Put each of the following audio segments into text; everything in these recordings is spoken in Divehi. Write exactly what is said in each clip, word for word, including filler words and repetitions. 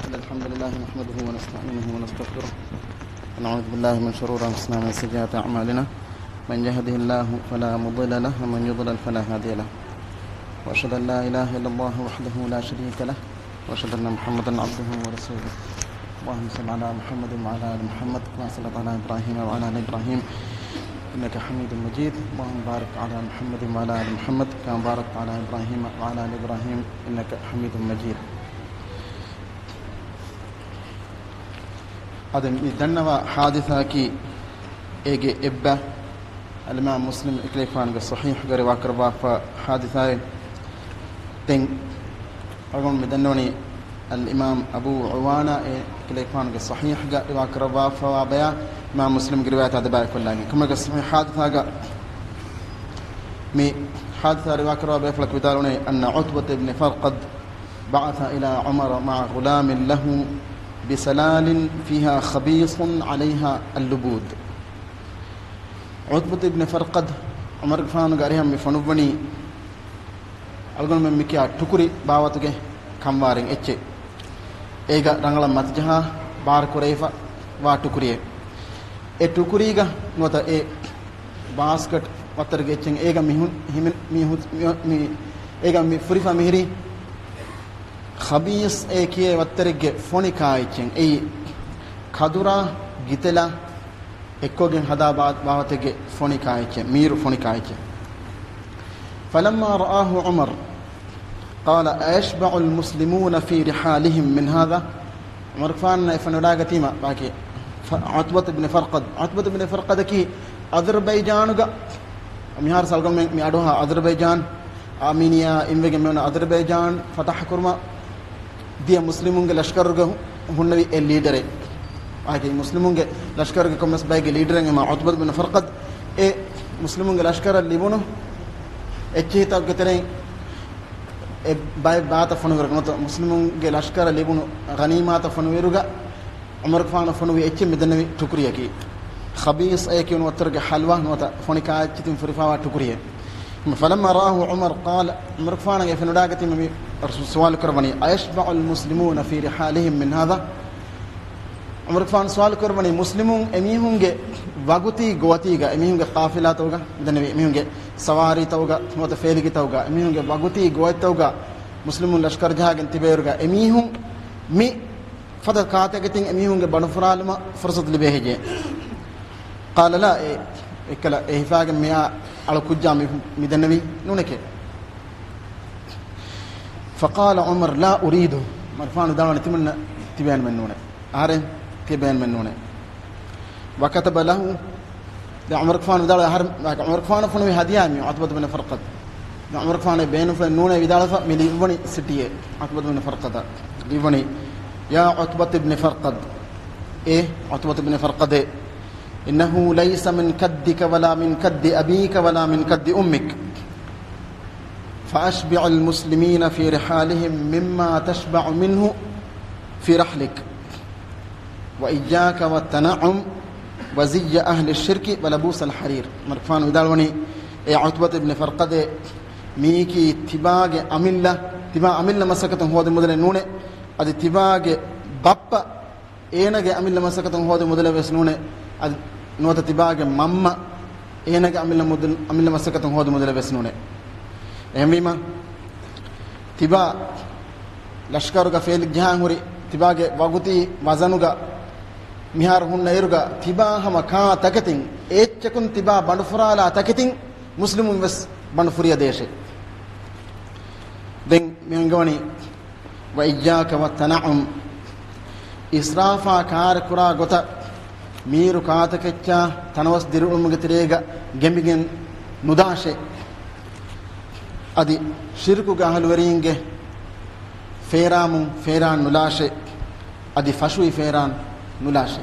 إن الحمد لله نحمده ونستعينه ونستغفره، ونعوذ بالله من شرور أنفسنا ومن سيئات أعمالنا. من يهده الله فلا مضل له، ومن يضلل فلا هادي له. وأشهد أن لا إله إلا الله وحده لا شريك له، وأشهد أن محمدا عبده ورسوله. اللهم صل على محمد وعلى آل محمد كما صليت على إبراهيم وعلى آل إبراهيم إنك حميد مجيد. اللهم بارك على محمد وعلى آل محمد كما باركت على إبراهيم وعلى آل إبراهيم إنك حميد مجيد. އަދި މި ދަންނަވާ ޙާދިސާއަކީ އޭގެ އެއްބަ އަލްއިމާމް މުސްލިމް އެކަލޭގެފާނުގެ ޞަޙީޙްގަ ރިވާކުރައްވާފަ ޙާދިސާއެއް. ދެން އަޅުގަނޑު މި ދަންނަވަނީ އަލްއިމާމް އަބޫ ޢަވާނާ އެކަލޭގެފާނުގެ ޞަޙީޙްގަ ރިވާކުރައްވާފަވާ ބަޔާ އިމާމް މުސްލިމްގެ ރިވާޔަތާ ދެބައިކޮށްލާގެން. ކޮންމެއަކަސް މި ޙާދިސާގަ، މި ޙާދިސާ ރިވާކުރައްވާ ބޭފުޅަކު ވިދާޅުވަނީ، أن عتبة بن فرقد بعث إلى عمر مع غلام له بسلال فيها خبيص عليها اللبود. ޢުތުބަތު އިބްނު ފަރްޤަދު ޢުމަރުގެފާނުގެ އަރިހަށް މި ފޮނުއްވަނީ، އަޅުގަނޑުމެން މިކިޔާ ޓުކުރި ބާވަތުގެ ކަންވާރެއް އެއްޗެއް. އޭގަ ރަނގަޅަށް މަތިޖަހާ ބާރުކުރެވިފަ ވާ ޓުކުރިއެއް. އެ ޓުކުރީގަ ނުވަތަ އެ ބާސްކެޓް ވައްތަރެއްގެ އެއްޗެއް އޭގަ މި ހު-، ހިމެން-، މި ހު-، މި، މި، އޭގަ މި ފުރިފަ މިހިރީ ޚަބީސް އޭ ކިޔޭ ވައްތަރެއްގެ ފޮނި ކާއެއްޗެއް. އެއީ ކަދުރާ ގިތެލާ އެއްކޮށްގެން ހަދާ ބާ-، ބާވަތެއްގެ ފޮނި ކާއެއްޗެއް، މީރު ފޮނި ކާއެއްޗެއް. فلما رآه عمر قال أيشبع المسلمون في رحالهم من هذا؟ ޢުމަރުގެފާނަށް އެ ފެނިވަޑައިގަތީމަ، ބާކީ، ފަ-، ޢުތުބަތު ބިން ފަރްޤަދު، ޢުތުބަތު ބިން ފަރްޤަދަކީ އަޒަރްބައިޖާނުގަ، މިހާރު ސަލްގަމެން މި އަޑުއަހާ އަޒަރްބައިޖާން، އާމީނިއާ އިންވެގެން މިވަނަ އަޒަރްބައިޖާން ފަތަޙަ ކުރުމަށް ދިޔަ މުސްލިމުންގެ ލަޝްކަރުގަ ހުންނެވި އެއް ލީޑަރެއް. އާކީ މުސްލިމުންގެ ލަޝްކަރުގެ ކޮންމެސް ބައެއްގެ ލީޑަރެއް އެމާ ޢުތުބަތު ބިން ފަރްޤަދު. އެ މުސްލިމުންގެ ލަޝްކަރަށް ލިބުނު އެއްޗިހިތަކުގެ ތެރެއިން އެ ބައެއް ބާތައް ފޮނުވިރުގަ ނުވަތަ މުސްލިމުންގެ ލަޝްކަރަށް ލިބުނު ޣަނީމާތައް ފޮނުވިރުގަ ޢުމަރުގެފާނު ފޮނުވި އެއްޗެއް މިދެންނެވި ޓުކުރިއަކީ. ޚަބީސް އޭ ކިޔުނު ވައްތަރުގެ ޙަލްވާ ނުވަތަ ފޮނި ކާއެއްޗިތިން ފުރިފާވާ ޓުކުރިއެއް. فلما رآه عمر قال، ޢުމަރުގެފާނަށް އެ ފެނިވަޑައިގަތީމަ މި ސުވާލު ކުރައްވަނީ، أيشبع المسلمون في رحالهم من هذا؟ ޢުމަރުގެފާނު ސުވާލު ކުރައްވަނީ، މުސްލިމުން އެމީހުންގެ ވަގުތީ ގޮވަތީގަ، އެމީހުންގެ ޤާފިލާތަކުގަ، މިދެންނެވި އެމީހުންގެ ސަވާރީތަކުގަ ނުވަތަ ފޭލިގެތަކުގަ، އެމީހުންގެ ވަގުތީ ގޮވަތްތަކުގަ މުސްލިމުން ލަޝްކަރު ޖަހާގެން ތިބޭއިރުގަ އެމީހުން މި ފަދަ ކާތަކެތިން އެމީހުންގެ ބަނޑުފުރާލުމަށް ފުރުސަތު ލިބޭ ހެއްޔޭ؟ قال لا، އެ، އެއްކަލަ އެ ހިފާގެން މިއާ އަޅު ކުއްޖާ މި، މި ދެންނެވީ ނޫނެކޭ. فقال عمر لا أريده، ޢުމަރުގެފާނު ވިދާޅުވަނީ ތިމަންނަ ތިބޭނަމެއް ނޫނޭ. އަހަރެން ތިބޭނަމެއް ނޫނޭ. وكتب له، ދެން ޢުމަރުގެފާނު ވިދާޅުވި އަހަރެން، ޢުމަރުގެފާނު ފޮނުވި ހަދިޔާ މި ޢުތުބަތު ބިން ފަރްޤަދު. ޢުމަރުގެފާނު ބޭނުންފުޅެއް ނޫނޭ ވިދާޅުވެފަ މި ލިޔުއްވަނީ ސިޓީއެއް. ޢުތުބަތު ބިން ފަރްޤަދަށް ލިޔުއްވަނީ، يا عتبة بن فرقد، އޭ ޢުތުބަތު ބިން ފަރްޤަދޭ، إنه ليس من كدك ولا من كد أبيك ولا من كد أمك، فأشبع المسلمين في رحالهم مما تشبع منه في رحلك، وإياك والتنعم وزي أهل الشرك ولبوس الحرير. ޢުމަރުގެފާނު ވިދާޅުވަނީ، އޭ ޢުތުބަތު ބިން ފަރްޤަދޭ، މީކީ ތިބާގެ އަމިއްލަ، ތިބާ އަމިއްލަ މަސައްކަތުން ހޯދި މުދަލެއް ނޫނޭ. އަދި ތިބާގެ ބައްޕަ އޭނާގެ އަމިއްލަ މަސައްކަތުން ހޯދި މުދަލެއް ވެސް ނޫނޭ. އަދި ނުވަތަ ތިބާގެ މަންމަ އޭނާގެ އަމިއްލަ މުދަލް-، އަމިއްލަ މަސައްކަތުން ހޯދި މުދަލެއް ވެސް ނޫނޭ. އެހެންވީމަ، ތިބާ ލަޝްކަރުގަ ފޭލި ޖަހާން ހުރި ތިބާގެ ވަގުތީ ވަޒަނުގަ މިހާރު ހުންނަ އިރުގަ ތިބާ ހަމަ ކާ ތަކެތިން އެއްޗަކުން ތިބާ ބަނޑުފުރާލާ ތަކެތިން މުސްލިމުން ވެސް ބަނޑު ފުރިޔަ ދޭށޭ. ދެން މި އަންގަވަނީ، وإياك والتنعم، އިސްރާފާ ކާރު ކުރާ ގޮތަށް މީރު ކާތަކެއްޗާ ތަނަވަސް ދިރިއުޅުމުގެ ތެރޭގަ ގެނބިގެން ނުދާށޭ. އަދި ޝިރުކުގެ އަހުލުވެރީންގެ ފޭރާމުން ފޭރާން ނުލާށޭ. އަދި ފަށުވި ފޭރާން ނުލާށޭ.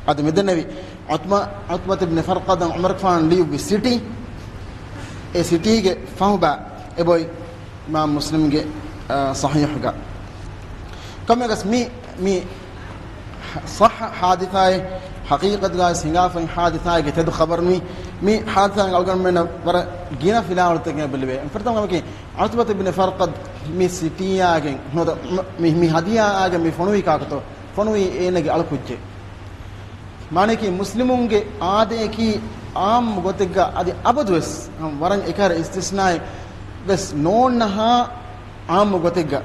އަދި މިދެންނެވި ޢުތުބަ-، ޢުތުބަތު ބިން ފަރްޤަދަށް ޢުމަރުގެފާނު ލިޔުއްވި ސިޓީ، އެ ސިޓީގެ ފަހުބާ އެބައޮތް އިމާމް މުސްލިމްގެ، އާ، ޞަޙީޙުގަ. ކޮންމެއަކަސް މި، މި ޞައްޙަ ޙާދިސާއެއް ޙަޤީޤަތުގައި ހިނގާފައި ޙާދިސާއެއްގެ ތެދު ޚަބަރު މި، މި ޙާދިސާއިން އަޅުގަނޑުމެންނަށް ވަރަށް ގިނަ ފިލާވަޅުތަކެއް ބެލެވޭ. ފުރަތަމަ ކަމަކީ، ޢުތުބަތު ބިން ފަރްޤަދު މި ސިޓީއާގެން ނުވަތަ މި، މި ހަދިޔާއާގެން މި ފޮނުވީ ކާކުތޯ؟ ފޮނުވީ އޭނަގެ އަޅުކުއްޖެއް. މާނައަކީ، މުސްލިމުންގެ އާދައަކީ ޢާއްމު ގޮތެއްގަ އަދި އަބަދުވެސް ވަރަށް އެކަހަރަ އިސްތިސްނާއެއް ވެސް ނޯންނަހާ ޢާއްމު ގޮތެއްގަ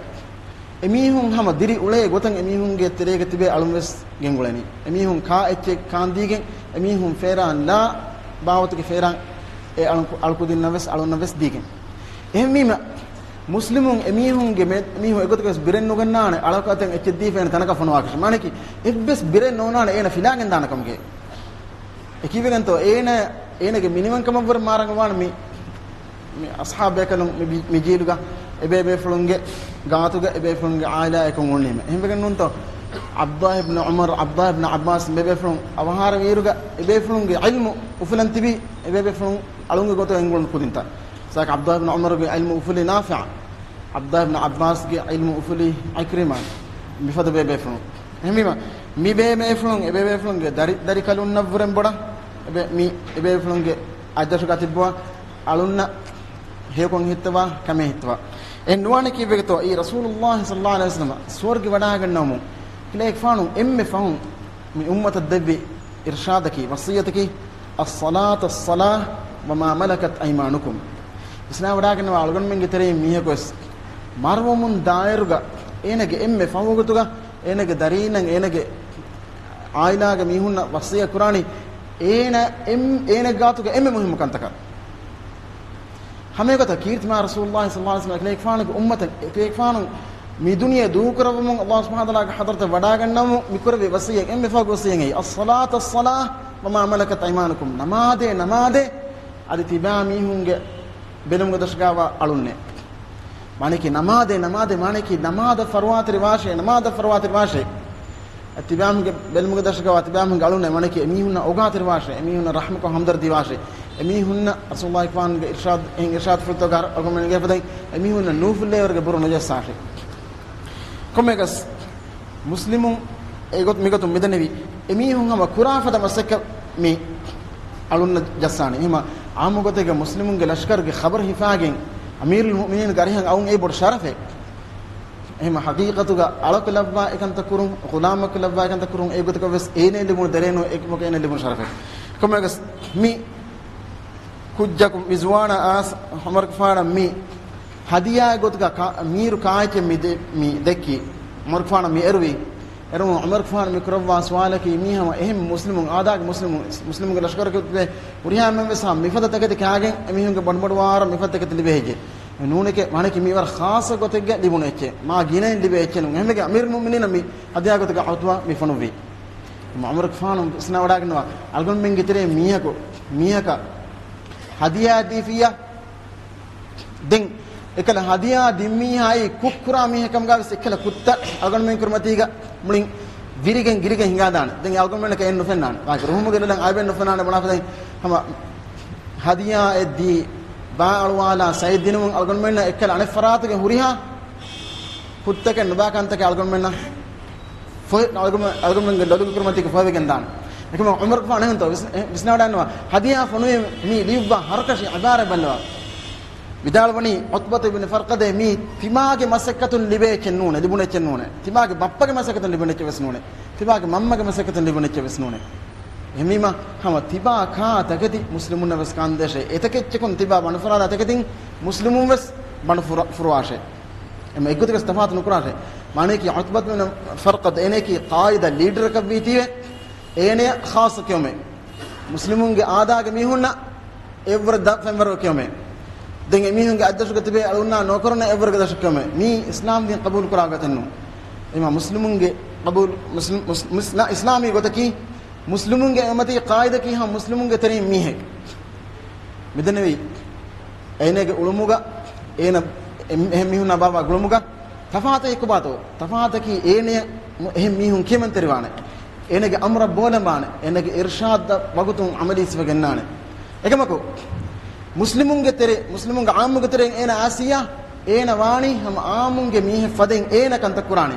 އެމީހުން ހަމަ ދިރިއުޅޭ ގޮތަށް އެމީހުންގެ ތެރޭގަ ތިބޭ އަޅުން ވެސް ގެންގުޅެނީ. އެމީހުން ކާ އެއްޗެއް ކާންދީގެން، އެމީހުން ފޭރާން ލާ ބާވަތުގެ ފޭރާން އެ އަޅު-، އަޅުކުދިންނަށް ވެސް އަޅުންނަށް ވެސް ދީގެން. އެހެންވީމަ، މުސްލިމުން އެމީހުންގެ މެ-، މީހުން އެގޮތަކަށް ވެސް ބިރެއް ނުގަންނާނެ، އަޅަކަށް އެއްޗެއް ދީފަ އޭނަ ތަނަކަށް ފޮނުވާކަށެއް. މާނައަކީ، އެއްވެސް ބިރެއް ނޯންނާނެ އޭނަ ފިލާގެން ދާނެ ކަމުގެ. އެކީވެގެންތޯ އޭނަ، އޭނަގެ މިނިވަންކަމަށްވުރެ މާރަނގަވާނެ މި، މި އަޞްޙާބު ބޭކަލުން މި، މި ޖީލުގަ އެބޭބޭފުޅުންގެ ގާތުގަ އެބޭފުޅުންގެ ޢާއިލާ އެކުން އުޅުނީމަ. އެހެންވެގެން ނޫންތޯ، ޢަބްދުﷲ އިބްނު ޢުމަރު، ޢަބްދުﷲ އިބްނު ޢައްބާސް އެބޭބޭފުޅުން އަވަހާރަވިއިރުގަ އެބޭފުޅުންގެ ޢިލްމު އުފުލަން ތިބީ އެބޭބޭފުޅުން އަޅުންގެ ގޮތުގަ އެނގުނު ކުދިންތައް. ސާކް ޢަބްދުﷲ އިބްނު ޢުމަރުގެ ޢިލްމު އުފުލީ ނާފިޢަށް، ޢަބްދުﷲ އިބްނު ޢައްބާސްގެ ޢިލްމު އުފުލީ ޢިކްރިމާ، މިފަދަ ބޭބޭފުޅުން. އެހެންވީމަ، މި ބޭބޭފުޅުން އެބޭބޭފުޅުންގެ ދަރި، ދަރިކަލުންނަށްވުރެން ބޮޑަށް، އެބޭ، މި އެބޭފުޅުންގެ އަތްދަށުގަ ތިއްބަވާ އަޅުންނަށް ހެޔޮކޮށް ހިއްތަވާ، ކަމޭ ހިއްތަވާ. އެ ނުވާނެ ކީއްވެގެތޯ، އީ ރަސޫލުﷲ ޞައްލަﷲ ޢަލައިހި ވަސައްލަމަ ސުވަރުގެ ވަޑާގަންނަވަމުން ކިލައިގެފާނު އެންމެ ފަހުން މި އުއްމަތަށް ދެއްވި އިރްޝާދަކީ، ވަޞިއްޔަތަކީ، الصلاة الصلاة وما ملكت أيمانكم. ވިސްނާވަޑާގަންނަވާ އަޅުގަނޑުމެންގެ ތެރެއިން މީހަކުވެސް މަރުވުމުން ދާއިރުގަ އޭނަގެ އެންމެ ފަހު ވަގުތުގަ އޭނަގެ ދަރީންނަށް އޭނަގެ ޢާއިލާގެ މީހުންނަށް ވަޞިއްޔަތް ކުރާނީ އޭނަ އެން-، އޭނަ ގާތުގަ އެންމެ މުހިއްމު ކަންތަކަށް. ހަމައެގޮތަށް ކީރިތި މާތް ރަސޫލުﷲ ޞައްލަﷲ ޢަލައިހި ވަސައްލަމަ ކިލައިގެފާނުގެ އުއްމަތަށް ކިލައިގެފާނު މި ދުނިޔެ ދޫކުރައްވަމުން ﷲ ސުބްޙާނަހޫ ވަތަޢާލާގެ ޙަޟްރަތަށް ވަޑާގަންނަވަމުން މި ކުރެއްވި ވަޞިއްޔަތް އެންމެ ފަހުގެ ވަޞިއްޔަތް، الصلاة الصلاة وما ملكت أيمانكم، ނަމާދޭ ނަމާދޭ އަދި ތިބާ މީހުންގެ ބެލުމުގެ ދަށުގަވާ އަޅުންނޭ. މާނައަކީ ނަމާދޭ ނަމާދޭ، މާނައަކީ ނަމާދަށް ފަރުވާތެރިވާށޭ، ނަމާދަށް ފަރުވާތެރިވާށޭ. ތިބާމުގެ ބެލުމުގެ ދަށުގަވާ ތިބާމުގެ އަޅުންނޭ، މާނައަކީ އެމީހުންނަށް އޮގާތެރިވާށޭ، އެމީހުންނަށް ރަޙްމަކޮށް ހަމްދަރްދީވާށޭ، އެމީހުންނަށް ރަސޫލުﷲ ފާންގެ އިރްޝާދު، އެހެން އިރްޝާދުފުޅުތަކުގެ އަރަ-، އަޅުގަނޑުމެން އެނގޭ ފަދައިން އެމީހުންނަށް ނޫފުއްލޭވަރުގެ ބުރު ނުޖައްސާށޭ. ކޮންމެއަކަސް މުސްލިމުން އެގޮތު-، މިގޮތުން މިދަނެވި އެމީހުން ހަމަ ކުރާ ފަދަ މަސައްކަތް މި އަޅުންނަށް ޖައްސާނެ. އެހެމަ ޢާއްމު ގޮތެއްގަ މުސްލިމުންގެ ލަޝްކަރުގެ ޚަބަރު ހިފާގެން އަމީރުލް މުއުމިނީންގެ އަރިހަށް އައުން އެއީ ބޮޑު ޝަރަފެއް. އެހެމަ ޙަޤީޤަތުގަ އަޅަކު ލައްވާ އެކަންތައް ކުރުން، ޣުލާމަކު ލައްވާ އެކަންތައް ކުރުން އެއްގޮތަކަށް ވެސް އޭނައަށް ލިބުނު ދަރިންނު އެކަމަކު އޭނައަށް ލިބުނު ޝަރަފެއް. ކޮންމެއަކަސް މި ކުއްޖަކު މި ޒުވާނާ އާސް ޢުމަރުގެފާނަށް މި ހަދިޔާ ގޮތުގަ ކާ-، މީރު ކާއެއްޗެއް މި ދެ-، މި ދެއްކީ. ޢުމަރުގެފާނަށް މި އެރުވީ. އެރުމުން ޢުމަރުގެފާނު މި ކުރައްވާ ސުވާލަކީ މީ ހަމަ އެހެން މުސްލިމުން އާދާގެ މުސްލިމުން، މުސްލިމުންގެ ލަޝްކަރުގެ ހުރިހާ އެންމެން ވެސް ހަމަ މިފަދަ ތަކެތި ކާގެން އެމީހުންގެ ބަނޑުބަޑުވާރަށް މިފަދަ ތަކެތި ލިބޭ ހެއްޔޭ؟ ނޫނެކޭ، މާނައަކީ މީ ވަރަށް ޚާއްޞަ ގޮތެއްގަ ލިބުނު އެއްޗެއް. މާ ގިނައިން ލިބޭ އެއްޗެއް ނޫން. އެހެންވެގެން އަމީރުލް މުއުމިނީނަށް މި ހަދިޔާ ގޮތުގަ ޢުތުބާ މި ފޮނުއްވީ. ޢުމަރުގެފާނު ވިސްނާވަޑާގަންނަވާ، އަޅުގަނޑުމެންގެ ތެރޭ މީހަކު، މީހަކަށް ހަދިޔާ ދީފިއްޔާ، ދެން އެކަލަ ހަދިޔާ ދިން މީހާއީ ކުށްކުރާ މީހެއް ކަމުގަ ވެސް އެކަލަ ކުށްތައް އަޅުގަނޑުމެން ކުރިމަތީގަ މުޅިން ވިރިގެން ގިރިގެން ހިނގާދާނެ. ދެން އަޅުގަނޑުމެންނަކަށް އެއް ނުފެންނާނެ. ވާގި ރުހުމުގެ ލޮލަށް އައިބެއް ނުފެންނާނެ ބުނާފަދައިން ހަމަ ހަދިޔާ އެއްދީ ބާ އަޅުވާލާ ސައި ދިނުމުން އަޅުގަނޑުމެންނަށް އެއްކަލަ އަނެއް ފަރާތުގެ ހުރިހާ ކުށްތަކެއް ނުބާ ކަންތަކެއް އަޅުގަނޑުމެންނަށް ފޮހެ-، އަޅުގަނޑު-، އަޅުގަނޑުމެންގެ ލޮލުގެ ކުރިމަތީގަ ފޮހެވިގެން ދާނެ. އެކަމަކު ޢުމަރުގެފާނު އެހެންތޯ ވިސް-، އެ، ވިސްނާވަޑައިގަންނަވާ. ހަދިޔާ ފޮނުވި މި ލިޔުއްވާ ހަރުކަށި ޢިބާރާތް ބައްލަވާ. ވިދާޅުވަނީ ޢުތުބަތު އިބްނު ފަރްޤަދޭ މީ ތިމާގެ މަސައްކަތުން ލިބޭ އެއްޗެއް ނޫނޭ، ލިބުނު އެއްޗެއް ނޫނޭ. ތިމާގެ ބައްޕަގެ މަސައްކަތުން ލިބުނު އެއްޗެއް ވެސް ނޫނޭ. ތިމާގެ މަންމަގެ މަސައްކަތުން ލިބުނު އެއްޗެއް ވެސް ނޫނޭ. އެހެންވީމަ ހަމަ ތިބާ ކާ ތަކެތި މުސްލިމުންނަށް ވެސް ކާންދޭށޭ. އެތަކެއްޗަކުން ތިބާ ބަނޑުފުރާލާ ތަކެތިން މުސްލިމުން ވެސް ބަނޑު ފުރ-، ފުރުވާށޭ. އެމަ އެއްގޮތަކަސް ތަފާތު ނުކުރާށޭ. މާނައަކީ ޢުތުބަތު ބިން ފަރްޤަދު އޭނައަކީ ޤާއިދަށް، ލީޑަރަކަށް ވީތީވެ، އޭނަޔަށް ޚާއްޞަ ކެއުމެއް. މުސްލިމުންގެ އާދާގެ މީހުންނަށް އެއްވަރު ދަށް ފެންވަރު ކެއުމެއް. ދެން އެމީހުންގެ އަތްދަށުގަ ތިބޭ އަޅުންނާ ނޯކަރުންނަށް އެއްވަރުގެ ދަށު ކެއުމެއް. މީ އިސްލާމް ދީން ޤަބޫލު ކުރާ ގޮތެއް ނޫން. އެމަ މުސްލިމުންގެ ޤަބޫލު، މުސްލިމް، މުސް-، މުސް-، އިސްލާމީ ގޮތަކީ މުސްލިމުންގެ އެމަތީ ޤާއިދަކީ ހަމަ މުސްލިމުންގެ ތެރެއިން މީހެއް. މިދެންނެވި އޭނަގެ އުޅުމުގަ، އޭނަ އެ-، އެހެން މީހުންނާ ބާއްވާ ގުޅުމުގަ ތަފާތެއް ކޮބާތޯ؟ ތަފާތަކީ އޭނަޔަށް އެހެން މީހުން ކިޔަމަންތެރިވާނެ. އޭނަގެ އަމުރަށް ބޯލަނބާނެ. އޭނަގެ އިރްޝާދަށް ވަގުތުން ޢަމަލީ ސިފަ ގެންނާނެ. އެކަމަކު، މުސްލިމުންގެ ތެރެ، މުސްލިމުންގެ ޢާއްމުގެ ތެރެއިން އޭނަ އާސިޔާ، އޭނަ ވާނީ ހަމަ ޢާއްމުންގެ މީހެއް ފަދައިން އޭނަ ކަންތައް ކުރާނީ.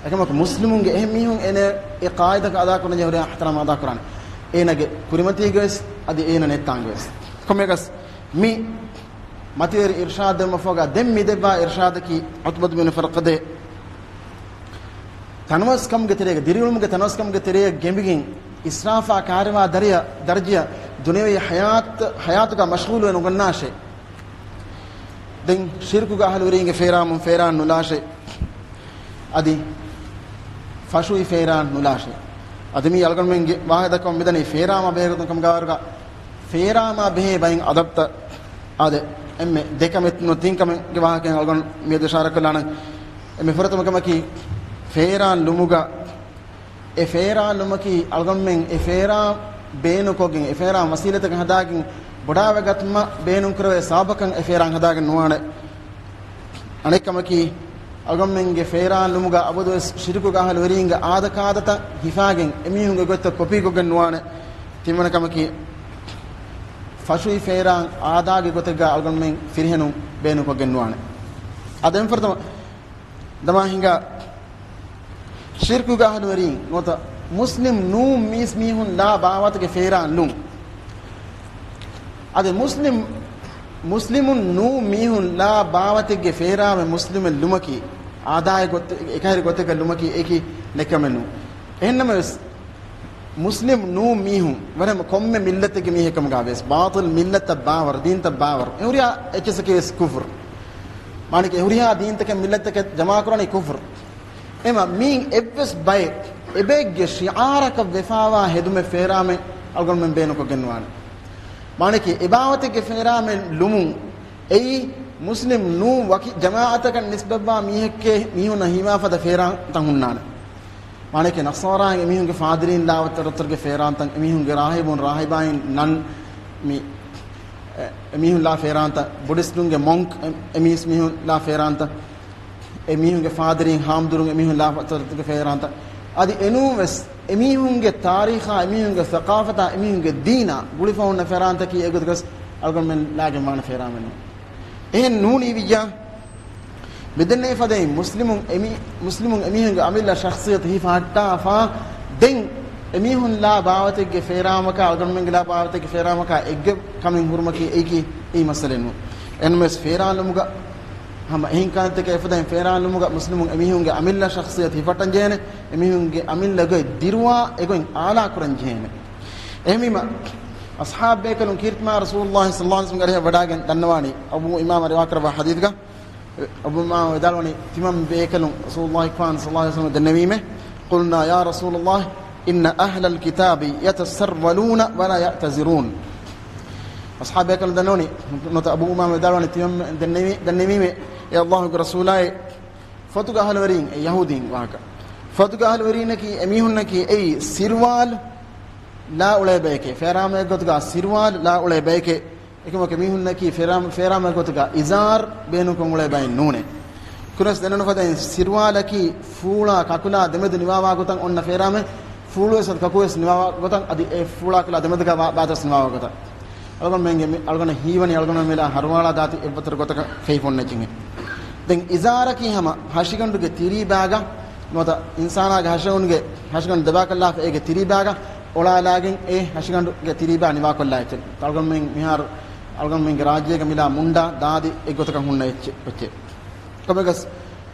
އެކަމަކު މުސްލިމުންގެ އެހެން މީހުން އޭނަ އެ ޤާއިދަކަށް އަދާކުރަންޖެހޭ ހުރިހާ އިޙްތިރާމް އަދާކުރާނެ. އޭނަގެ ކުރިމަތީގަވެސް އަދި އޭނަ ނެތްތާނގަވެސް. ކޮންމެއަކަސް މި މަތިވެރި އިރްޝާދު ދެއްވުމަށްފަހުގަ ދެން މި ދެއްވާ އިރްޝާދަކީ ޢުތުބަތު ބިން ފަރްޤަދެ ތަނަވަސްކަމުގެ ތެރޭގަ، ދިރިއުޅުމުގެ ތަނަވަސްކަމުގެ ތެރޭގަ ގެނބިގެން އިސްރާފާ ކާރިވާ ދަރިޔަ، ދަރަޖަޔަށް ދުނިޔަވީ ޙަޔާތް، ޙަޔާތުގަ މަޝްޣޫލުވެ ނުގަންނާށޭ. ދެން ޝިރްކުގެ އަހުލުވެރީންގެ ފޭރާމުން ފޭރާން ނުލާށޭ. އަދި ފަށުވި ފޭރާން ނުލާށޭ. އަދި މީ އަޅުގަނޑުމެންގެ ވާހަކަދައްކަމުން މިދަނީ ފޭރާމާ ބެހޭ ގޮތުން ކަމުގަވާރުގަ ފޭރާމާ ބެހޭ ބައިން އަދަބްތައް އާދެ، އެންމެ ދެކަމެއް ނު ތިން ކަމެއްގެ ވާހަކައެއް އަޅުގަނޑު މިއަދު އިޝާރާތް ކޮށްލާނަން. އެންމެ ފުރަތަމަ ކަމަކީ ފޭރާން ލުމުގަ އެ ފޭރާން ލުމަކީ އަޅުގަނޑުމެން އެ ފޭރާން ބޭނުންކޮށްގެން، އެ ފޭރާން ވަސީލަތަކަށް ހަދާގެން، ބޮޑާވެގަތުމަށް ބޭނުންކުރެވޭ ސަބަބަކަށް އެ ފޭރާން ހަދާގެން ނުވާނެ. އަނެއްކަމަކީ، އަޅުގަނޑުމެންގެ ފޭރާން ލުމުގަ އަބަދުވެސް ޝިރުކުގެ އަހުލުވެރީންގެ އާދަކާދަތައް ހިފާގެން، އެމީހުންގެ ގޮތްތައް ކޮޕީކޮށްގެން ނުވާނެ. ތިންވަނަ ކަމަކީ، ފަށުވި ފޭރާން އާދާގެ ގޮތެއްގަ އަޅުގަނޑުމެން ފިރިހެނުން ބޭނުންކޮށްގެން ނުވާނެ. އަދި އެންމެ ފުރަތަމަ ދަމާ ހިނގާ ޝިރްކުގެ އަހުލުވެރީން ނުވަތަ މުސްލިމް ނޫން މީސް މީހުން ލާ ބާވަތުގެ ފޭރާން ލުން. އަދި މުސްލިމް، މުސްލިމުން ނޫން މީހުން ލާ ބާވަތެއްގެ ފޭރާމެ މުސްލިމެއް ލުމަކީ، އާދާއެއް ގޮތެއް، އެކަހެރި ގޮތެއްގަ ލުމަކީ އެކި ނެކަމެއް ނޫން. އެހެންނަމަވެސް، މުސްލިމް ނޫން މީހުން ވަރަށް ކޮންމެ މިއްލަތެއްގެ މީހެއް ކަމުގަ ވެސް، ބާޠިލް މިއްލަތަށް ބާވަރު، ދީންތައް ބާވަރު، އެހުރިހާ އެއްޗިއްސަކީ ވެސް ކުފުރު. މާނައަކީ އެހުރިހާ ދީންތަކެއް މިއްލަތަކެއް ޖަމާކުރަނީ ކުފުރު. އެމަ މީން އެއްވެސް ބައެއް އެބައެއްގެ ޝިޢާރަކަށް ވެފާވާ ހެދުމެއް ފޭރާމެއް އަޅުގަނޑުމެން ބޭނުންކޮށްގެން ނުވާނެ. މާނައަކީ އެބާވަތެއްގެ ފޭރާމެއް ލުމުން އެއީ މުސްލިމް ނޫން ވަކި ޖަމާޢަތަކަށް ނިސްބަތްވާ މީހެއްގެ މީހުންނަށް ހީވާ ފަދަ ފޭރާންތައް ހުންނާނެ. މާނައަކީ ނަޞާރާއިން އެމީހުންގެ ފާދިރީން ލާ ވައްތަރުގެ ފޭރާންތައް، އެމީހުންގެ ރާހިބުން ރާހިބާއިން ނަން މި، އެ، އެމީހުން ލާ ފޭރާންތައް، ބުޑިސްޓުންގެ މޮންކް އެ، އެމީސް މީހުން ލާ ފޭރާންތައް، އެމީހުންގެ ފާދިރީން ހާމްދުރުން އެމީހުން ލާ ވައްތަރުގެ ފޭރާންތައް. އަދި އެނޫން ވެސް އެމީހުންގެ ތާރީޚާ، އެމީހުންގެ ސަޤާފަތާ، އެމީހުންގެ ދީނާ ގުޅިފަ ހުންނަ ފޭރާންތަކީ އެގޮތަކަސް އަޅުގަނޑުމެން ލާގެން ވާނެ ފޭރާމެއް ނޫން. އެހެން ނޫނީ ވިއްޔާ، މިދެންނެވި ފަދައިން މުސްލިމުން އެމީ، މުސްލިމުން އެމީހުންގެ އަމިއްލަ ޝަޚްޞިއްޔަތު ހިފަހައްޓާފާ، ދެން އެމީހުން ލާ ބާވަތެއްގެ ފޭރާމަކާ، އަޅުގަނޑުމެންގެ ލާ ބާވަތެއްގެ ފޭރާމަކާ އެއްގޮތް ކަމެއް ހުރުމަކީ އެއީކީ އެއީ މައްސަލައެއް ނޫން. އެހެންވެސް ފޭރާން ލުމުގަ ހަމަ އެހެން ކަންތަކެއް އެފަދައިން ފޭރާން ލުމުގަ މުސްލިމުން އެމީހުންގެ އަމިއްލަ ޝަޚްޞިއްޔަތު ހިފަހައްޓަން ޖެހޭނެ، އެމީހުންގެ އަމިއްލަ ގޮތް ދިރުވާ އެގޮތް އާލާކުރަން ޖެހޭނެ. އެހެންވީމަ، އަޞްޙާބު ބޭކަލުން ކީރިތި މާ ރަސޫލުﷲ ޞައްލަﷲ ޢަލައިހި ވަސައްލަމްގެ އަރިހަށް ވަޑާގެން ދަންނަވާނީ، އަބޫ އުމާމާ ރިވާކުރައްވާ ޙަދީޘްގަ، އަބޫ އުމާމާ ވިދާޅުވަނީ، ތިމަން ބޭކަލުން ރަސޫލުﷲ ޞައްލަﷲ ޢަލައިހި ވަސައްލަމަށް ދެންނެވީމޭ، قلنا يا رسول الله إن أهل الكتاب يتسرولون ولا يعتذرون. އަޞްޙާބު ބޭކަލުން ދަންނަވަނީ، ނުވަތަ އަބޫ އުމާމާ ވިދާޅުވަނީ، ތިމަން ދެންނެވީ، ދެންނެވީމޭ، އޭ ﷲގެ ރަސޫލާއޭ، ފޮތުގެ އަހުލުވެރީން، އެ ޔަހޫދީން ވާހަކަ. ފޮތުގެ އަހުލުވެރީންނަކީ އެމީހުންނަކީ އެއީ ސިރުވާލު ލާ އުޅޭ ބަޔެކޭ. ފޭރާމައެއް ގޮތުގަ ސިރުވާލު ލާ އުޅޭ ބަޔެކޭ. އެކަމަކު އެމީހުންނަކީ ފޭރާ، ފޭރާމައެއް ގޮތުގަ އިޒާރް ބޭނުންކޮށް އުޅޭ ބައެއް ނޫނޭ. ކުރެސް ދެނެނު ފަދައިން ސިރުވާލަކީ ފޫޅާ ކަކުލާ ދެމެދު ނިވާވާ ގޮތަށް އޮންނަ ފޭރާމެއް، ފޫޅުވެސް ކަކުވެސް ނިވާވާ ގޮތަށް އަދި އެ ފޫޅާ ކަކުލާ ދެމެދުގަ ވާ، ވާތަސް ނިވާވާ ގޮތަށް. އަޅުގަނޑުމެންގެ މި، އަޅުގަނޑަށް ހީވަނީ އަޅުގަނޑުމެން މިލާ ހަރުވާޅާ ދާތި އެއްވަތަރު ގޮތަކަށް ފެހިފަ އޮންނަ އެއްޗެއް. ދެން އިޒާރަކީ ހަމަ ހަށިގަނޑުގެ ތިރީބާގަ، ނުވަތަ އިންސާނާގެ ހަށިގަނޑުގެ، ހަށިގަނޑު ދެބާކޮށްލާފަ އޭގެ ތިރީބާގަ އޮޅާލާގެން އެ ހަށިގަނޑުގެ ތިރީބާ ނިވާކޮށްލާ އެއްޗެއް. އަޅުގަނޑުމެން މިހާރު އަޅުގަނޑުމެންގެ ރާއްޖޭގަ މިލާ މުންޑާ ދާދި އެއްގޮތަކަށް ހުންނަ އެއްޗެއް، އެއްޗެއް. ކޮންމެއަކަސް،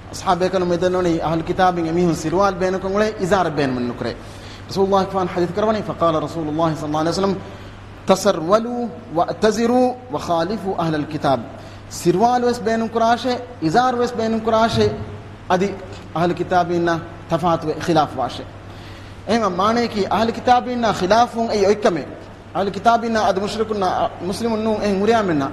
އަޞްޙާބު ބޭކަލުން މި ދެންނެވުނީ އަހުލު ކިތާބުން އެމީހުން ސިރުވާލް ބޭނުންކޮށް އުޅޭ، އިޒާރަށް ބޭނުމެއް ނުކުރޭ. ރަސޫލުﷲ ފާން ޙަދީޘް ކުރައްވަނީ، فقال رسول الله صلى الله عليه وسلم تسرولوا واعتذروا وخالفوا أهل الكتاب. ސިރުވާލު ވެސް ބޭނުން ކުރާށޭ، އިޒާރު ވެސް ބޭނުން ކުރާށޭ، އަދި އަހުލު ކިތާބީންނާ ތަފާތުވެ ޚިލާފުވާށޭ. އެހެންވީމަ މާނައަކީ އަހުލު ކިތާބީންނާ ޚިލާފުވުން އެއީ އޮތްކަމެއް. އަހުލު ކިތާބީންނާ އަދި މުޝްރިކުންނާ، މުސްލިމުން ނޫން އެހެން ހުރިހާ މީހުންނާ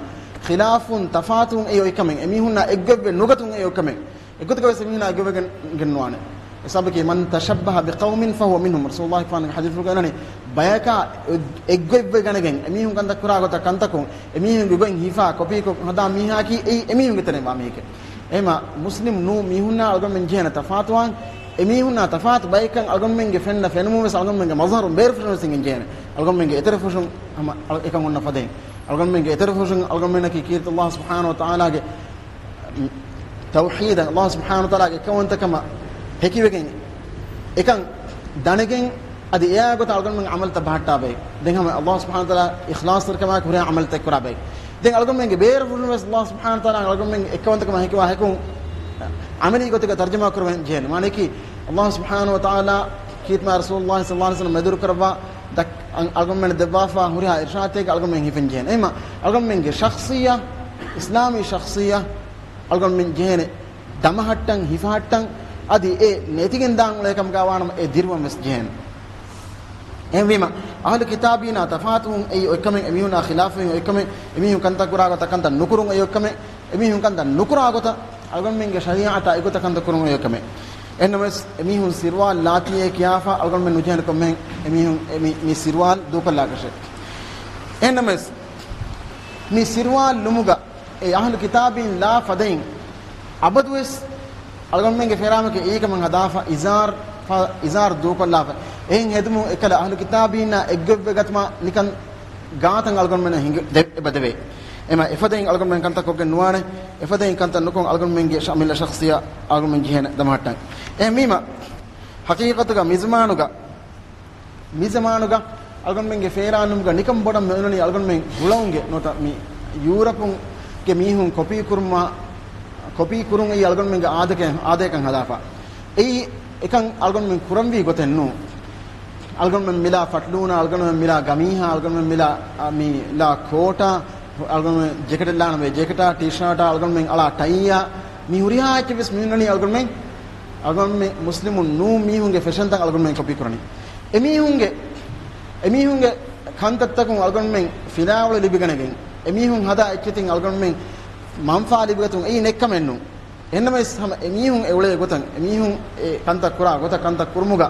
ޚިލާފުވުން ތަފާތުވުން އެއީ އޮތްކަމެއް. އެމީހުންނާ އެއްގޮތްވެ ނުގަތުން އެއީ އޮތްކަމެއް. އެއްގޮތަކަށް ވެސް އެމީހުންނާ އެއްގޮތްވެގެން ނުވާނެ. އެ ސަބަބަކީ، من تشبه بقوم فهو منهم. ރަސޫލުﷲ ފާނުގެ ޙަދީޘްފުޅުގަ އަންނަނީ، ބަޔަކާ އެއް، އެއްގޮތްވެގަނެގެން އެމީހުން ކަންތައް ކުރާ ގޮތަށް ކަންތަކުން އެމީހުންގެ ގޮތް ހިފާ ކޮޕީކޮށް ހަދާ މީހާއަކީ އެއީ އެމީހުންގެ ތެރެއިން ވާ މީހެކޭ. އެހެންވީމަ މުސްލިމް ނޫން މީހުންނާ އަޅުގަނޑުމެން ޖެހޭނެ ތަފާތުވާން، އެމީހުންނާ ތަފާތު ބައެއްކަން އަޅުގަނޑުމެންގެ ފެންނަ ފެނުމުން ވެސް އަޅުގަނޑުމެންގެ މަޒްހަރުން ބޭރުފުށުން ވެސް އެނގެން ޖެހޭނެ. އަޅުގަނޑުމެންގެ އެތެރެފުށުން ހަމަ އަޅު، އެކަން އޮންނަ ފަދައިން. އަޅުގަނޑުމެންގެ އެތެރެފުށުން އަޅުގަނޑުމެންނަކީ ކީރިތި ﷲ ސުބްޙާނަހޫ ވަތަޢާލާގެ ތައުޙީދަށް، ﷲ ސުބްޙާނަހޫ ވަތަޢާލާގެ އެކައުވަންތަކަމަށް ހެކިވެގެން، އެކަން ދަނެގެން، އަދި އެއާ ގޮތަށް އަޅުގަނޑުމެން ޢަމަލުތައް ބަހައްޓާ ބައެއް. ދެން ހަމަ ﷲ ސުބްޙާނަހޫ ވަތަޢާލާ އިޚްލާޞްތެރިކަމާއެކު ހުރިހާ ޢަމަލުތައް ކުރާ ބައެއް. ދެން އަޅުގަނޑުމެންގެ ބޭރުފުޅުން ވެސް ﷲ ސުބްޙާނަހޫ ވަތަޢާލާ އަޅުގަނޑުމެން އެއްކައުވަންތަކަމާ ހެކިވާ ހެކުން ޢަމަލީ ގޮތުގަ ތަރްޖަމާ ކުރަމުން ޖެހޭނެ. މާނައަކީ، ﷲ ސުބްޙާނަހޫ ވަތަޢާލާ ކީރިތި މާތް ރަސޫލުﷲ ޞައްލަﷲު ޢަލައިހި ވަސައްލަމަ މެދުވެރި ކުރައްވާ ދައް-، އަން-، އަޅުގަނޑުމެންނަށް ދެއްވާފާ ހުރިހާ އިރްޝާދުތަކެއް އަޅުގަނޑުމެން ހިފެން ޖެހޭނެ. އެހެންމަ އަޅުގަނޑުމެންގެ ޝަޚްޞިއްޔަ، އިސްލާމީ ޝަޚްޞިއްޔަ އަޅުގަނޑުމެން ޖެހޭނެ ދަމަހައްޓަން، ހިފަހައްޓަން، އަދި އެ ނެތިގެން ދާން އުޅޭ ކަމުގަ ވާނަމަ އެ ދިރުވަން ވެސް ޖެހޭނެ. އެހެންވީމަ، އަހްލު ކިތާބީންނާ ތަފާތުވުން އެއީ އޮތްކަމެއް، އެމީހުންނާ ޚިލާފުވުން އޮތްކަމެއް، އެމީހުން ކަންތައް ކުރާ ގޮތަށް ކަންތައް ނުކުރުން އޮތްކަމެއް، އެމީހުން ކަންތައް ނުކުރާ ގޮތަށް އަޅުގަނޑުމެންގެ ޝަރީޢަތާ އެގޮތަށް ކަންތައް ކުރުން އޮތްކަމެއް. އެހެންނަމަވެސް، އެމީހުން ސިރުވާލް ލާތީއޭ ކިޔާފަ އަޅުގަނޑުމެން ނުޖެހޭނެ ކޮންމެހެން އެމީހުން އެ މި، މި ސިރުވާލް ދޫކޮށްލާކަށެއް. އެހެންނަމަވެސް، މި ސިރުވާލް ލުމުގަ އެ އަހްލު ކިތާބީން ލާ ފަދައިން އަބަދުވެސް އަޅުގަނޑުމެންގެ ފޭރާމަކީ އެއީކަމަށް ހަދާފަ، އިޒާރް ފަ-، އިޒާރް ދޫކޮށްލާފަ. އެހެން ހެދުމުން އެކަލަ އަހްލު ކިތާބީންނާ އެއްގޮތްވެގަތުމާ ނިކަން ގާތަށް އަޅުގަނޑުމެންނަށް ހިނގި-، ދެ-، އެބަދެވޭ. އެމަ އެފަދައިން އަޅުގަނޑުމެން ކަންތައް ކޮށްގެން ނުވާނެ. އެފަދައިން ކަންތައް ނުކޮށް އަޅުގަނޑުމެންގެ ޝަ-، މިއްލަ ޝަޚްޞިއްޔަ އަޅުގަނޑުމެން ޖެހޭނެ ދަމަހައްޓަން. އެހެންވީމަ، ހަޤީޤަތުގަ މިޒަމާނުގަ މިޒަމާނުގަ އަޅުގަނޑުމެންގެ ފޭރާނުމުގަ ނިކަން ބޮޑަށް މި އޮންނަނީ އަޅުގަނޑުމެން ހުޅަވުންގެ ނުވަތަ މި ޔޫރަޕުގެ މީހުން ކޮޕީ ކުރުމާ، ކޮޕީ ކުރުން އެއީ އަޅުގަނޑުމެންގެ އާދަކަ-، އާދަޔަކަށް ހަދާފަ. އެއީ އެކަން އަޅުގަނޑުމެން ކުރަންވީ ގޮތެއް ނޫން. އަޅުގަނޑުމެން މިލާ ފަޓްލޫނާ، އަޅުގަނޑުމެން މިލާ ގަމީހާ، އަޅުގަނޑުމެން މިލާ، އަ، މި ލާ ކޯޓާ، އަޅުގަނޑުމެން ޖެކެޓެއް ލާނަމޭ ޖެކެޓާ، ޓީޝާޓާ، އަޅުގަނޑުމެން އަޅާ ޓައިއާ، މި ހުރިހާ އެއްޗެއް ވެސް މި އޮންނަނީ އަޅުގަނޑުމެން އަޅުގަނޑުމެން މުސްލިމުން ނޫން މީހުންގެ ފެޝަންތައް އަޅުގަނޑުމެން ކޮޕީ ކުރަނީ. އެމީހުންގެ، އެމީހުންގެ ކަންތައްތަކުން އަޅުގަނޑުމެން ފިލާވަޅު ލިބިގަނެގެން، އެމީހުން ހަދާ އެއްޗެތިން އަޅުގަނޑުމެން މަންފާ ލިބިގަތުން އެއީ ނެއްކަމެއް ނޫން. އެހެންނަމަވެސް ހަމަ އެމީހުން އެ އުޅޭ ގޮތަށް، އެމީހުން އެ ކަންތައް ކުރާ ގޮތަށް ކަންތައް ކުރުމުގަ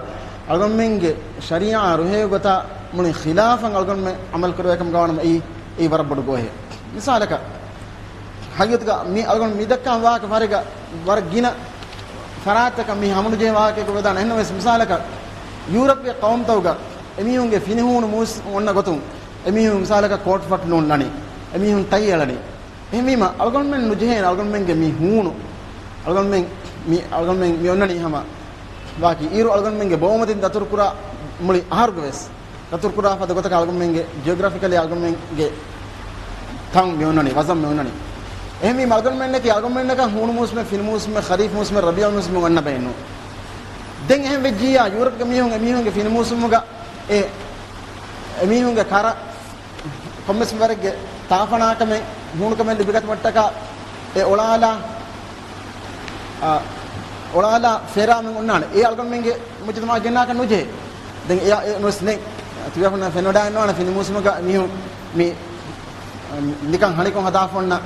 އަޅުގަނޑުމެންގެ ޝަރީޢާ ރުހޭ ގޮތާ މުޅި ޚިލާފަށް އަޅުގަނޑުމެން ޢަމަލު ކުރެވޭ ކަމުގަ ވާނަމަ އެއީ، އެއީ ވަރަށް ބޮޑު ގޯހެއް. މިސާލަކަށް، ހަގީގަތުގަ މި އަޅުގަނޑު މި ދައްކާ ވާހަކަ ފަހަރެއްގަ ވަރަށް ގިނަ ފަރާތްތަކަށް މި ހަމަނުޖެހޭ ވާހަކައެއް ވެދާނެ. އެހެންނަމަވެސް މިސާލަކަށް، ޔޫރަޕްގެ ޤައުމުތަކުގަ އެމީހުންގެ ފިނިހޫނު މޫސް އޮންނަ ގޮތުން އެމީހުން މިސާލަކަށް ކޯޓް ފަޓްލޫން ލަނީ، އެމީހުން ޓައި އަޅަނީ. އެހެންވީމަ، އަޅުގަނޑުމެން ނުޖެހޭނެ، އަޅުގަނޑުމެންގެ މި ހޫނު، އަޅުގަނޑުމެން މި، އަޅުގަނޑުމެން މި އޮންނަނީ ހަމަ ވާކި އިރު އަޅުގަނޑުމެންގެ ބޯމަތިން ދަތުރުކުރާ މުޅި އަހަރުގަ ވެސް. ދަތުރުކުރާ ފަދަ ގޮތަކަށް އަޅުގަނޑުމެންގެ ޖިއޮގްރަފިކަލީ އަޅުގަނޑުމެންގެ ތަން މި އޮންނަނީ، ވަޒަން މި އޮންނަނީ. އެހެންވީމަ އަޅުގަނޑުމެންނަކީ އަޅުގަނޑުމެންނަކަށް ހޫނު މޫސުމެއް، ފިނި މޫސުމެއް، ޚަރީފް މޫސުމެއް، ރަބީޢު މޫސުމެއް އޮންނަ ބައެއް ނޫން. ދެން އެހެން ވެއްޖިއްޔާ، ޔޫރަޕްގެ މީހުން އެމީހުންގެ ފިނި މޫސުމުގަ އެ، އެމީހުންގެ ކަރަށް ކޮންމެސް ވަރެއްގެ ތާފަނާކަމެއް، ހޫނުކަމެއް ލިބިގަތުމަށްޓަކާ އެ އޮޅާލާ، އަ، އޮޅާލާ ފޭރާމެން އޮންނާނެ. އެ އަޅުގަނޑުމެންގެ މުޖުތަމަޢަށް ގެންނާކަށް ނުޖެހޭ. ދެން އެ، އެ ނުވެސް ނެތް. ތިބޭފުޅުން ފެންނަވަޑައިގަންނަވާނެ ފިނި މޫސުމުގަ މީހުން މި، އަ، ނިކަން ހަނިކޮށް ހަދާފަ އޮންނަ،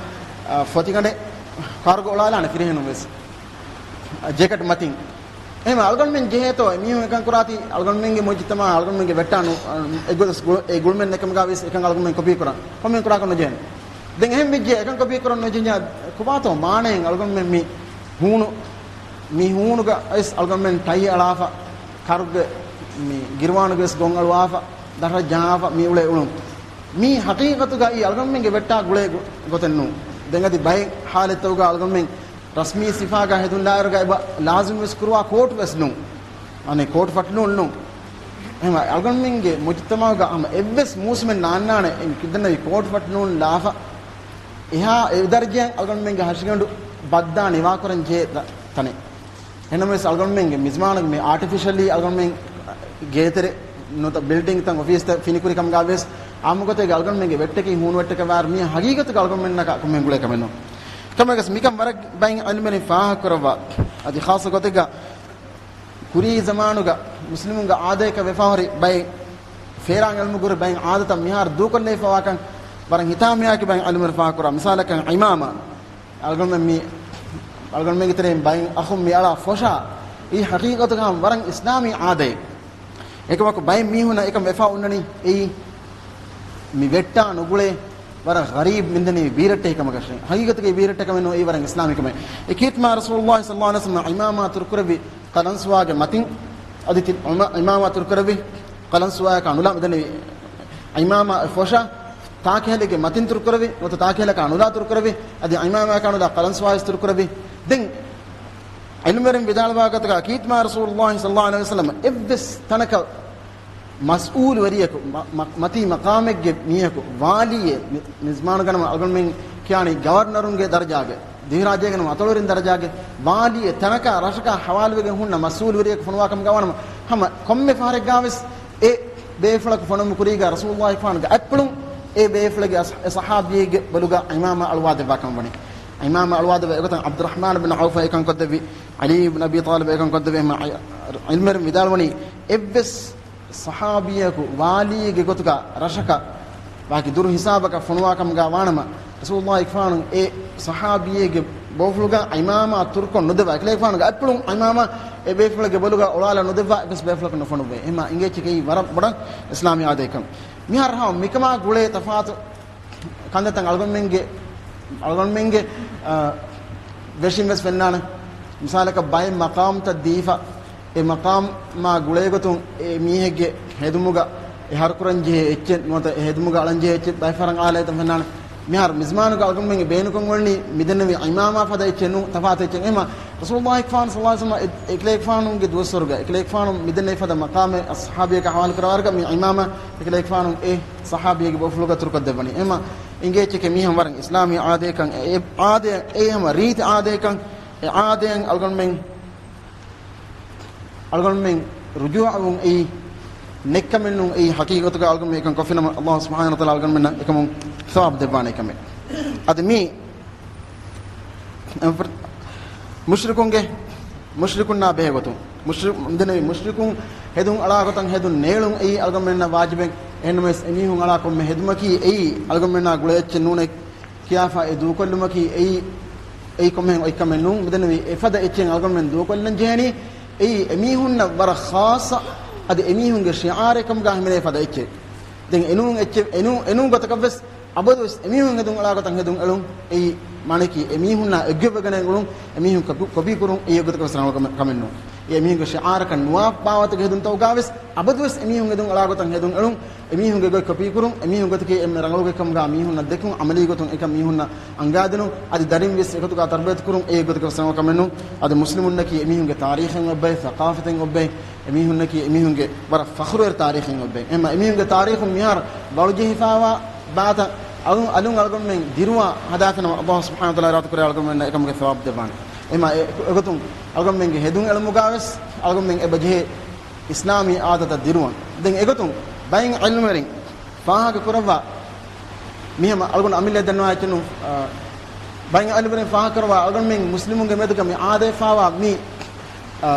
އަ، ފޮތިގަނޑެއް ކާރުގަ އޮޅާލާނެ ފިރިހެނުން ވެސް. އަ، ޖެކެޓް މަތިން. އެހެން އަޅުގަނޑުމެން ޖެހޭތޯ، އެމީހުން އެކަން ކުރާތީ، އަޅުގަނޑުމެންގެ މުޖުތަމަޢަށް، އަޅުގަނޑުމެންގެ ވެއްޓާ ނު-، އަ، އެއްގޮތަސް ގުޅު-، އެ ގުޅުމެއް ނެތްކަމުގަ ވެސް އެކަން އަޅުގަނޑުމެން ކޮޕީ ކުރަން. ކޮމެންޓް ކުރާކަށް ނުޖެހޭނެ. ދެން އެހެން ވެއްޖެ، އެކަން ކޮޕީ ކުރަން ނުޖެހިއްޔާ، ކޮބާތޯ މާނައެއް އަޅުގަނޑުމެން މި ހޫނު، މި ހޫނުގަ ވެސް އަޅުގަނޑުމެން ޓައި އަޅާފަ، ކަރުގެ މި ގިރުވާނުގެ ވެސް ގޮން އަޅުވާފަ، ދަށަށް ޖަހާފަ، މި އުޅޭ އުޅުން. މީ ހަޤީޤަތުގައި އަޅުގަނޑުމެންގެ ވެއްޓާ ގުޅޭ ގޮ-، ގޮތެއް ނޫން. ދެން އަދި ބައެއް ޙާލަތްތަކުގަ އަޅުގަނޑުމެން ރަސްމީ ސިފާގަ ހެދުން ލާއިރުގަ އެބަ ލާޒިމް ވެސް ކުރުވާ ކޯޓް ވެސް ނޫން. އަނެއް ކޯޓް ފަޓްލޫން ނޫން. އެހެންވެ، އަޅުގަނޑުމެންގެ މުޖުތަމަޢުގަ ހަމަ އެއްވެސް މޫސުމެއް ނާންނާނެ އެ ކިތަންނަވި ކޯޓް ފަޓްލޫން ލާފަ، އެހާ އެ ދަރަޖައަށް އަޅުގަނޑުމެންގެ ހަށިގަނޑު ބައްދާ ނިވާކުރަން ޖެހޭ ތަ-، ތަނެއް. އެހެންނަމަވެސް، އަޅުގަނޑުމެންގެ މިޒްމާނުގެ މި އާޓިފިޝަލީ އަޅުގަނޑުމެން ގޭތެރެ ނުވަތަ ބިލްޑިންގްތައް އޮފީސްތައް ފިނިކުރި ކަމުގަ ވެސް، އާއްމުގޮތެއްގަ އަޅުގަނޑުމެންގެ ވެއްޓަކީ ހޫނު ވެއްޓަކަށް ވާއިރު މީ ހަގީގަތުގަ އަޅުގަނޑުމެންނަކަށް ކޮންމެ ގުޅޭ ކަމެއް ނޫން. ކަމަކަސް މިކަން ވަރަށް ބައިން އަލިމެނި ފާހަގަ ކުރައްވާ. އަދި ޚާއްޞަ ގޮތެއްގަ ކުރީ ޒަމާނުގަ މުސްލިމުންގެ އާދަޔަކަށް ވެފާހުރި ބައެއް، ފޭރާން އިލްމު ގުރި ބައެއް އާދަތައް މިހާރު ދޫކޮށްލެވިފަވާކަން ވަރަށް ހިތާމަޔާކި ބައެއް އަލިމެން ފާހަގަ ކުރާ. މިސާލަކަށް ޢިމާމާ. އަޅުގަނޑުމެން މި، އަޅުގަނޑުމެންގެ ތެރެއިން ބައެއް އަޚުން މި އަޅާ ފޮށާ، އެއީ ޙަޤީޤަތުގަ ވަރަށް އިސްލާމީ އާދައެއް. އެކަމަކު ބައެއް މީހުންނަށް އެކަން ވެފާ އޮންނަނީ އެއީ މި ވެއްޓާ ނުގުޅޭ ވަރަށް ޣަރީބް މިންދަނީ ބީރައްޓެހި ކަމަކަށް. ޙަޤީޤަތުގައި ބީރައްޓެހި ކަމެއް ނޫން، އެއީ ވަރަށް އިސްލާމީ ކަމެއް. އެ ކީރިތި މާތް ރަސޫލުﷲ ޞައްލަﷲު ޢަލައިހި ވަސައްލަމަ ޢިމާމާ ތުރުކުރެއްވި ޤަލަންސުވާގެ މަތިން، އަދި ތި ޢިމާ-، ޢިމާމާ ތުރުކުރެއްވި ޤަލަންސުވާޔަކާ ނުލާ މިދަނީ ޢިމާމާ އެ ފޮށާ ތާކިހަލެއްގެ މަތިން ތުރުކުރެއްވި، ނުވަތަ ތާކިހަލަކާ ނުލާ ތުރުކުރެއްވި، އަދި ޢިމާމާޔަކާ ނުލާ ޤަލަންސުވާވެސް ތުރުކުރެއްވި. ދެން ޢިލްމުވެރިން ވިދާޅުވާ ގޮތަކަށް ކީރިތި މާތް ރަސޫލުﷲ ޞައްލަﷲ ޢަލައިހި ވަސައްލަމަ އެއްވެސް ތަނަކަށް މަސްއޫލުވެރިޔަކު، މަ-، މަ-، މަތީ މަޤާމެއްގެ މީހަކު، ވާލީއެއް، މި-، މިޒްމާނުގަނަމަ އަޅުގަނޑުމެން ކިޔާނީ ގަވަރުނަރުންގެ ދަރަޖާގެ، ދިވެހިރާއްޖޭގަނަމަ އަތޮޅުވެރިން ދަރަޖާގެ ވާލީއެއް، ތަނަކާ ރަށަކާ ހަވާލުވެގެން ހުންނަ މަސްއޫލުވެރިޔަކު ފޮނުވާ ކަމުގަ ވާނަމަ، ހަމަ ކޮންމެ ފަހަރެއްގާވެސް އެ ބޭފުޅަކު ފޮނުވުމު ކުރީގަ ރަސޫލުﷲ ފާނުގެ އަތްޕުޅުން އެ ބޭފުޅެއްގެ އަސް-، އެ ޞަޙާބީގެ ބޮލުގަ ޢިމާމާ އަޅުވާ ދެއްވާ ކަމަށް ވަނީ. ޢިމާމާ އަޅުވާ ދެއްވާ އެގޮތަށް ޢަބްދުއްރަޙްމާން ބިން ޢައުފަށް އެކަން ކޮށްދެއްވި، ޢަލީ ބިން އަބީ ޠާލިބަށް އެކަން ކޮށްދެއްވި. އެހެން ޢިލްމުވެރިން ވިދާޅުވަނީ އެއްވެސް ޞަޙާބީއަކު ވާލީއެއްގެ ގޮތުގަ ރަށަކަށް ވާކި ދުރު ހިސާބަކަށް ފޮނުވާ ކަމުގަ ވާނަމަ، ރަސޫލުﷲ ފާނު އެ ޞަޙާބީއެއްގެ ބޯފުޅުގަ ޢިމާމާ ތުރުކޮށް ނުދެއްވާ، އެކަލޭގެފާނުގެ އަތްޕުޅުން ޢިމާމާ އެ ބޭފުޅެއްގެ ބޮލުގަ އޮޅާލަ ނުދެއްވާ އެއްވެސް ބޭފުޅަކު ނުފޮނުއްވޭ. އެހެމާ އިނގޭ އެއީ ވަރަށް ބޮޑަށް އިސްލާމީ އާދައެއްކަން. މިހާރު ހަމަ މިކަމާ ގުޅޭ ތަފާތު ކަންތައްތައް އަޅުގަނޑުމެންގެ، އަޅުގަނޑުމެންގެ، އަ، ވެށިން ވެސް ފެންނާނެ. މިސާލަކަށް ބައެއް މަޤާމްތައް ދީފަ، އެ މަޤާމާ ގުޅޭގޮތުން އެ މީހެއްގެ ހެދުމުގަ އެ ހަރުކުރަންޖެހޭ އެއްޗެއް ނުވަތަ އެ ހެދުމުގަ އަޅަންޖެހޭ އެއްޗެއް ބައެއް ފަހަރަށް އާލާ އެތަން ފެންނާނެ. މިހާރު މިޒްމާނުގަ އަޅުގަނޑުމެންގެ ބޭނުންކޮށް އުޅެނީ މިދެންނެވި ޢިމާމާ ފަދަ އެއްޗެއް ނޫން، ތަފާތު އެއްޗެއް. އެހެމާ ރަސޫލުﷲ ފާނު ޞައްލަﷲ ޢަލައިހި ވަސައްލަމަ އެ-، އެކަލޭގެފާނުގެ ދުވަސްވަރުގަ އެކަލޭގެފާނު މިދެންނެވި ފަދަ މަޤާމެއް އަޞްޙާބީއަކަށް ޙަވާލު ކުރައްވާ ކަމަށް މި ޢިމާމާ އެކަލޭގެފާނު އެ ޞަޙާބީއެއްގެ ބޯފުޅުގަ ތުރުކޮށްދެއްވަނީ. އެހެމާ އިނގޭ އެއްޗެކޭ މީ ހަމަ ވަރަށް އިސްލާމީ އާދައެއްކަން، އެ އާދައެއް، އެ ހަމަ ރީތި އާދައެއްކަން، އެ އާދައިން އަޅުގަނޑުމެން، އަޅުގަނޑުމެން ރުޖޫޢަވުން އެއީ ނެއްކަމެއް ނޫން، އެއީ ޙަޤީޤަތުގަ އަޅުގަނޑުމެން އެކަން ކޮށްފިނަމަ، ﷲ ސުބްޙާނަހޫ ވަތަޢާލާ އަޅުގަނޑުމެންނަށް އެކަމުން ޘަވާބު ދެއްވާނެ ކަމެއް. އަދި މީ މުޝްރިކުންގެ، މުޝްރިކުންނާ ބެހޭ ގޮތުން، މުޝްރި-، މިދެންނެވި މުޝްރިކުން ހެދުން އަޅާ ގޮތަށް ހެދުން ނޭޅުން އެއީ އަޅުގަނޑުމެންނަށް ވާޖިބެއް. އެހެންނަމަވެސް އެމީހުން އަޅާ ކޮންމެ ހެދުމަކީ އެއީ އަޅުގަނޑުމެންނާ ގުޅޭ އެއްޗެއް ނޫނޭ ކިޔާފަ އެ ދޫކޮށްލުމަކީ އެއީ، އެއީ ކޮންމެހެން އޮތްކަމެއް ނޫން. މިދެންނެވި އެފަދަ އެއްޗެއް އަޅުގަނޑުމެން ދޫކޮށްލަން ޖެހޭނީ އެއީ އެމީހުންނަށް ވަރަށް ޚާއްޞަ، އަދި އެމީހުންގެ ޝިޢާރެއް ކަމުގަ ހިމެނޭ ފަދަ އެއްޗެއް. ދެން އެނޫން އެއްޗެއް، އެނޫ-، އެނޫން ގޮތަކަށްވެސް އަބަދުވެސް އެމީހުން ހެދުން އަޅާ ގޮތަށް ހެދުން އެޅުން އެއީ މާނައަކީ އެމީހުންނާ އެއްގޮތްވެގަނެ އުޅުން، އެމީހުން ކޮޕީ-، ކޮޕީ ކުރުން އެއީ އެއްގޮތަކަށް ވެސް ރަނގަޅު ކަމެއް، ކަމެއް ނޫން. އެ އެމީހުންގެ ޝިޢާރަކަށް ނުވާ ބާވަތުގެ ހެދުންތަކުގަވެސް އަބަދުވެސް އެމީހުން ހެދުން އަޅާ ގޮތަށް ހެދުން އެޅުން، އެމީހުންގެ ގޮތް ކޮޕީ ކުރުން، އެމީހުން ގޮތަކީ އެންމެ ރަނގަޅު ގޮތް ކަމުގަ މީހުންނަށް ދެކުން، ޢަމަލީ ގޮތުން އެކަން މީހުންނަށް އަންގާދިނުން، އަދި ދަރިން ވެސް އެގޮތުގަ ތަރުބިޔަތު ކުރުން އެއީ އެއްގޮތަކަށް ވެސް ރަނގަޅު ކަމެއް ނޫން. އަދި މުސްލިމުންނަކީ އެމީހުންގެ ތާރީޚެއް އޮތްބައި، ސަޤާފަތެއް އޮތްބައި، އެމީހުންނަކީ އެމީހުންގެ ވަރަށް ފަޚުރުވެރި ތާރީޚެއް އޮތްބައި. އެހެންމަ އެމީހުންގެ ތާރީޚުން މިހާރު ބަޅުޖެހިފައިވާ ބާތައް އަލުން، އަލުން އަޅުގަނޑުމެން ދިރުވާ ހަދާފިނަމަ، ﷲ ސުބްޙާނަހޫ ވަތަޢާލާ އިރާދަކުރޭ އަޅުގަނޑުމެންނަށް އެކަމުގެ ޘަވާބު ދެއްވާނެ. އެހެންމަ އެ-، އެގޮތުން އަޅުގަނޑުމެންގެ ހެދުން އެޅުމުގަވެސް އަޅުގަނޑުމެން އެބަޖެހޭ އިސްލާމީ އާދަތައް ދިރުވަން. ދެން އެގޮތުން ބައެއް ޢިލްމުވެރިން ފާހަގަ ކުރައްވާ މިހަމަ އަޅުގަނޑު އަމިއްލަ ދަންނަވާ އެއްޗެއް ނޫން. އާ، ބައެއް ޢިލްމުވެރިން ފާހަގަ ކުރައްވާ އަޅުގަނޑުމެން މުސްލިމުންގެ މެދުގަ މި އާދަވެފައިވާ މި، އާ،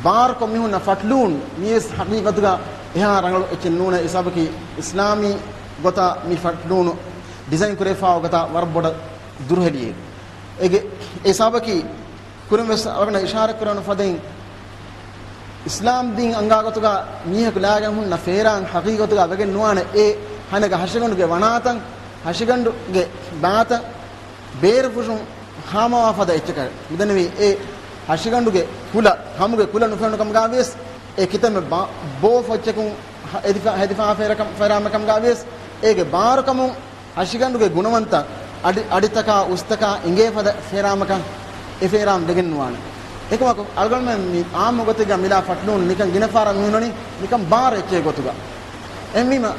ބާރުކޮށް މީހުންނަށް ފަޓްލޫން މީވެސް ޙަޤީޤަތުގަ އެހާ ރަނގަޅު އެއްޗެއް ނޫނޭ. އެ ސަބަބަކީ އިސްލާމީ ގޮތަށް މި ފަޓްލޫނު ޑިޒައިން ކުރެވިފައިވާ ގޮތަށް ވަރަށް ބޮޑަށް ދުރުހެލިއެއް. އޭގެ، އެ ސަބަބަކީ ކުރިން ވެސް އަޅުގަނޑަށް އިޝާރަތް ކުރެވުނު ފަދައިން، އިސްލާމް ދީން އަންގާ ގޮތުގަ މީހަކު ލާގެން ހުންނަ ފޭރާން ޙަޤީޤަތުގަ ވެގެން ނުވާނެ. އެ ހަނދުގަ ހަށިގަނޑުގެ ވަނާތަން، ހަށިގަނޑުގެ ބާތަން ބޭރުފުށުން ހާމަވާ ފަދަ އެއްޗަކަށް. މިދެންނެވި އެ ހަށިގަނޑުގެ ކުލަ، ހަމުގެ ކުލަ ނުފެނުނު ކަމުގަވިޔަސް، އެ ކިތަންމެ ބާ-، ބޯ ފޮއްޗަކުން ހެދިފަ-، ހެދިފަ ފޭރަކަމް، ފޭރާމެ ކަމުގަވިޔަސް، އޭގެ ބާރުކަމުން ހަށިގަނޑުގެ ގުނަވަންތައް އަޑި-، އަޑިތަކާ އުސްތަކާ އިނގޭ ފަދަ ފޭރާމަކަށް އެ ފޭރާން ވެގެން ނުވާނެ. އެކަމަކު، އަޅުގަނޑުމެން މި އާއްމު ގޮތެއްގަ މިލާ ފަޓްލޫން ނިކަން ގިނަ ފަހަރަށް މި ހުންނަނީ ނިކަން ބާރު އެއްޗެއް ގޮތުގަ. އެހެންވީމަ،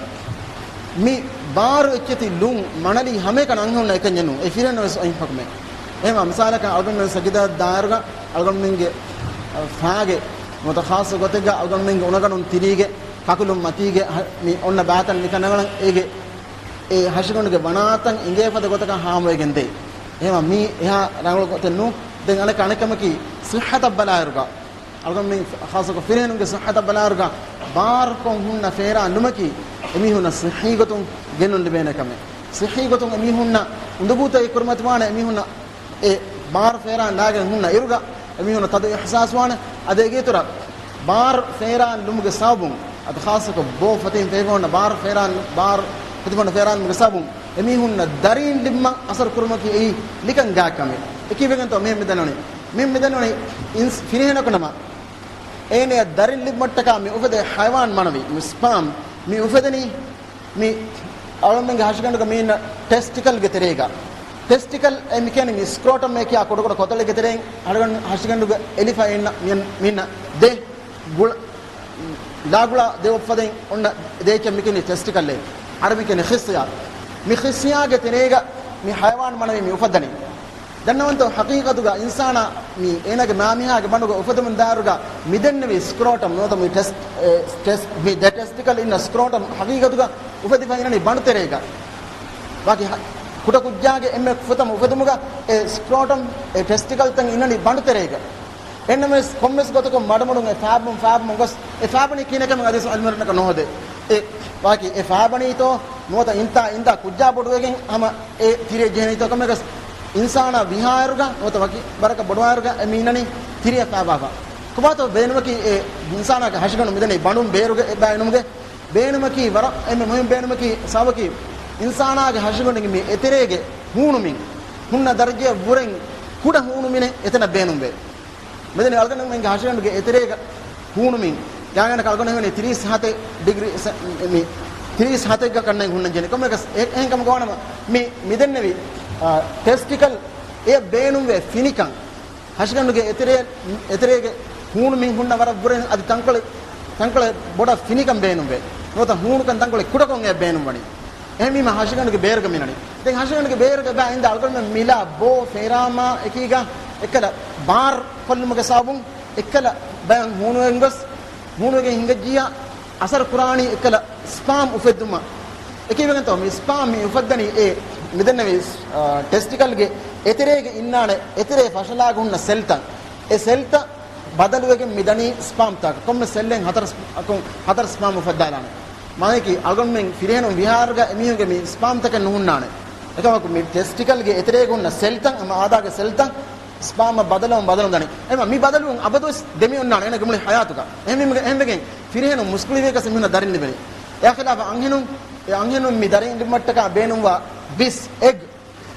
މި ބާރު އެއްޗެތި ލުން މަނަލީ ހަމައެކަނި އަންހެނުންނަށް އެކަންޏެއް ނޫން. އެ ފިރިހެންނަށް ވެސް އޮތް ޙުކުމެއް. އެހެންވީމަ، މިސާލަކަށް އަޅުގަނޑުމެން ސަޖިދާ ދާއިރުގަ އަޅުގަނޑުމެންގެ، އަ، ފާގެ ނުވަތަ ޚާއްޞަ ގޮތެއްގަ އަޅުގަނޑުމެންގެ އުނަގަނޑުން ތިރީގެ ކަކުލުން މަތީގެ ހަ-، މި އޮންނަ ބާތަން ނިކަން ނަގަނަން އޭގެ އެ ހަށިގަނޑުގެ ވަނާތަން އިނގޭ ފަދަ ގޮތަކަށް ހާމަވެގެން ދޭ. އެހެންވީމަ މީ އެހާ ރަނގަޅު ގޮތެއް ނޫން. ދެން އަނެއް، އަނެއް ކަމަކީ ޞިއްޙަތަށް ބަލާއިރުގަ، އަޅުގަނޑުމެން ޚާއްޞަކޮށް ފިރިހެނުންގެ ޞިއްޙަތަށް ބަލާއިރުގަ ބާރުކޮށް ހުންނަ ފޭރާން ލުމަކީ އެމީހުންނަށް ޞިއްޙީ ގޮތުން ގެންނަން ލިބޭނެ ކަމެއް. ޞިއްޙީ ގޮތުން އެމީހުންނަށް އުނދަގޫތައް ކުރިމަތިވާނެ އެމީހުންނަށް އެ ބާރު ފޭރާން ލާގެން ހުންނަ އިރުގަ އެމީހުންނަށް ތަދު އިޙްސާސް ވާނެ. އަދި އޭގެ އިތުރަށް ބާރު ފޭރާން ލުމުގެ ސަބަބުން، އަދި ޚާއްޞަކޮށް ބޯ ފަތިން ފެތިފަ ހުންނަ ބާރު ފޭރާން، ބާރު ފެތިފަ ހުންނަ ފޭރާން ލުމުގެ ސަބަބުން އެމީހުންނަށް ދަރީން ލިބުމަށް އަސަރު ކުރުމަކީ އެއީ ނިކަން ގާތް ކަމެއް. އެކީ ވެގެންތޯ މިހެން މި ދަންނަވަނީ؟ މިހެން މި ދަންނަވަނީ އިންސް-، ފިރިހެނަކު ނަމަ އޭނަޔަށް ދަރިން ލިބުމަށްޓަކާ މި އުފެދޭ ޙަޔަވާން މަނަވީ، މި ސްޕާމް މި އުފެދެނީ މި އަޅުގަނޑުމެންގެ ހަށިގަނޑުގަ މި އިންނަ ޓެސްޓިކަލްގެ ތެރޭގަ. ޓެސްޓިކަލް އެ މިކޭނި މި ސްކްރޯޓަމް އޭ ކިޔާ ކުޑަކުޑަ ކޮތަޅެއްގެ ތެރެއިން އަޅުގަނޑު ހަށިގަނޑުގަ އެލިފަ އިންނަ މި މިންނަ ދެ ގުޅ ލާގުޅާ ދެ އޮއްފަދައިން އޮންނަ ދޭއްޗަށް މިކިނީ ޓެސްޓިކަލް އޭ. އަރަބި ކިނީ ޚިއްސިޔާ. މި ޚިއްސިޔާގެ ތެރޭގަ މި ހަޔަވާން މަނަވީ މި އުފައްދަނީ. ދަންނަވަންތޯ ހަޤީޤަތުގަ އިންސާނާ މި އޭނާގެ މާމިހާގެ ބަނޑުގަ އުފެދުމުން ދާއިރުގަ މި ދެންނެވި ސްކްރޯޓަމް ނުވަތަ މި ޓެސް، އެ، ޓެސް، މި ދެ ޓެސްޓިކަލް އިންނަ ސްކްރޯޓަމް ހަޤީޤަތުގަ އުފެދިފަ އިންނަނީ ބަނޑު ތެރޭގަ. ވަކި ހަ-، ކުޑަކުއްޖާގެ އެންމެ ފުތަމަ އުފެދުމުގަ އެ ސްކްރޯޓަމް އެ ޓެސްޓިކަލްތައް އިންނަނީ ބަނޑު ތެރޭގަ. އެންނަމެސް ކޮންމެސް ގޮތަކުން މަޑުމަޑުން އެ ފާބަމުން ފާބަމުން ގޮސް އެ ފާބަނީ ކިހިނެއްކަމެއް އަދިސް އިލްމުވެރިންނަކަށް ނުހޯދޭ. އެ ވާކި އެ ފާބަނީތޯ ނުވަތަ އިންތާ އިންދާ ކުއްޖާ ބޮޑުވެގެން ހަމަ އެ ތިރިއެއް ޖެހެނީތޯ ކަމެއް ގޮސް އިންސާނާ ވިހާއިރުގަ ނުވަތަ ވަކި ވަރަކަށް ބޮޑުވާއިރުގަ އެ މީނަނީ ތިރިއަށް ފާބާފަ. ކޮބާތޯ ބޭނުމަކީ އެ އިންސާނާގެ ހަށިގަނޑު މިދަނީ ބަނޑުން ބޭރުގަ އެބައިނުމުގެ ބޭނުމަކީ ވަރަށް އެންމެ މުހިންމު ބޭނުމަކީ ސަބަބަކީ އިންސާނާގެ ހަށިގަނޑުގެ މި އެތެރޭގެ ހޫނުމިން ހުންނަ ދަރަޖައަށް ވުރެން ކުޑަ ހޫނުމިނެއް އެތަނަށް ބޭނުންވޭ. މެދަނީ އަޅުގަނޑުމެންގެ ހަށިގަނޑުގެ އެތެރޭގަ ހޫނުމިން ގާގަނޑަކަށް އަޅުގަނޑު ހެވެނީ ތިރީސް ހަތެއް ޑިގްރީ ސެ-، މި ތިރީސް ހަތެއްގަ ކަންނޭނގެ ހުންނަން ޖެހެނީ. ކޮންމެއަކަސް އެ-، އެހެން ކަމަކަށް ވާނަމަ މި، މި ދެންނެވި، އާ، ޓެސްޓިކަލް އެ ބޭނުންވޭ ފިނިކަން. ހަށިގަނޑުގެ އެތެރޭ، އެތެރޭގެ ހޫނު މި ހުންނަ ވަރަށް ވުރެން އަދި ތަންކޮޅެއް، ތަންކޮޅެއް ބޮޑަށް ފިނިކަން ބޭނުންވޭ. ނުވަތަ ހޫނުކަން ތަންކޮޅެއް ކުޑަކޮށް އެ ބޭނުންވަނީ. އެހެންވީމަ ހަށިގަނޑުގެ ބޭރުގަ މިނަނީ. ދެން ހަށިގަނޑުގެ ބޭރުގަ އެބަ އިންދާ އަޅުގަނޑުމެން މިލާ ބޯ ފޭރާމާ އެކީގަ އެއްކަލަ ބާރް ކޮށްލުމުގެ ސަބަބުން އެއްކަލަ ބަޔަށް ހޫނުވެގެން ގޮސް، ހޫނުވެގެން ހިނގައްޖިއްޔާ އަސަރު ކުރާނީ އެއްކަލަ ސްޕާމް އުފެއްދުމަށް. އެކީވެގެންތޯ މި ސްޕާމް މި އުފައްދަނީ އެ މިދެންނެވި، އާ، ޓެސްޓިކަލްގެ އެތެރޭގަ އިންނާނެ އެތެރޭ ފަށަލާގަ ހުންނަ ސެލްތައް. އެ ސެލްތައް ބަދަލުވެގެން މި ދަނީ ސްޕާމްތަކަށް. ކޮންމެ ސެލްއެއް ހަތަރު ސް-، އަކުން ހަތަރު ސްޕާމް އުފައްދާލާނެ. މާނައަކީ އަޅުގަނޑުމެން ފިރިހެނުން ވިހާރުގަ އެމީހުންގެ މި ސްޕާމްތަކެއް ނުހުންނާނެ. އެކަމަކު މި ޓެސްޓިކަލްގެ އެތެރޭގަ ހުންނަ ސެލްތައް ހަމަ އާދާގެ ސެލްތައް ސްޕާމަށް ބަދަލުވަން ބަދަލުވަން ދަނީ. އެމަ މި ބަދަލުވުން އަބަދުވެސް ދެމި އޮންނާނެ އޭނަގެ މުޅި ހަޔާތުގަ. އެހެންވީމަ، އެހެންވެގެން ފިރިހެނުން މުސްކުޅިވިޔަކަސް އެމީހުންނަށް ދަރިން ލިބެނީ. އެއާ ޚިލާފަށް އަންހެނުން، އެ އަންހެނުން މި ދަރިން ލިބުމަށްޓަކާ ބޭނުންވާ ބިސް، އެގް،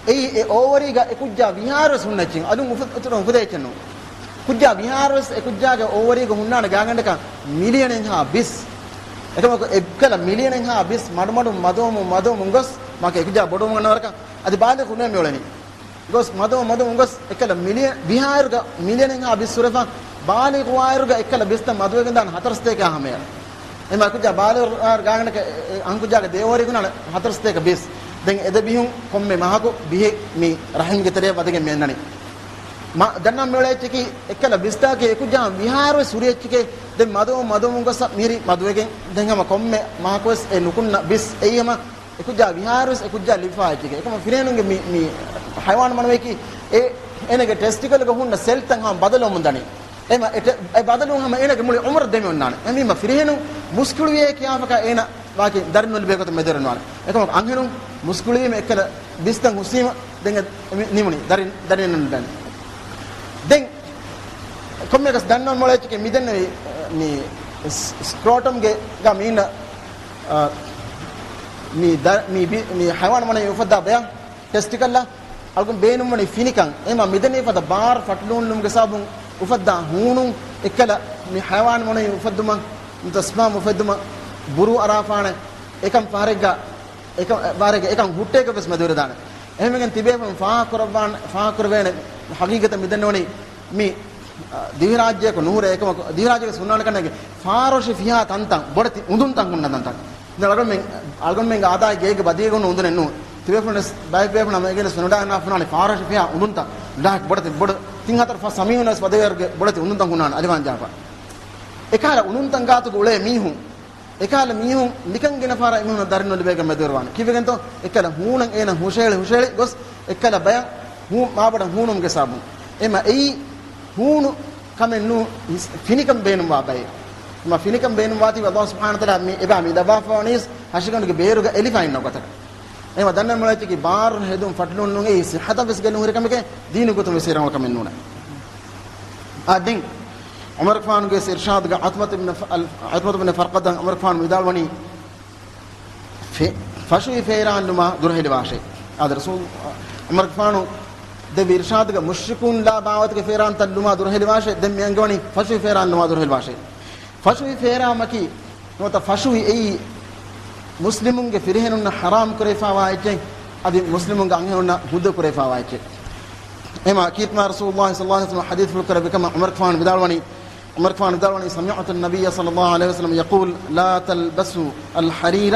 އެއީ އެ އޯވަރީގަ އެކުއްޖާ ވިހާރުވެސް ހުންނަ އެއްޗެއް. އަލުން އުފަ-، އުތުރަށް އުފެދޭ އެއްޗެއް ނޫން. ކުއްޖާ ވިހާރުވެސް އެކުއްޖާގެ އޯވަރީގަ ހުންނާނެ ގާގަނޑަކަށް މިލިއަނެއްހާ ބިސް. އެކަމަކު އެއްކަލަ މިލިއަނެއްހާ ބިސް މަޑުމަޑުން މަދުވަމުން މަދުވަމުން ގޮސް މާކެ އެކުއްޖާ ބޮޑުވަމުން ގަންނަ ވަރަކަށް އަދި ބާލިޣު ނުވެ މިއުޅެނީ. ގޮސް މަދުވަމުން މަދުވަމުން ގޮސް އެއްކަލަ މިލިއަ-، ވިހާރުގަ މިލިއަނެއްހާ ބިސް ހުރެފަ ބާލިޣުވާއިރުގަ އެއްކަލަ ބިސްތައް މަދުވެގެން ދާން ހަތަރު ސަތޭކަ ހަމަޔަށް. އެމަ ކުއްޖާ ބާލިޣުވާއިރު ގާގަނޑަކަށް އެ-، އެ-، އަންކުއްޖާގެ ދެ އޯވަރީ ހުންނާނެ ހަތަރު ސަތޭކަ ބިސް. ދެން އެ ދެ ބިހުން ކޮންމެ މަހަކު ބިހެއް މި ރަހިމްގެ ތެރެއަށް ވަދެގެން މި އަންނަނީ. މަ-، ދަންނަވަން މިއުޅޭ އެއްޗަކީ އެއްކަލަ ބިސްތަކަކީ އެކުއްޖާ ވިހާރުވެސް ހުރި އެއްޗެކޭ. ދެން މަދުވަމުން މަދުވަމުން ގޮސް މިހިރީ މަދުވެގެން ދެން ހަމަ ކޮންމެ މަހަކުވެސް އެ ނުކުންނަ ބިސް އެއީ ހަމަ އެކުއްޖާ ވިހާރުވެސް އެކުއްޖާ ލިބިފާ އެއްޗެކޭ. އެކަމަ ފިރިހެނުންގެ މި، މި ހަޔަވާން މަނުވަޔަކީ އެ އޭނަގެ ޓެސްޓިކަލްގަ ހުންނަ ސެލްތައް ހަމަ ބަދަލުވަމުން ދަނީ. އެމަ އެ ޓެ-، އެ ބަދަލުވުން ހަމަ އޭނަގެ މުޅި އުމުރަށް ދެމި އޮންނާނެ. އެހެންވީމަ ފިރިހެނުން މުސްކުޅިވޭ ކިޔާފަކާ އޭނަ ވާކި ދަރިން ނުލިބޭ ގޮތަށް މެދުވެރިވާނެ. އެކަމަކު އަންހެނުން މުސްކުޅިވީމަ އެއްކަލަ ބިސްތައް ހުސީމަ ދެން އެ މި-، ނިމުނީ. ދަރިން، ދަރިން ނުލިބޭނެ. ދެން ކޮންމެއަކަސް ދަންނަވަން މޮޅޭ އެއްޗެކޭ މިދެންނެވި، މި ސް-، ސްކްރޯޓަމްގެ ގަ މީނަ، އަ، މި ދަ-، މި ބި-، މި ހަޔަވާން މަނަވި އުފައްދާ ބަޔަށް ޓެސްޓިކަލްއަށް އަޅުގަނޑު ބޭނުންވަނީ ފިނިކަން. އެމަ މިދެންނެވި ފަދަ ބާރު ފަޓުލުން ލުމުގެ ސަބަބުން އުފައްދާ ހޫނުން އެއްކަލަ މި ހަޔަވާން މަނަވި އުފައްދުމަށް ނުވަތަ ސްޕާމް އުފެއްދުމަށް ބުރޫ އަރާފާނެ. އެކަން ފަހަރެއްގަ، އެކަން ފަހަރެއްގަ އެކަން ހުއްޓޭކަށް ވެސް މެދުވެރިދާނެ. އެހެންވެގެން ތިބޭފުޅުން ފާހަގަކުރައްވާން، ފާހަގަކުރެވޭނެ ހަގީގަތަށް މިދެންނެވަނީ މި، އަ، ދިވެހިރާއްޖެއަކު ނުހުރޭ އެކަމަކު ދިވެހިރާއްޖޭގެ ހުންނާނެ ކަންނޭނގެ ފާރޮށި ފިހާ ތަންތަން ބޮޑެތި އުނދުންތަން ހުންނަ ތަންތަން. ދެން އަޅުގަނޑުމެން، އަޅުގަނޑުމެންގެ އާދާއި ގޭގެ ބަދީގަ ހުންނަ އުނދުނެއް ނޫން. ތިބޭފުޅުންވެސް ބައެއް ބޭފުޅުން ހަމަ އެނގޭނެ ނުޑާ ނާފުނާނެ ފާރޮށި ފިހާ އުނދުންތަން. ނުޑާ ބޮޑެތި ބޮޑު ތިން ހަތަރު ފަސް ހަ މީހުންވެސް ވަދެވޭވަރުގެ ބޮޑެތި އުނދުންތަން ހުންނާނެ އަލިވާން ޖާފަ. އެކަހަލަ އުނދުންތަން ގާތުގަ އުޅޭ މީހުން އެކަހަލަ މީހުން ނިކަން ގިނަ ފަހަރަށް އެމީހުންނަށް ދަރިން ނުލިބޭގަ މެދުވެރިވާނެ. ކީއްވެގެންތޯ؟ އެއްކަލަ ހޫނަށް އޭނަ ހުށަހެޅި ހުށަހެޅި ގޮސް އެއްކަލަ ބަޔަށް ހޫ-، މާބޮޑަށް ހޫނުމުގެ ސަބަބުން. އެމަ އެއީ ހޫނު ކަމެއް ނޫ، ފިނިކަން ބޭނުންވާ ބައެއް. އެމަ ފިނިކަން ބޭނުންވާތީ އަﷲ ސުބްޙާނަހޫ ވަތަޢާލާ މި އެބާ މި ލައްވާފަވަނީސް ހަށިގަނޑުގެ ބޭރުގަ އެލިފައިންނަ ގޮތަކަށް. އެމަ ދަންނަ މޮޅެތިކި ބާރު ހެދުން ފަޓުލުން ނުން އެއީ ސިއްހަތަށް ވެސް ގެއްލުން ހުރި ކަމެކޭ، ދީނު ގޮތުން ވެސް އިރަނގަޅު ކަމެއް ނޫނޭ. އާ، ދެން ޢުމަރުގެފާނުގެ އިރްޝާދުގަ ޢުތުބަތު ބިން ފަ-، ޢުތުބަތު ބިން ފަރްޤަދަށް ޢުމަރުގެފާނު ވިދާޅުވަނީ، ފެ-، ފަށުވި ފޭރާން ލުމާ ދުރުހެލިވާށޭ. އާދެ، ރަސޫލު، ޢުމަރުގެފާނު ދެއްވި އިރްޝާދުގަ މުޝްރިކުން ލާ ބާވަތުގެ ފޭރާންތައް ލުމާ ދުރުހެލިވާށޭ. ދެން މި އަންގަވަނީ ފަށުވި ފޭރާން ލުމާ ދުރުހެލިވާށޭ. ފަށުވި ފޭރާމަކީ ނުވަތަ ފަށުވި އެއީ މުސްލިމުންގެ ފިރިހެނުންނަށް ޙަރާމް ކުރެވިފާވާ އެއްޗެއް. އަދި މުސްލިމުންގެ އަންހެނުންނަށް ހުއްދަ ކުރެވިފައިވާ އެއްޗެއް. އެމާ ކީރިތި މާތް ރަސޫލުﷲ ޞައްލަﷲ ޢަލައިހި ވަސައްލަމަ ޙަދީޘްފުޅު ކުރެއްވި ކަމަށް ޢުމަރުގެފާނު ވިދާޅުވަނީ، ޢުމަރުގެފާނު ވިދާޅުވަނީ، سمعت النبي صلى الله عليه وسلم يقول: لا تلبسوا الحرير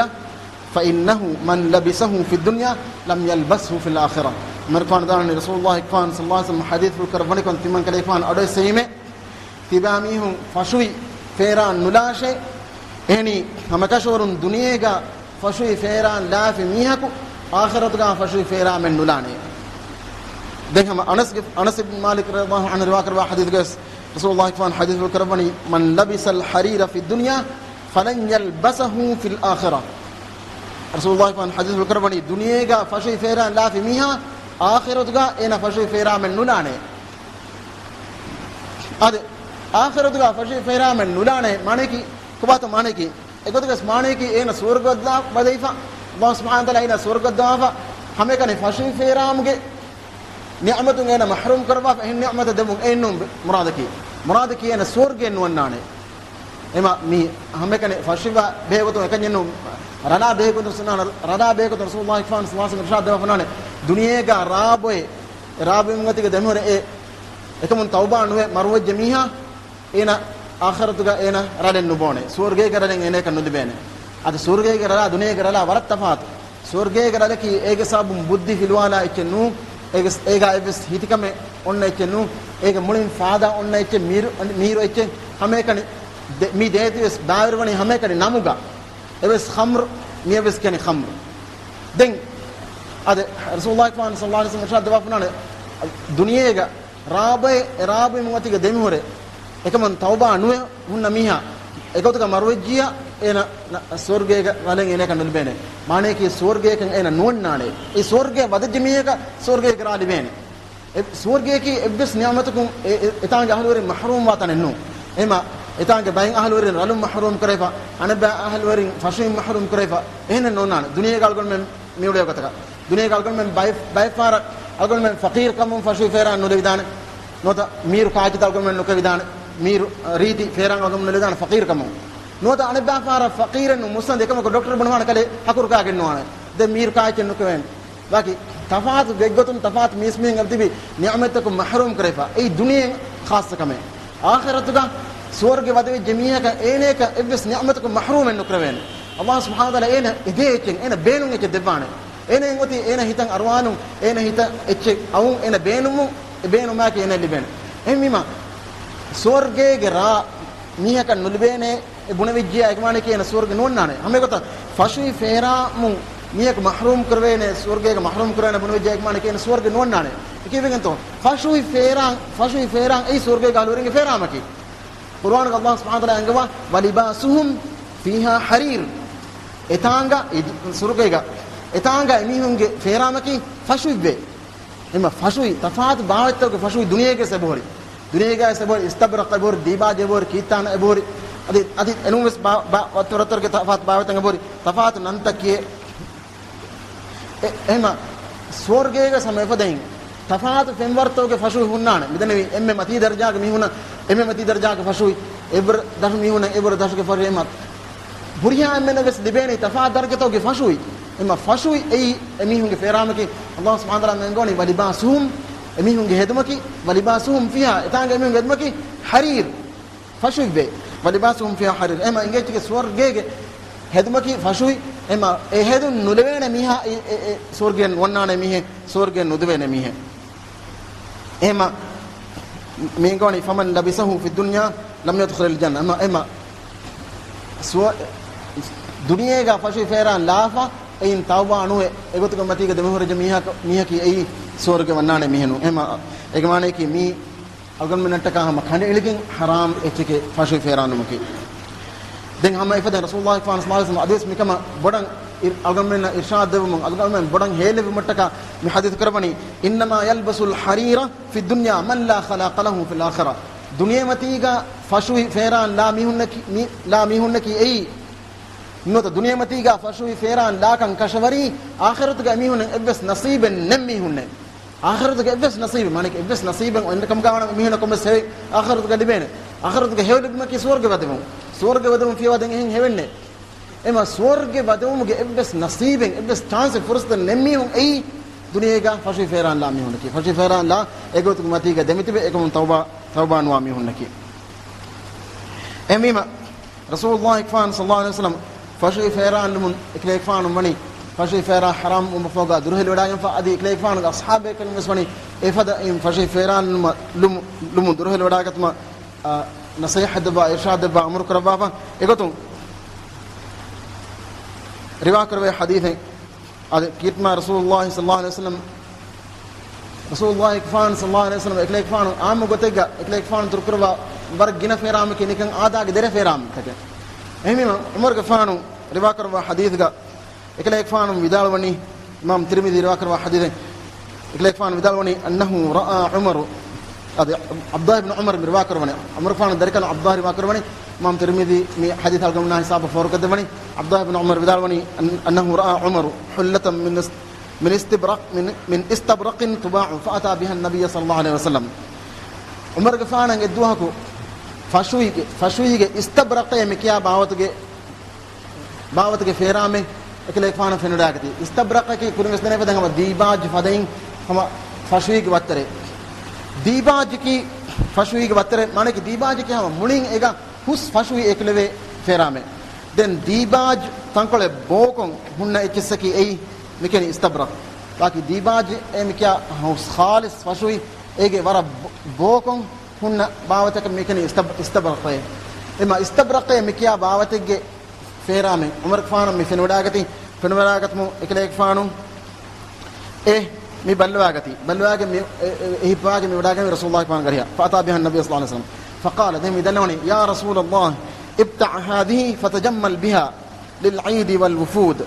فإنه من لبسه في الدنيا لم يلبسه في الآخرة. ޢުމަރުގެފާނު ވިދާޅުވަނީ، ރަސޫލުﷲ އެކުފާނު ޞައްލަﷲ ޢަލައިހި ވަސައްލަމަ ޙަދީޘްފުޅު ކުރައްވަނި ކޮން ތިމަން ކަލޭގެފާނު އަޑުއެއްސެވީމޭ، ތިބާމީހުން ފަށުވި ފޭރާން ނުލާށޭ. އެހެނީ، ހަމަކަށަވަރުން ދުނިޔޭގަ ފަށުވި ފޭރާން ލާފި މީހަކު، އާޚިރަތުގަ ފަށުވި ފޭރާމެއް ނުލާނެ. ދެން ހަމަ އަނަސްގެ، އަނަސް އިބްނު މާލިކް ރަޟިޔަﷲ ޢަންހު ރިވާކުރައްވާ ޙަދީޘްގައި ވެސް ރަސޫލުﷲ އެކުފާނު ޙަދީޘްފުޅު ކުރައްވަނީ، من لبس الحرير في الدنيا فلن يلبسه في الآخرة. ރަސޫލުﷲ އެކުފާނު ޙަދީޘްފުޅު ކުރައްވަނީ، ދުނިޔޭގަ ފަށުވި ފޭރާން ލާފި މީހާ، އާޚިރަތުގަ އޭނަ ފަށުވި ފޭރާމެއް ނުލާނެ. އާދެ، އާޚިރަތުގަ ފަށުވި ފޭރާމެއް ނުލާނެ މާނަޔަކީ، ކޮބާތޯ މާނަޔަކީ؟ އެގޮތުގަސް މާނަޔަކީ އޭނަ ސުވަރުގަ ވަދެވިފަ، ﷲ ސުބްޙާނަހޫ ވަތަޢާލާ އޭނަ ސުވަރުގަ ދާފަ، ހަމައެކަނި ފަށުވި ފޭރާމުގެ ނިޢުމަތުން އޭނަ މަޙްރޫމް ކުރައްވާފަ، އެހެން ނިޢުމަތެއް ދެމުން އެއްނޫން މުރާދަކީ. މުރާދަކީ އޭނަ ސުވަރުގެއެއް ނުވަންނާނެ. އެމަ މީ ހަމައެކަނި ފަށުވާ ބެހޭގޮތުން އެކަންޏެއްނޫން، ރަލާ ބެހޭގޮތުން ސުންނާނަ، ރަލާ ބެހޭގޮތުން ރަސޫލުﷲ އެކުފާނު ޞައްލަﷲ ޢަލައިހި ވަސައްލަމަ އިރުޝާދު ދެއްވާފަ ވަނާނެ، ދުނިޔޭގަ ރާބޮއެ، ރާބޮއިމުގަ ތިގެ ދެމިހުރެ އެ އެކަމުން ތައުބާ ނުވެ މަރުވެއްޖެ މީހާ، އޭނަ އާޚިރަތުގަ އޭނަ ރަލެއް ނުބޯނެ. ސުވަރުގޭގެ ރަލެއް އޭނައަކަށް ނުލިބޭނެ. އަދި ސުވަރުގޭގެ ރަލާ ދުނިޔޭގެ ރަލާ ވަރަށް ތަފާތު. ސުވަރުގޭގެ ރަލަކީ އޭގެ ސަބަބުން ބުއްދި ފިލުވާލާ އެއްޗެއް ނޫން. އޭގެ، އޭގާ އެއްވެސް ހިތިކަމެއް އޮންނަ އެއްޗެއް ނޫން. އޭގެ މުޅިން ފާދާ އޮންނަ އެއްޗެއް މީރު، މީރު އެއްޗެއް. ހަމައެކަނި ދެ، މި ދޭތި ވެސް ބައިވެރިވަނީ ހަމައެކަނި ނަމުގަ. އެވެސް ޚަމްރު، މިއެވެސް ކިޔަނީ ޚަމްރު. ދެން އަދި ރަސޫލުﷲ އެކުފާނު ޞައްލަﷲ ޢަލައިހި ވަސައްލަމަ އިރުޝާދު ދެއްވާފަ ވަނާނެ، ދުނިޔޭގަ ރާބޮއެ، ރާބޮއިމުގަ ތިގެ ދެމިހުރެ އެކަމުން ތައުބާ ނުވެ ހުންނަ މީހާ އެގޮތުގަ މަރުވެއްޖިއްޔާ، އޭނަ ސުވަރުގޭގެ ރަލެއް އޭނައަކަށް ނުލިބޭނެ. މާނަޔަކީ ސުވަރުގޭކަން އޭނަ ނުވަންނާނެ. އެ ސުވަރުގޭ ވަދެއްޖެ މީހަކަށް ސުވަރުގޭގެ ރާ ލިބޭނެ. އެ ސުވަރުގޭކީ އެއްވެސް ނިޢުމަތަކުން އެ، އެ، އެތާނގެ އަހުލުވެރިން މަޙްރޫމް ވާ ތަނެއް ނޫން. އެހެމަ އެތާނގެ ބައެއް އަހުލުވެރިން ރަލުން މަޙްރޫމް ކުރެފަ، އަނެއްބައި އަހުލުވެރިން ފަށުވިން މަޙްރޫމް ކުރެފަ، އެހެނެއް ނޯންނާނެ. ދުނިޔޭގަ އަޅުގަނޑުމެން މިއުޅޭ ގޮތަކަށް. ދުނިޔޭގަ އަޅުގަނޑުމެން ބައެއް، ބައެއް ފަހަރަށް އަޅުގަނޑުމެން ފަޤީރު ކަމުން ފަށުވި ފޭރާން ނުލެވިދާނެ. ނުވަތަ މީރު ކާއެއްޗެއް އަޅުގަނޑުމެން ނުކެވިދާނެ. މީރު، އަ، ރީތި ފޭރާން އަޅުގަނޑުމެން ނުލެވިދާނެ ފަޤީރު ކަމުން. ނުވަތަ އަނެއްބައި ފަހަރަށް ފަޤީރެއް ނޫން މުއްސަނދި އެކަމަކު ޑޮކްޓަރު ބުނަވާނެ ކަލޭ ހަކުރު ކާގެން ނުވާނެ. ދެން މީރު ކާއެއްޗެއް ނުކެވޭނެ. ވަކި ތަފާތު ގޮތްގޮތުން ތަފާތު މީސްމީހުން އެބަތިބި ނިޢުމަތްތަކުން މަޙްރޫމް ކުރެފަ. އެއީ ދުނިޔެ ޚާއްޞަ ކަމެއް. އާޚިރަތުގަ ސުވަރުގެ ވަދެވިއްޖެ މީހަކަށް އޭނައަކަށް އެއްވެސް ނިޢުމަތަކުން މަޙްރޫމެއް ނުކުރެވޭނެ. ﷲ ސުބްޙާނަހޫ ވަތަޢާލާ އޭނަ އެދޭ އެއްޗެއް، އޭނަ ބޭނުން އެއްޗެއް ދެއްވާނެ. އޭނައަށް އޮތީ އޭނަ ހިތަށް އަރުވާނު، އޭނަ ހިތަށް އެއްޗެއް އައުން، އޭނަ ބޭނުމު، އެ ބޭނުމާއެކީ އޭނަ ލިބޭނެ. އެހެންވީމަ، ސުވަރުގޭގެ ރާ މީހަކަށް ނުލިބޭނެ. އެ ބުނެވިއްޖެޔާ އެކަމާނަކީ އޭނަ ސުވަރުގެ ނުވަންނާނެ. ހަމައެގޮތަށް ފަށުވި ފޭރާމުން މީހަކު މަޙްރޫމް ކުރެވޭނެ ސުވަރުގޭގަ މަޙްރޫމް ކުރެވޭނެ ބުނެވިއްޖެޔާ އެކަމާނަކީ އޭނަ ސުވަރުގެ ނުވަންނާނެ. އެ ކީއްވެގެންތޯ؟ ފަށުވި ފޭރާން، ފަށުވި ފޭރާން އެއީ ސުވަރުގޭގެ އަހުލުވެރިންގެ ފޭރާމަކީ. ޤުރުއާނުގަ ﷲ ސުބްޙާނަހޫ ވަތަޢާލާ އަންގަވާ، ولباسهم فيها حرير. އެތާނގަ، ސުވަރުގޭގަ އެތާނގަ އެމީހުންގެ ފޭރާމަކީ ފަށުވިއްވޭ. އެމަ ފަށުވި، ތަފާތު ބާވަތްތަކުގެ ފަށުވި ދުނިޔޭގެ އެބަހުރި. ދުނިޔޭގައި އެބަހުރި، އިސްތަބްރަޤް އެބަހުރި، ދީބާޖް އެބަހުރި، ކީއްތާނަ އެބަހުރި. އަދި، އަދި އެނޫންވެސް ބާ، ބާ، ވައްތަރު ވައްތަރުގެ ތަފާތު ބާވަތްތައް އެބަހުރި. ތަފާތު ނަންތައް ކިޔޭ. އެ، އެހެމަ ސުވަރުގޭގަ ހަމަ އެފަދައިން ތަފާތު ފެންވަރުތަކުގެ ފަށުވި ހުންނާނެ. މިދަނީ އެންމެ މަތީ ދަރަޖާގެ މީހުންނަށް، އެންމެ މަތީ ދަރަޖާގެ ފަށުވި، އެއްވަރު ދަށު މީހުންނަށް އެއްވަރު ދަށުގެ ފަށުވި އެހެމަ ހުރިހާ އެންމެނަށް ވެސް ލިބޭނީ ތަފާތު ދަރަޖަތަކުގެ ފަށުވި. އެމަ ފަށުވި އެއީ އެމީހުންގެ ފޭރާމަކީ. ﷲ ސުބްޙާނަހޫ ވަތަޢާލާ އަންގަވަނީ ولباسهم، އެމީހުންގެ ހެދުމަކީ، ولباسهم فيها، އެތާނގަ އެމީހުންގެ ހެދުމަކީ حرير، ފަށުވިއްވޭ. ولباسهم فيها حرير. އެމަ އިނގޭތިގެ ސުވަރުގޭގެ ހެދުމަކީ ފަށުވި. އެމަ އެ ހެދުން ނުލެވޭނެ މީހާ އެ، އެ، އެ ސުވަރުގެ ނުވަންނާނެ މީހެއް، ސުވަރުގެ ނުދެވޭނެ މީހެއް. އެހެމަ މި އިނގޯނީ فمن لبسه في الدنيا لم يدخل الجنة. އެމަ، އެމަ ސުވަ، ދުނިޔޭގަ ފަށުވި ފޭރާން ލާފަ، އެއިން ތައުބާ ނުވެ، އެގޮތުގެ މަތީގަ ދެމިހުރެއްޖެ މީހަކަ، މީހަކީ އެއީ ސުވަރުގެ ވަންނާނެ މީހެއް ނޫން. އެމަ، އޭގެ މާނަޔަކީ މީ އަޅުގަނޑުމެންނަށްޓަކާ ހަމަ ކަނޑައެޅިގެން ޙަރާމް އެއްޗެކޭ ފަށުވި ފޭރާނުމަކީ. ދެން ހަމަ އެފަދައިން ރަސޫލުﷲ ފާން ސައްލަﷲ ޢަލައިހި ވަސައްލަމަ އަދިވެސް މިކަމަށް ބޮޑަށް އިރް، އަޅުގަނޑުމެންނަށް އިރްޝާދު ދެއްވުމުން، އަޅުގަނޑުމެން ބޮޑަށް ހޭލެވުމަށްޓަކާ މި ޙަދީޘް ކުރައްވަނީ، إنما يلبس الحرير في الدنيا من لا خلاق له في الآخرة. ދުނިޔެމަތީގަ ފަށުވި ފޭރާން ލާ މީހުންނަކީ، މީ، ލާ މީހުންނަކީ އެއީ. ނުވަތަ ދުނިޔެމަތީގަ ފަށުވި ފޭރާން ލާކަން ކަށަވަރީ، އާޚިރަތުގަ އެމީހުންނަށް އެއްވެސް ނަސީބެއް ނެތް މީހުންނޭ. އާޚިރަތުގެ އެއްވެސް ނަސީބެއް، މާނައަކީ އެއްވެސް ނަސީބެއް އޮތް ކަމުގަ ވާނަމަ މީހުންނަށް ކޮންމެސް ހެޔޮ އާޚިރަތުގަ ލިބޭނެ. އާޚިރަތުގެ ހެޔޮ ލިބުމަކީ ސުވަރުގެ ވަދެވުން. ސުވަރުގެ ވަދެވުން ފިޔަވާދޭން އެހެން ހެޔޮއެއް ނެތް. އެމަ ސުވަރުގެ ވަދެވުމުގެ އެއްވެސް ނަސީބެއް، އެއްވެސް ޗާންސެއް، ފުރުސަތެއް ނެތް މީހުން އެއީ ދުނިޔޭގަ ފަށުވި ފޭރާން ލާ މީހުންނަކީ. ފަށުވި ފޭރާން ލާ އެގޮތުގެ މަތީގަ ދެމިތިބެ އެކަމުން ތައުބާ، ތައުބާ ނުވާ މީހުންނަކީ. އެހެންވީމަ، ރަސޫލުﷲ އެކުފާނު ޞައްލަﷲ ޢަލައިހި ވަސައްލަމަ ފަށުވި ފޭރާން ލުމުން އެކަލޭގެފާނު ވަނީ، ފަށުވި ފޭރާން ޙަރާމް ވުމަށްފަހުގަ ދުރުހެލިވަޑާގެންފަ، އަދި އެކަލޭގެފާނުގެ އަޞްޙާބުބޭކަލުން ވެސް ވަނީ އެފަދަ އިން ފަށުވި ފޭރާން ލުމު، ލުމު، ލުމުން ދުރުހެލިވަޑާގަތުމަށް، އާ، ނަޞޭޙަތް ދެއްވާ، އިރްޝާދް ދެއްވާ، އަމުރު ކުރައްވާފަ. އެގޮތުން ރިވާކުރެވޭ ޙަދީޘެއް، އަދި ކީރިތި މާތް ރަސޫލުﷲ ޞައްލަﷲ ޢަލައިހި ވަސައްލަމަ، ރަސޫލުﷲ އެކުފާނު ޞައްލަﷲ ޢަލައިހި ވަސައްލަމަ އެކަލޭގެފާނު ޢާއްމު ގޮތެއްގަ އެކަލޭގެފާނު ދުރުކުރައްވާ ވަރަށް ގިނަ ފޭރާމަކީ ނިކަން އާދާގެ ދެރަ ފޭރާމަކަށެވެ. އެހެންވީމަ، ޢުމަރުގެފާނު ރިވާކުރައްވާ ޙަދީޘްގަ އެކަލޭގެފާނު ވިދާޅުވަނީ، އިމާމު ތިރްމިޛީ ރިވާކުރައްވާ ޙަދީޘެއް، އެކަލޭގެފާނު ވިދާޅުވަނީ، أنه رأى عمر، އަދި ޢަބްދުﷲ ބިން ޢުމަރު މި ރިވާކުރައްވަނީ، ޢުމަރުގެފާނު ދަރިކަލުން ޢަބްދުﷲ ރިވާކުރައްވަނީ، އިމާމު ތިރްމިޛީ މި ޙަދީޘް އަޅުގަނޑުމެންނާ ހިސާބަށް ފޯރުކޮށްދެއްވަނީ، ޢަބްދުﷲ ބިން ޢުމަރު ވިދާޅުވަނީ، أن، أنه رأى عمر حلة من است، من استبرق، من، من استبرق تباع، فأتى بها النبي صلى الله عليه وسلم. ޢުމަރުގެފާނަށް އެއްދުވަހަކު ފަށުވީގެ، ފަށުވީގެ އިސްތަބްރަޤޭ މިކިޔާ ބާވަތުގެ، ބާވަތުގެ ފޭރާމެއް އެކަލޭގެފާނަށް ފެނިވަޑާގަތީ. އިސްތަބްރަޤަކީ ކުރިންވެސް ދެނެފަ ދެން ހަމަ ދީބާޖް ފަދައިން ހަމަ ފަށުވީގެ ވައްތަރެއް. ދީބާޖަކީ ފަށުވީގެ ވައްތަރެއް، މާނަކީ ދީބާޖަކީ ހަމަ މުޅިން އޭގަ ހުސް ފަށުވި އެކުލެވޭ ފޭރާމެއް. ދެން ދީބާޖް ތަންކޮޅެއް ބޯކޮށް ހުންނަ އެއްޗިއްސަކީ އެއީ މިކަނި އިސްތަބްރަޤް. ބާކީ ދީބާޖް އޭ މިކިޔާ ހުސް ޚާލިޞް ފަށުވި އޭގެ ވަރަށް ބޯ، ބޯކޮށް ހުންނަ ބާވަތަކަށް މިކަނި އިސްތަބް، އިސްތަބްރަޤޭ. އެމަ އިސްތަބްރަޤޭ މިކިޔާ ބާވަތެއްގެ ފޭރާމެއް ޢުމަރުގެފާނަށް މި ފެނިވަޑާގަތީ، ފެނިވަޑާގަތުމުން އެކަލޭގެފާނު އެ މި ބައްލަވާގަތީ. ބައްލަވާގެން މި، އެ، އެ، އެ ހިއްޕަވާގެން މި ވަޑާގެން ރަސޫލުﷲ އެކުފާނުގެ އަރިހަށް. فأتى بها النبي صلى الله عليه وسلم فقال، ދެން މި ދަންނަވަނީ، يا رسول الله، ابتع هذه فتجمل بها للعيد والوفود.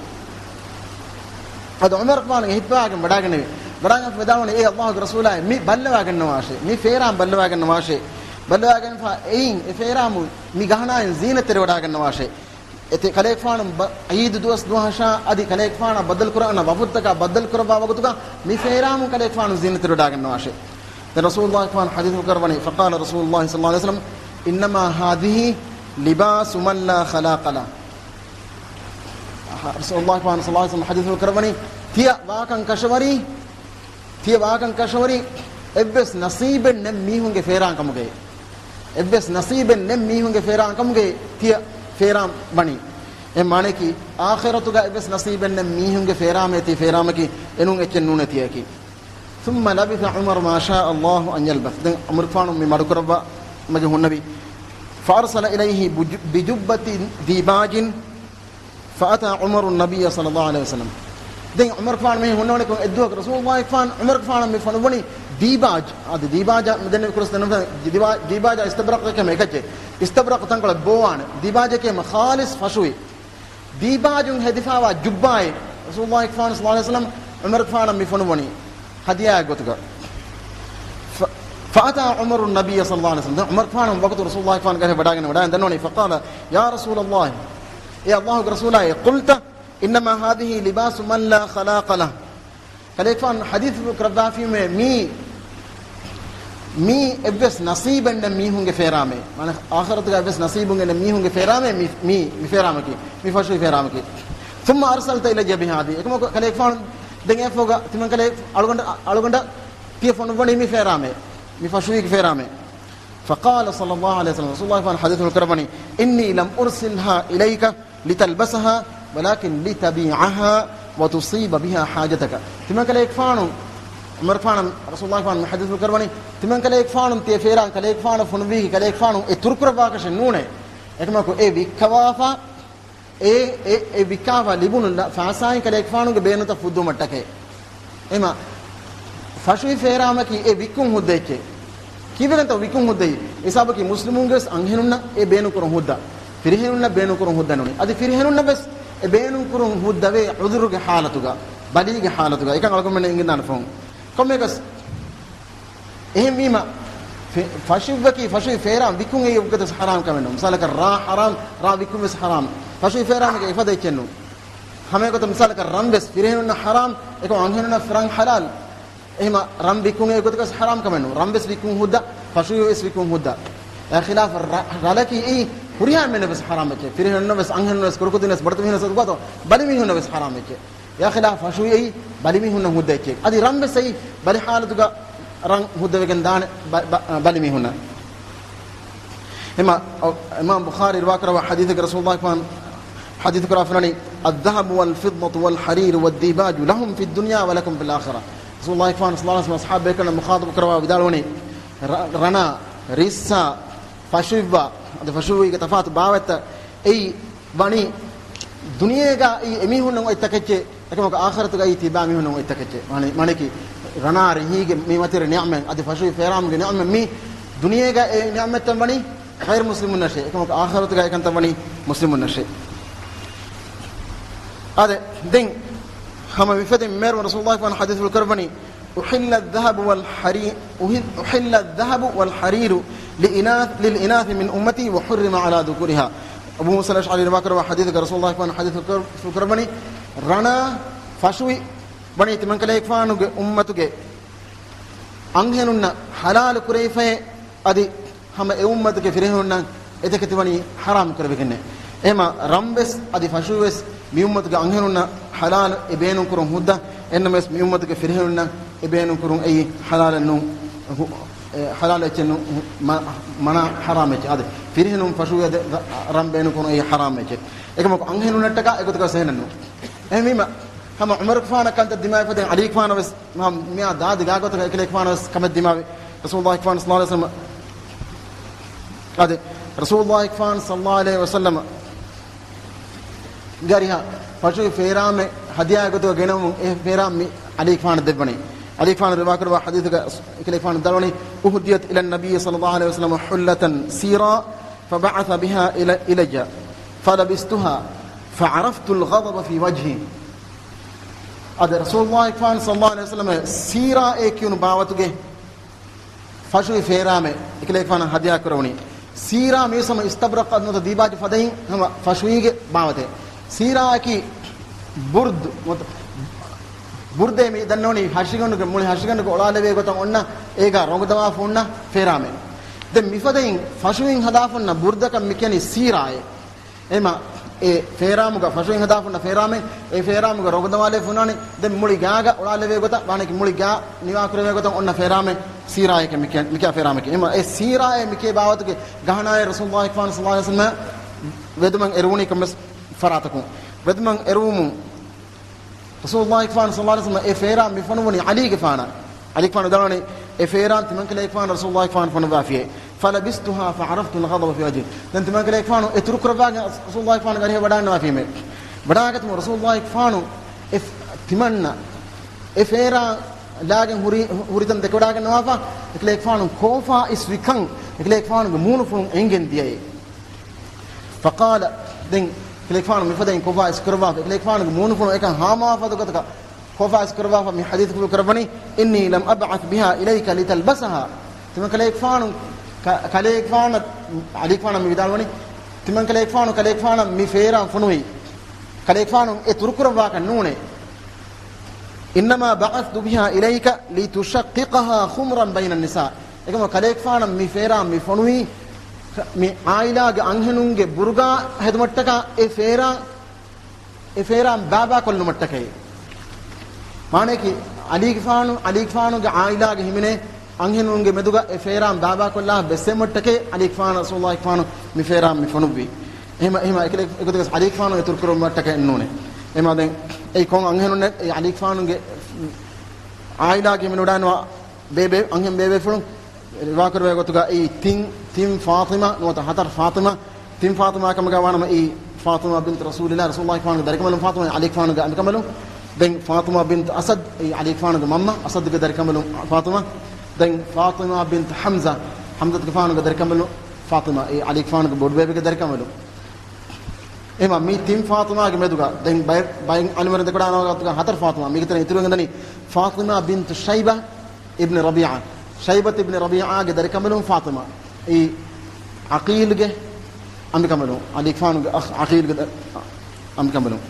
އަދި ޢުމަރުގެފާނު އެ ހިއްޕަވާގެން ވަޑާގެންނެވި. ވަޑާގެން ވިދާޅުވަނީ، އޭ ﷲގެ ރަސޫލާއޭ، މި ބައްލަވާގަންނަވާށޭ. މި ފޭރާން ބައްލަވާގަންނަވާށޭ. ބައްލަވާގެންފަ އެއިން އެ ފޭރާން މި ގަހަނާއިން ޒީނަތްތެރިވަޑާގަންނަވާށޭ. އެތެ ކަލޭގެފާނު ބަ، ޢީދު ދުވަސް ދުވަހަށާ އަދި ކަލޭގެފާނާ ބައްދަލުކުރާނަ ވަފުދުތަކާ ބައްދަލުކުރައްވާ ވަގުތުގަ މި ފޭރާމުން ކަލޭގެފާނު ޒީނަތްތެރިވަޑާގަންނަވާށޭ. ދެން ރަސޫލުﷲ އެކުފާނު ޙަދީޘް ކުރައްވަނީ، فقال رسول الله صلى الله عليه وسلم، إنما هذه لباس من لا خلاق له. ރަސޫލުﷲ އެކުފާނު ޞައްލަﷲ ޢަލައިހި ވަސައްލަމަ ޙަދީޘް ކުރައްވަނީ، ތިޔަ ވާކަން ކަށަވަރީ، ތިޔަ ވާކަން ކަށަވަރީ އެއްވެސް ނަސީބެއް ނެތް މީހުންގެ ފޭރާން ކަމުގައި. އެއްވެސް ނަސީބެއް ނެތް މީހުންގެ ފޭރާން ކަމުގައި ތިޔަ ފޭރާން ވަނީ. އެ މާނައަކީ، އާޚިރަތުގަ އެއްވެސް ނަސީބެއް ނެތް މީހުންގެ ފޭރާމޭ ތި ފޭރާމަކީ، އެނޫން އެއްޗެއް ނޫނޭ ތިޔަކީ. ثم لبث عمر ما شاء الله أن يلبث. ދެން ޢުމަރުގެފާނު މި މަޑުކުރައްވާ މަގެ ހުންނެވި. فأرسل إليه بج، بجبة ديباج فأتى عمر النبي صلى الله عليه وسلم. ދެން ޢުމަރުގެފާނު މި ހުންނެވުނީ އެއްދުވަހަކު ރަސޫލުﷲ އެކުފާނު، ޢުމަރުގެފާނު މި ފޮނުއްވަނީ ދީބާޖް. އަދި ދީބާޖާ މި ދެންނެވި ކުރަސް ދެންނެވި ދީބާ، ދީބާޖާ އިސްތަބްރަޤަކީ ހަމަ އެކައްޗެއް. އިސްތަބްރަޤު ތަންކޮޅެއް ބޯވާނެ. ދީބާޖަކީ ހަމަ ޚާލިޞް ފަށުވި. ދީބާޖުން ހެދިފާވާ ޖުއްބާއެއް ރަސޫލުﷲ އެކުފާނު ޞައްލަﷲ ޢަލައިހި ވަސައްލަމަ ޢުމަރުގެފާނަށް މި ފޮނުއްވަނީ ހަދިޔާއެއް ގޮތުގަ. ފަ، فأتى عمر النبي صلى الله عليه وسلم. ދެން ޢުމަރުގެފާނު ވަގުތު ރަސޫލުﷲ އެކުފާނުގެ އަރިހަށް ވަޑާގެން ވަޑާގެން ދަންނަވަނީ، فقال، يا رسول الله، އޭ ﷲގެ ރަސޫލާއޭ، قلت إنما هذه لباس من لا خلاق له. ކަލޭގެފާނު ޙަދީޘް ކުރައްވާފީމޭ މީ، މީ އެއްވެސް ނަސީބެއް ނެތް މީހުންގެ ފޭރާމޭ. މާނަ އާޚިރަތުގަ އެއްވެސް ނަސީބުން ނެތް މީހުންގެ ފޭރާމޭ މި، މީ، މި ފޭރާމަކީ. މި ފަށުވި ފޭރާމަކީ. ثم أرسلت إلي بهذه. އެކަމަކު ކަލޭގެފާނު ދެން އެފޯގަ ތިމަން ކަލޭ އަޅުގަނޑަށް، އަޅުގަނޑަށް ތިޔަ ފޮނުއްވަނީ މި ފޭރާމޭ. މި ފަށުވީގެ ފޭރާމޭ. فقال صلى الله عليه وسلم، ރަސޫލުﷲ އެކުފާނު ޙަދީޘް ކުރައްވަނީ، إني لم أرسلها إليك لتلبسها ولكن لتبيعها وتصيب بها حاجتك. ތިމަން ކަލޭގެފާނު، ޢުމަރުގެފާނަށް ރަސޫލުﷲ އެކުފާނު މި ޙަދީޘް ކުރައްވަނީ، ތިމަން ކަލޭގެފާނު ތިޔަ ފޭރާން، ކަލޭގެފާނަށް ފޮނުއްވީ ކަލޭގެފާނު އެ ތުރުކުރައްވާކަށެއް ނޫނޭ. އެކަމަކު އެ ވިއްކަވާފަ، އެ، އެ، އެ ވިއްކާފަ ލިބުނު ލަ، ފައިސާއިން ކަލޭގެފާނުގެ ބޭނުންތައް ފުއްދުވުމަށްޓަކައި. އެމަ ފަށުވި ފޭރާމަކީ އެ ވިއްކުން ހުއްދަ އެއްޗެއް. ކީއްވެގެންތޯ ވިއްކުން ހުއްދައީ؟ ހިސާބަކީ މުސްލިމުންގެ ވެސް އަންހެނުންނަށް އެ ބޭނުންކުރުން ހުއްދަ، ފިރިހެނުންނަށް ބޭނުންކުރުން ހުއްދަ ނޫނީ. އަދި ފިރިހެނުންނަށް ވެސް އެ ބޭނުންކުރުން ހުއްދަވޭ ޢުޛުރުގެ ޙާލަތުގަ، ބަލީގެ ޙާލަތުގަ. އެކަން އަޅުގަނޑުމެން އެނގިދާނެ ފަހުން. ކޮންމެއަކަސް އެހެންވީމަ، ފެ، ފަށުއްވަކީ، ފަށުވި ފޭރާން ވިއްކުން އެއީ އެއްގޮތަސް ޙަރާމް ކަމެއް ނޫން. މިސާލަކަށް ރާ ޙަރާމް، ރާ ވިއްކުން ވެސް ޙަރާމް. ފަށުވި ފޭރާން އެކަ އެފަދަ އެއްޗެއް ނޫން. ހަމައެގޮތަށް މިސާލަކަށް ރަން ވެސް ފިރިހެނުންނަށް ޙަރާމް، އެކަމަކު އަންހެނުންނަށް ރަން ޙަލާލް. އެހެމަ ރަން ވިއްކުން އެއްގޮތަކަސް ޙަރާމް ކަމެއް ނޫން. ރަން ވެސް ވިއްކުން ހުއްދަ، ފަށުވި ވެސް ވިއްކުން ހުއްދަ. އެ ޚިލާފަށް ރަ، ރަލަކީ އެއީ ހުރިހާ އެންމެންނަށް ވެސް ޙަރާމް އެއްޗެއް. ފިރިހެނުންނަށް ވެސް، އަންހެނުންނަށް ވެސް، ކުޑަކުދިންނަށް ވެސް، ބޮޑުތިމީހުންނަށް ވެސް، ބަލިމީހުންނަށް ވެސް ޙަރާމް އެއްޗެއް. އެއާ ޚިލާފަށް ފަށުވި އެއީ ބަލިމީހުންނަށް ހުއްދަ އެއްޗެއް. އަދި ރަން ވެސް އެއީ ބަލި ޙާލަތުގަ ރަން ހުއްދަވެގެން ދާނެ ބަ-، ބަ-، ބަލިމީހުންނަށް. އެމަ-، އަ-، އިމާމް ބުޚާރީ ރިވާކުރައްވާ ޙަދީޘެއްގެ ރަސޫލުﷲ ފާން ޙަދީޘް ކުރާ ފުނަނީ، "الذهب والفضة والحرير والديباج لهم في الدنيا ولكم في الآخرة." ރަސޫލުﷲ ފާން ޞައްލަﷲ ޢަލައިހި ވަސައްލަމަ އަޞްޙާބު ބޭކަލުންނަށް މުޚާޠަބު ކުރައްވާ ވިދާޅުވަނީ، ރަ-، ރަނާ، ރިއްސާ، ފަށުއިއްވާ، އަދި ފަށުއިވުމުގެ ތަފާތު ބާވަތްތައް އެއީ ވަނީ ދުނިޔޭގައި އެމީހުންނަށް އޮތް ތަކެއްޗެއް، އެކަމަކު އާޚިރަތުގައި ތިބާ މީހުންނަށް އޮތް ތަކެއްޗެއް. މާނަ-، މާނައަކީ ރަނާ ރިހީގެ މި މަތިވެރި ނިޢުމަތް، އަދި ފަށުއި ފޭރާމުގެ ނިޢުމަތް މީ ދުނިޔޭގައި އެ ނިޢުމަތްތައް ވަނީ ޣައިރު މުސްލިމުންނަށޭ. އެކަމަކު އާޚިރަތުގައި އެކަންތައް ވަނީ މުސްލިމުންނަށޭ. އާދެ، ދެން ހަމަ މިފަދައިން މޭރު ރަސޫލުﷲ ފާން ޙަދީޘްފުޅު ކުރައްވަނީ، "أحل الذهب والحري-، أحل، أحل الذهب والحرير لإناث، للإناث من أمتي وحرم على ذكورها." އަބޫ މޫސާ އަލްއަޝްޢަރީ ރިވާކުރައްވާ ޙަދީޘެއްގަ ރަސޫލުﷲ ފާން ޙަދީޘްފުޅު ކުރައްވަނީ، ރަނާ ފަށުއި ވަނީ ތިމަންކަލޭގެފާނުގެ އުއްމަތުގެ އަންހެނުންނަށް ޙަލާލު ކުރެވިފައޭ، އަދި ހަމަ އެ އުއްމަތުގެ ފިރިހެނުންނަށް އެތަކެތި ވަނީ ޙަރާމް ކުރެވިގެންނޭ. އެހެމަ ރަންވެސް އަދި ފަށުވެސް މި އުއްމަތުގެ އަންހެނުންނަށް ޙަލާލު އެ ބޭނުން ކުރުން ހުއްދަ، އެންނަމަވެސް މި އުއްމަތުގެ ފިރިހެނުންނަށް އެ ބޭނުން ކުރުން އެއީ ޙަލާލެއް ނޫން، ހު-، އެ، ޙަލާލު އެއްޗެއް ނޫން، ހު-، މަ-، މަނާ ޙަރާމް އެއްޗެއް. އާދެ، ފިރިހެނުން ފަށުވެ އަދި ރަން ބޭނުން ކުރުން އެއީ ޙަރާމް އެއްޗެއް. އެކަމަކު އަންހެނުންނަށްޓަކާ އެގޮތަކަށް ސެހެނެއް ނޫން. އެހެންވީމަ، ހަމަ ޢުމަރުގެފާނަށް ކަންތައް ދިމާވި ފަދައިން ޢަލީގެފާނަށް ވެސް މި-، މިއާ ދާދި ގާގޮތަކަށް އެކަލޭގެފާނަށް ވެސް ކަމެއް ދިމާވި. ރަސޫލުﷲ ފާން ޞައްލަﷲ ޢަލައިހި ވަސައްލަމަ، އާދެ، ރަސޫލުﷲ ފާން ޞައްލަﷲ ޢަލައިހި ވަސައްލަމަ ގެ އަރިހަށް ފަށުވި ފޭރާމެއް ހަދިޔާ ގޮތުގަ ގެނައުމުން އެ ފޭރާން މި ޢަލީގެފާނަށް ދެއްވަނީ. ޢަލީގެފާނު ރިވާކުރައްވާ ޙަދީޘުގަ އެކަލޭގެފާނު ދައްވަނީ، "أهديت إلى النبي صلى الله عليه وسلم حلة سيرا فبعث بها إلي، إلي فلبستها فعرفت الغضب في وجهه." އަދި ރަސޫލުﷲ ފާން ޞައްލަﷲ ޢަލައިހި ވަސައްލަމަ ސީރާއޭ ކިޔުނު ބާވަތުގެ ފަށުވި ފޭރާމެއް އެކަލޭގެފާނަށް ހަދިޔާ ކުރެވުނީ. ސީރާ މީސް ހަމަ އިސްތަބްރަޤް ނުވަތަ ދީބާޖު ފަދައިން ހަމަ ފަށުވީގެ ބާވަތެއް. ސީރާއަކީ ބުރްދު ނުވަތަ ބުރްދޭ މި ދަންނަވަނީ ހަށިގަނޑުގެ، މުޅި ހަށިގަނޑުގެ އޮޅާލެވޭ ގޮތަށް އޮންނަ އޭގަ ރޮނގު ދަމާފަ އޮންނަ ފޭރާމެއް. ދެން މިފަދައިން ފަށުވިން ހަދާފަ އޮންނަ ބުރްދަކަށް މިކިޔަނީ ސީރާއޭ. އެމަ އެ ފޭރާމުގަ ފަށުވިން ހަދާފަ އޮންނަ ފޭރާމެއް، އެ ފޭރާމުގަ ރޮގު ދަމާލެވިފަ އޮންނާނެ. ދެން މުޅި ގާގަ އޮޅާލެވޭ ގޮތަށް ވާނެކި މުޅި ގާ ނިވާކުރެވޭ ގޮތަށް އޮންނަ ފޭރާމެއް ސީރާއޭ މިކިޔާ، މިކިޔާ ފޭރާމެކޭ. އެމަ އެ ސީރާއޭ މިކިޔޭ ބާވަތުގެ ގަހަނާއޭ ރަސޫލުﷲ ފާން ޞައްލަﷲ ޢަލައިހި ވަސައްލަމަ ވެދުމަށް އެރުވުނީ ކޮންމެސް ފަރާތަކުން. ވެދުމަށް އެރުވުމުން ރަސޫލުﷲ ފާން ޞައްލަﷲ ޢަލައިހި ވަސައްލަމަ އެ ފޭރާން މި ފޮނުވަނީ ޢަލީގެފާނަށް. ޢަލީގެފާނު ދަންނަވަނީ އެ ފޭރާން ތިމަންކަލޭގެފާނު ރަސޫލުﷲ ފާން ފޮނުއްވާފިޔޭ. فلبستها فعرفت الغضب في وجهه. ދެން ތިމަންކަލޭގެފާނު އެ ތުރުކުރައްވާގެން ރަސޫލުﷲ ފާނުގެ އަރިހަށް ވަޑާންނަވާފީމޭ. ވަޑާގަތުމު ރަސޫލުﷲ ފާނު އެ ފ-، ތިމަންނަ އެ ފޭރާން ލާގެން ހުރި، ހުރިތަން ދެކެވަޑާގަންނަވާފަ، އެކަލޭގެފާނު ކޯފާ އިސްވިކަން އެކަލޭގެފާނުގެ މޫނުފުޅުން އެނގެން ދިޔައޭ. فقال، ދެން ކަލޭގެފާނު މިފަދައިން ކޮބާ އިސްކުރައްވާފަ، ކަލޭގެފާނުގެ މޫނުފުޅު އެކަން ހާމަވާފަ ގޮތަކަށް ކޮބާ އިސްކުރައްވާފަ މި ޙަދީޘްފުޅު ކުރައްވަނީ، إني لم أبعث بها إليك لتلبسها. ތިމަން ކަލޭގެފާނު، ކަ-، ކަލޭގެފާނަށް ޢަލީގެފާނަށް މި ވިދާޅުވަނީ، ތިމަން ކަލޭގެފާނު، ކަލޭގެފާނަށް މި ފޭރާން ފޮނުވީ، ކަލޭގެފާނު އެ ތުރުކުރައްވާކަށް ނޫނޭ. إنما بعثت بها إليك لتشققها خمرا بين النساء. އެކަމަ ކަލޭގެފާނަށް މި ފޭރާން މި ފޮނުވީ، މި ޢާއިލާގެ އަންހެނުންގެ ބުރުގާ ހެދުމަށްޓަކާ އެ ފޭރާން، އެ ފޭރާން ބާބާކޮށްލުމަށްޓަކައި. މާނައަކީ، ޢަލީގެފާނު، ޢަލީގެފާނުގެ ޢާއިލާގެ ހިމެނޭ އަންހެނުންގެ މެދުގަ އެ ފޭރާން ބާބާކޮށްލާ ބެއްސެވުމަށްޓަކައި ޢަލީގެފާނު ރަސޫލުﷲ ފާނު މި ފޭރާން މި ފޮނުއްވީ. އެހެމަ، އެހެމަ އެކަލޭ-، އެގޮތަކަސް ޢަލީގެފާނު އެ ތުރުކުރުމަށްޓަކައެއް ނޫނޭ. އެމާ ދެން އެއީ ކޮން އަންހެނުންނެއް އެ ޢަލީގެފާނުގެ ޢާއިލާގެ ހިމެނިވަޑައިންނަވާ ބޭބެ، އަންހެން ބޭބޭފުޅުން ރިވާކުރެވޭ ގޮތުގަ އެއީ ތިން، ތިން ފާޠިމާ ނުވަތަ ހަތަރު ފާޠިމާ، ތިން ފާޠިމާ ކަމުގަ ވާނަމަ އެއީ ފާޠިމާ ބިންތު ރަސޫލިﷲ، ރަސޫލުﷲ ފާނުގެ ދަރިކަނބަލުން ފާޠިމާ، ޢަލީގެފާނުގެ އަނބިކަނބަލުން. ދެން ފާޠިމާ ބިންތު އަސަދް، އެއީ ޢަލީގެފާނުގެ މަންމަ، އަސަދުގެ ދަރިކަނބަލުން ފާޠިމާ. ދެން ފާޠިމާ ބިންތު ޙަމްޒާ، ޙަމްޒާގެފާނުގެ ދަރިކަނބަލުން ފާޠިމާ، އެއީ ޢަލީގެފާނުގެ ބޮޑުބޭބެގެ ދަރިކަނބަލުން. އެހެމަ މި ތިން ފާޠިމާގެ މެދުގަ ދެން ބައެއް، ބައެއް ޢަލިމުވެރިން ދެކެވަޑައިގަންނަވާ ގޮތުގަ ހަތަރު ފާޠިމާ. މީގެ ތެރެއިން އިތުރުވެގެން ދަނީ ފާޠިމާ ބިންތު ޝައިބާ އިބްނު ރަބީޢާ. ޝައިބަތު އިބްނު ރަބީޢާގެ ދަރިކަނބަލުން ފާޠިމާ. އެއީ ޢަޤީލްގެ އަނބިކަނބަލުން، ޢަލީގެފާނުގެ އަޚް ޢަޤީލްގެ ދަ-، އަނބިކަނބަލުން.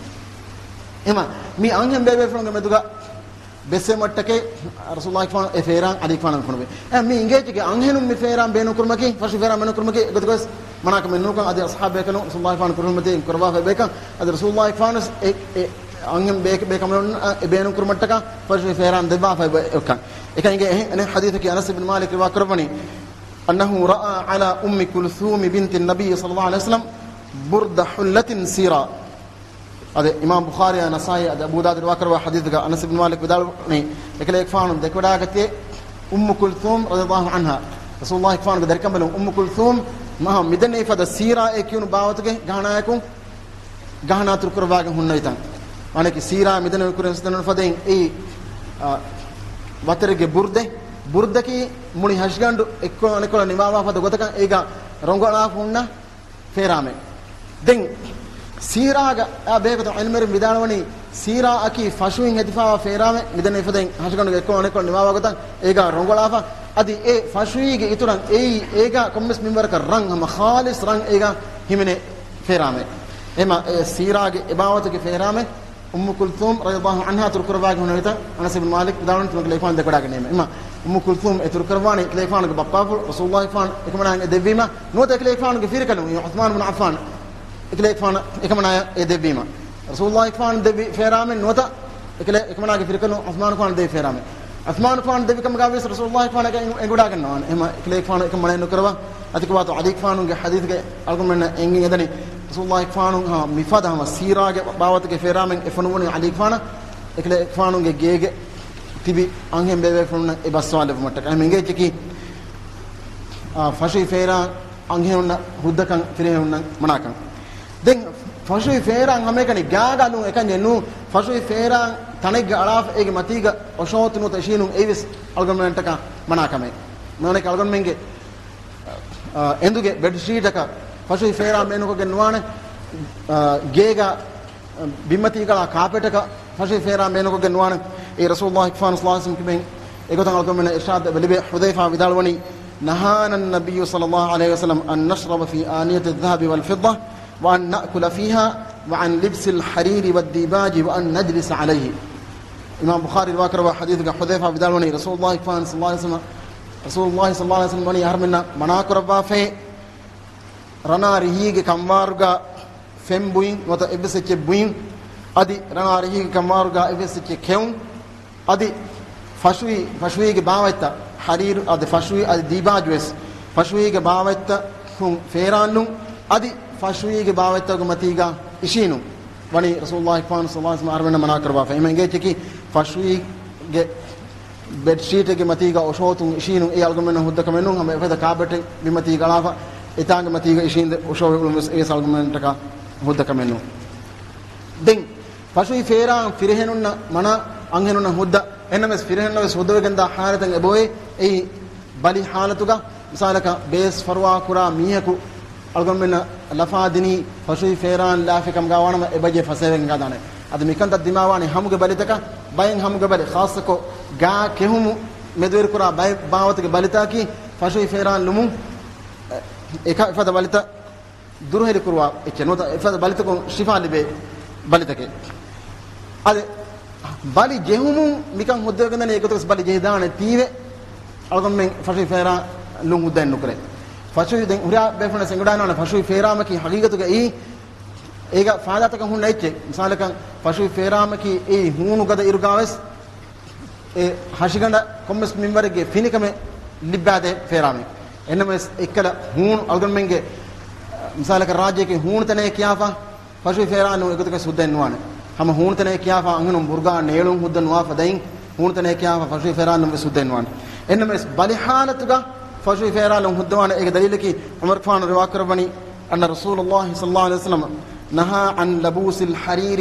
އެހެމަ މި އަންހެން ބޭބޭފުޅުންގެ މެދުގަ ބެއްސެވުމަށްޓަކައި ރަސޫލުﷲ ފާނު އެ ފޭރާން ޢަލީގެފާނަށް ފޮނުވި. އެ މި އިނގޭތީގެ އަންހެނުން މި ފޭރާން ބޭނުންކުރުމަކީ، ފަށު ފޭރާން ބޭނުންކުރުމަކީ އެގޮތަކަސް މަނާކަމެއް ނޫންކަން، އަދި އަޞްޙާބު ބޭކަލުން ރަސޫލުﷲ ފާނު ކުރިހުރުމަތި ކުރައްވާފައި ބޭކަން، އަދި ރަސޫލުﷲ ފާނު އެ، އެ އަންހެން ބޭ-، ބޭކަމުން އެ ބޭނުން ކުރުމަށްޓަކާ ފަށުވި ފޭރާން ދެއްވާފައި ބޭކަން. އެކަން އިނގޭ އެހެން އަނެއް ޙަދީޘަކީ އަނަސް ބިން މާލިކް ރިވާ ކުރައްވަނީ، أنه رأى على أم كلثوم بنت النبي صلى الله عليه وسلم بردة حلة سيرا. އަދި އިމާމް ބުޚާރީ ނަސާއީ އަދި އަބޫ ދާވޫދު ރިވާކުރައްވާ ޙަދީޘްގަ އަނަސް ބިން މާލިކް ވިދާޅުވަނީ، އެކަލޭގެފާނު ދެކެވަޑައިގަތީ އުއްމު ކުލްސޫމް ރަޟިޔަﷲ ޢަންހާ، ރަސޫލުﷲ ފާނުގެ ދަރިކަނބަލުން އުއްމު ކުލްސޫމް މަހަށް މިދެންނެވި ފަދަ ސީރާއޭ ކިޔުނު ބާވަތުގެ ގަހަނާއަކުން ގަހަނާ ތުރުކުރައްވާގެން ހުންނެވިތަން. މާނައަކީ ސީރާ މިދެންނެވި ކުރިން ސިދަނު ފަދައިން އެއީ، އާ، ވަތަރެއްގެ ބުރުދެއް، ބުރުދަކީ މުޅި ހަށިގަނޑު އެއްކޮޅު އަނެއްކޮޅަށް ނިވާވާ ފަދަ ގޮތަކަށް އޭގަ ރޮނގަޅާފަ ހުންނަ ފޭރާމެއް. ދެން ސީރާގަ އާ ބެހޭގޮތަށް ޢިލްމުވެރިން ވިދާޅުވަނީ، ސީރާއަކީ ފަށުއިން ހެދިފާވާ ފޭރާމެއް، މިދެންނެވި ފަދައިން ހަށިގަނޑުގެ އެއްކޮޅު އަނެއްކޮޅަށް ނިވާވާ ގޮތަށް އޭގަ ރޮނގޮޅާފަ، އަދި އެ ފަށުއީގެ އިތުރަށް އެއީ އޭގަ ކޮންމެސް މިންވަރަކަށް ރަން، ހަމަ ޚާލިޞް ރަން އޭގަ ހިމެނޭ ފޭރާމެއް. އެމަ އެ ސީރާގެ އެބާވަތުގެ ފޭރާމެއް އުއްމު ކުލްސޫމް ރަޟިޔަﷲ ޢަންހާ ތުރުކުރައްވާގެން ހުންނެވިތަން އަނަސް ބިން މާލިކް ވިދާޅުވަނީ ތިމަން އެކަލޭގެފާނު ދެކެވަޑައިގެންނެވީމަ. އުއްމު ކުލްސޫމް އެ ތުރުކުރައްވާނީ އެކަލޭގެފާނުގެ ބައްޕާފުޅު ރަސޫލުﷲ ފާނު އެކަމަނާއަށް އެ ދެއްވީމަ ނުވަތަ އެކަލޭގެފާނުގެ ފިރިކަލުން ޢުސްމާން ބިން ޢައްފާން އެކަލޭގެފާނަށް އެކަމަނާއަށް އެ ދެއްވީމަ. ރަސޫލުﷲ ފާނު ދެއްވި ފޭރާމެއް ނުވަތަ އެކަލޭ-، އެކަމަނާގެ ފިރިކަލުން ޢުސްމާނު ފާނު ދެއްވި ފޭރާމެއް. ޢުސްމާނު ފާނު ދެއްވި ކަމުގަ ވިޔަސް ރަސޫލުﷲ ފާނަކަށް އެނގި-، އެނގިވަޑައިގަންނަވާނެ. އެހެމަ އެކަލޭގެފާނު އެކަން މަނައެއް ނުކުރައްވާ. އަތިކު ވާތު ޢަލީ ފާނުގެ ޙަދީޘްގެ އަޅުގަނޑުމެންނަށް އެނގި އެދަނީ، ރަސޫލުﷲ ފާނު ހަމަ މިފަދަ ހަމަ ސީރާގެ ބާވަތުގެ ފޭރާމެއް އެ ފޮނުވަނީ ޢަލީ ފާނަށް، އެކަލޭގެފާނުގެ ގޭގެ ތިބި އަންހެން ބޭބޭފުޅުންނަށް އެ ބައްސަވާލެއްވުމަށްޓަކައި. އެހެން އެނގޭ އެއްޗަކީ، އާ، ފަށުވި ފޭރާ އަންހެނުންނަށް ހުއްދަކަން ފިރިހެނުންނަށް މަނާކަން. ދެން ފަށުވި ފޭރާން ހަމައެކަނި ގާގަ އަލުން އެކަންޏެއް ނޫން. ފަށުވި ފޭރާން ތަނެއްގަ އަޅާފަ އޭގެ މަތީގަ އޮށޯތު ނުވަތަ އިށީނުން އެއީވެސް އަޅުގަނޑުމެންނަށްޓަކާ މަނާކަމެއް. މާނައަކީ އަޅުގަނޑުމެންގެ، އާ، އެނދުގެ ބެޑްޝީޓަކަށް ފަށުވި ފޭރާން ބޭނުންކޮށްގެން ނުވާނެ. އާ، ގޭގަ ބިންމަތީގަ އަޅާ ކާޕެޓަކަށް ފަށުވި ފޭރާން ބޭނުންކޮށްގެން ނުވާނެ. އެ ރަސޫލުﷲ ފާނު ޞައްލަﷲ ޢަލައިހި ވަސައްލަމް ކިބެން އެގޮތަށް އަޅުގަނޑުމެންނަށް އިރްޝާދު ލިބޭ. ޙުޛައިފާ ވިދާޅުވަނީ، نهانا النبي صلى الله عليه وسلم أن نشرب في آنية الذهب والفضة وأن نأكل فيها وعن لبس الحرير والديباج وأن نجلس عليه. އިމާމް ބުޚާރީ ރިވާކުރައްވާ ޙަދީޘްގަ ޙުޛައިފާ ވިދާޅުވަނީ، ރަސޫލުﷲ ފާނު ޞައްލަﷲ ޢަލައިހި ވަސައްލަމަ، ރަސޫލުﷲ ޞައްލަﷲ ޢަލައިހި ވަސައްލަމަ ވަނީ އަހަރުމެންނަށް މަނާކުރައްވާފައި، ރަނާ ރިހީގެ ކަންވާރުގަ ފެން ބުއިން ނުވަތަ އެއްވެސް އެއްޗެއް ބުއިން، އަދި ރަނާ ރިހީގެ ކަންވާރުގަ އެއްވެސް އެއްޗެއް ކެއުން، އަދި ފަށުވި، ފަށުވީގެ ބާވަތްތައް، ޙަރީރު އަދި ފަށުވީ އަދި ދީބާޖުވެސް، ފަށުވީގެ ބާވަތްތަކުން ފޭރާންލުން، އަދި ފަށުވީގެ ބާވަތްތަކުގެ މަތީގަ އިށީނުން ވަނީ ރަސޫލުﷲ ފާނު ޞައްލަﷲ ޢަލައިހި ވަސައްލަމަ އަހަރުމެންނަށް މަނާކުރައްވާފަ. އެހެމަ އެނގޭ އެއްޗަކީ ފަށުވީގެ ބެޑްޝީޓެއްގެ މަތީގަ އޮށޯތުން އިށީނުން އެއީ އަޅުގަނޑުމެންނަށް ހުއްދަ ކަމެއް ނޫން. ހަމަ އެފަދަ ކާޕެޓެއް ބިންމަތީގަ އަޅާފަ އެތާނގެ މަތީގަ އިށީނދެ އޮށޯވެ އުޅުން ވެސް އެވެސް އަޅުގަނޑުމެންނަށްޓަކާ ހުއްދަ ކަމެއް ނޫން. ދެން ފަށުވި ފޭރާން ފިރިހެނުންނަށް މަނާ، އަންހެނުންނަށް ހުއްދަ. އެހެންނަމަވެސް ފިރިހެނުންނަށް ވެސް ހުއްދަވެގެންދާ ޙާލަތެއް އެބައޮތް. އެއީ ބަލި ޙާލަތުގަ މިސާލަކަށް ބޭސް ފަރުވާ ކުރާ މީހަކު އަޅުގަނޑުމެންނަށް ލަފާ ދިނީ ފަށުވި ފޭރާން ލާފި ކަމުގަ ވާނަމަ އެބައްޔެއް ފަސޭހަވެގެން ގާދާނެ. އަދި މިކަންތައް ދިމާވާނީ ހަމުގެ ބަލިތަކަށް. ބައެއް ހަމުގެ ބަލި، ޚާއްޞަކޮށް ގާ ކެހުމު މެދުވެރިކުރާ ބައެއް ބާވަތުގެ ބަލިތަކަކީ ފަށުވި ފޭރާން ލުމުން އެކަ އެފަދަ ބަލިތައް ދުރުހެލި ކުރުވާ އެއްޗެއް ނުވަތަ އެފަދަ ބަލިތަކުން ޝިފާ ލިބޭ ބަލިތަކެއް. އަދި ބަލި ޖެހުމުން މިކަން ހުއްދަވެގެންދަނީ އެގޮތަކަސް ބަލި ޖެހިދާނެ ތީވެ އަޅުގަނޑުމެން ފަށުވި ފޭރާން ލުން ހުއްދައެއް ނުކުރޭ. ފަށުވި ދެން ހުރިހާ ބޭފުޅުން އެނގިވަޑައިގަންނަވާނެ ފަށުވި ފޭރާމަކީ ހަގީގަތުގައި އޭގަ ފާއިދާތަކެއް ހުންނަ އެއްޗެއް. މިސާލަކަށް ފަށުވި ފޭރާމަކީ އެއީ ހޫނު ގަދަ އިރުގަވެސް އެ ހަށިގަނޑަށް ކޮންމެސް މިންވަރެއްގެ ފިނިކަމެއް ލިއްބާދޭ ފޭރާމެއް. އެހެންނަމަވެސް އެއްކަލަ ހޫނު އަޅުގަނޑުމެންގެ، މިސާލަކަށް ރާއްޖެއަކީ ހޫނު ތަނެއް ކިޔާފަ ފަށުވި ފޭރާން ނޫން އެގޮތަކަށް ހުއްދައެއް ނުވާނެ. ހަމަ ހޫނު ތަނެއް ކިޔާފަ އަންހެނުން ބުރުގާ ނޭޅުން ހުއްދަ ނުވާފަ ދެން ހޫނު ތަނެއް ކިޔާފަ ފަށުވި ފޭރާން ނޫން ވެސް ހުއްދައެއް ނުވާނެ. އެހެންނަމަވެސް ބަލި ޙާލަތުގަ ފަށުވި ފޭރާން ނޫން ހުއްދަވާނެ. އޭގެ ދަލީލަކީ ޢުމަރުގެފާނު ރިވާކުރައްވަނީ أن رسول الله صلى الله عليه وسلم نهى عن لبوس الحرير.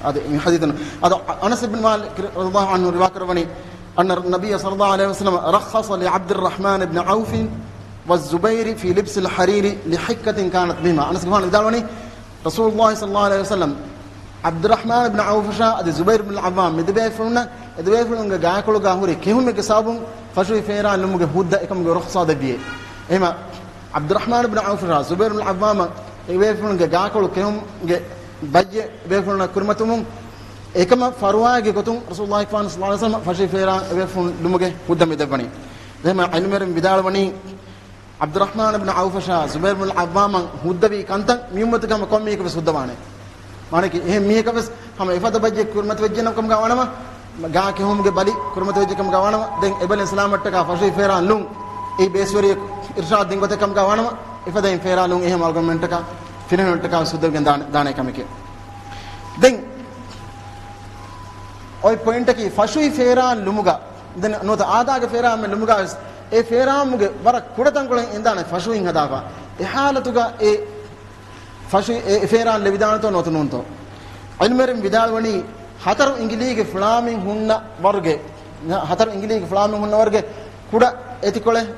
އަދި މި ޙަދީޘުން އަދި އަނަސް ބިން މާލިކް ރަޟިޔަﷲ ޢަންހު ރިވާކުރައްވަނީ أن النبي صلى الله عليه وسلم رخص لعبد الرحمن بن عوف والزبير في لبس الحرير لحكة كانت بهما. އަނަސްގެފާނު ވިދާޅުވަނީ، ރަސޫލުﷲ ޞައްލަﷲ ޢަލައިހި ވަސައްލަމް ޢަބްދުއްރަޙްމާން ބިން ޢައުފަށާ އަދި ޒުބައިރު ބިން ޢައްވާމް މި ދެބޭފުޅުންނަށް، އެ ދެބޭފުޅުންގެ ގާކޮޅުގަ ހުރި ކެހުމެއްގެ ސަބަބުން ފަށުވި ފޭރާން ލުމުގެ ހުއްދަ އެކަމުގެ ރުޚްޞާ ދެއްވިއޭ. އެހެމަ ޢަބްދުއްރަޙްމާން ބިން ޢައުފަށާ ޒުބައިރު ބިން ޢައްވާމަށް އެ ބޭފުޅުންގެ ގާކޮޅު ކެހުމުގެ ބައްޔެއް އެ ބޭފުޅުންނަށް ކުރިމަތިވުމުން އެކަމަށް ފަރުވާއެއްގެ ގޮތުން ރަސޫލުﷲ ޞައްލަﷲ ޢަލައިހި ވަސައްލަމަ ފަށުވި ފޭރާން އެ ބޭފުޅުން ލުމުގެ ހުއްދަ މި ދެއްވަނީ. އެހެމަ ޢިލްމުވެރިން ވިދާޅުވަނީ، ޢަބްދުއްރަޙްމާން ބިން ޢައުފަށާ ޒުބައިރު ބިން ޢައްވާމަށް ހުއްދަވި ކަންތައް މި އުއްމަތުގެ ހަމަ ކޮން މީހަކަށް ވެސް ހުއްދަވާނެ. މާނައަކީ އެހެން މީހަކަށް ވެސް ހަމަ އެފަދަ ބައްޖެއް ކުރިމަތިވެއްޖެ ނަމަ ކަމުގަ ވާނަމަ، ގާ ކެހުމުގެ ބަލި ކުރިމަތިވެއްޖެ ކަމުގަ ވާނަމަ، ދެން އެބަލިން ސަލާމަތްޓަކާ ފަށުވި ފޭރާން ލުން، އެއީ ބޭސްވެރިޔަކު އިރްޝާދު ދިން ގޮތެއް ކަމުގަ ވާނަމަ، އެފަދައިން ފޭރާން ލުން އެހެން އަޅުގަނޑުމެންޓަކާ ފިރިހެނުންޓަކާ ވެސް ހުއްދަވެގެން ދާނެ، ދާނެ ކަމެކޭ. ދެން އޮތް ޕޮއިންޓަކީ ފަށުވި ފޭރާން ލުމުގަ، ދެން ނުވަތަ އާދާގެ ފޭރާން ލުމުގަ ވެސް އެ ފޭރާމުގެ ވަރަށް ކުޑަ ތަންކޮޅެއް އިންދާނެ ފަށުވިން ހަދާފަ. އެ ހާލަތުގަ އެ ފަށު، އެ ފޭރާން ލެވިދާނެތޯ ނުވަތަ ނޫންތޯ؟ ޢިލްމުވެރިން ވިދާޅުވަނީ، ހަތަރު އިނގިލީގެ ފުޅާމިން ހުންނަ ވަރުގެ، ހަތަރު އިނގިލީގެ ފުޅާމިން ހުންނަ ވަރުގެ ކުޑަ އެތިކޮޅެއް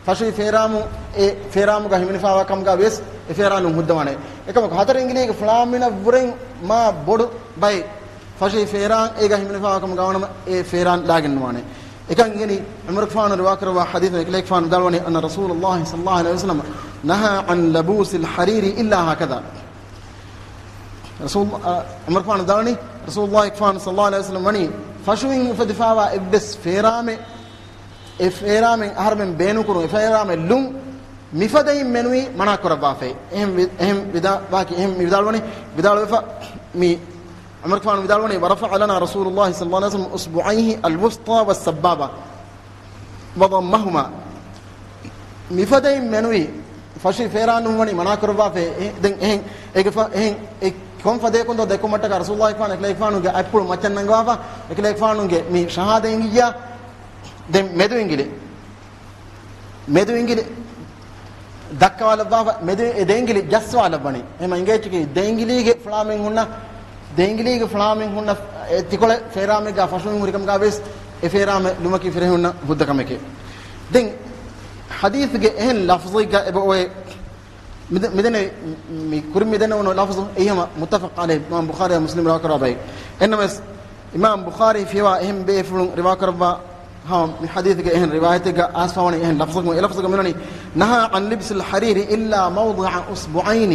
ފަށުވި ފޭރާމު، އެ ފޭރާމުގަ ހިމެނިފާވާ ކަމުގަ ވިޔަސް އެ ފޭރާނު ހުއްދަވާނެ. އެކަމަކު، ހަތަރު އިނގިލީގެ ފުޅާމިނަށްވުރެން މާ ބޮޑު ބައެއް ފަށުވި ފޭރާން އޭގަ ހިމެނިފާވާ ކަމުގަ ވާނަމަ، އެ ފޭރާން ލާގެން ނުވާނެ. އެކަން އިނގެނީ، ޢުމަރުގެފާނު ރިވާކުރައްވާ ޙަދީޘުން، އެކަލޭގެފާނު ވިދާޅުވަނީ، أن رسول الله صلى الله عليه وسلم نهى عن لبوس الحرير إلا هكذا. ރަސޫލު، އަ، ޢުމަރުގެފާނު ވިދާޅުވަނީ، ރަސޫލުﷲ ގެފާނު صلى الله عليه وسلم ވަނީ، ފަށުވިން އުފެދިފާވާ އެއްވެސް ފޭރާމެއް، އެ ފޭރާމެއް އަހަރުމެން ބޭނުންކުރުން، އެ ފޭރާމެއް ލުން މިފަދައިން މެނުވީ މަނާކުރައްވާފައި. އެހެން ވި-، އެހެން ވިދާ-، ވާކި އެހެން މި ވިދާޅުވަނީ، ވިދާޅުވެފަ މި ޢުމަރުގެފާނު ވިދާޅުވަނީ، ورفع لنا رسول الله صلى الله عليه وسلم أصبعيه الوسطى والسبابة وضمهما. މިފަދައިން މެނުވީ ފަށުވި ފޭރާން ނުވަނީ މަނާކުރައްވާފައި. އެ-، ދެން އެހެން، އޭގެ ފަ-، އެހެން އެ ކޮން ފަދަޔަކުންތޯ ދެއްކުމަށްޓަކާ ރަސޫލުﷲ ގެފާނު އެކަލޭގެފާނުގެ އަތްޕުޅު މައްޗަށް ނަންގަވާފަ، އެކަލޭގެފާނުގެ މި ޝަހާދަ އިނގިއްޔާ ދެން މެދު އިނގިލި، މެދު އިނގިލި ދައްކަވާލައްވާފަ، މެދު އެ ދެ އިނގިލި ޖައްސަވާލައްވަނީ. އެހެމަ އިނގޭ އެއްޗަކީ ދެ އިނގިލީގެ ފުޅާމެން ހުންނަ، ދެ އިނގިލީގެ ފުޅާމެން ހުންނަ އެ ތިކޮޅެއް ފޭރާމެއްގަ ފަށުވިން ހުރިކަމުގަ ވެސް އެ ފޭރާމެއް ލުމަކީ ފިރިހެނުންނަށް ހުއްދަ ކަމެކޭ. ދެން ޙަދީޘްގެ އެހެން ލަފްޒެއްގަ އެބައޮވޭ މިދެ-، މިދެނެ-، މި ކުރިން މިދެނެވުނު ލަފްޒު އެހެމަ މުއްތަފަޤު ޢަލައިހި، އިމާމް ބުޚާރީ މުސްލިމް ރިވާކުރާ ބައި. އެންނަމަވެސް، އިމާމް ބުޚާރީ ފިޔަވާ އެހެން ބޭފުޅުން ރިވާކުރައްވާ ހަމަ މި ޙަދީޘްގެ އެހެން ރިވާޔަތެއްގަ އައިސްފަވަނީ އެހެން ލަފްޒަކުން، އެ ލަފްޒުގަ މިވަނީ، نهى عن لبس الحرير إلا موضع أصبعين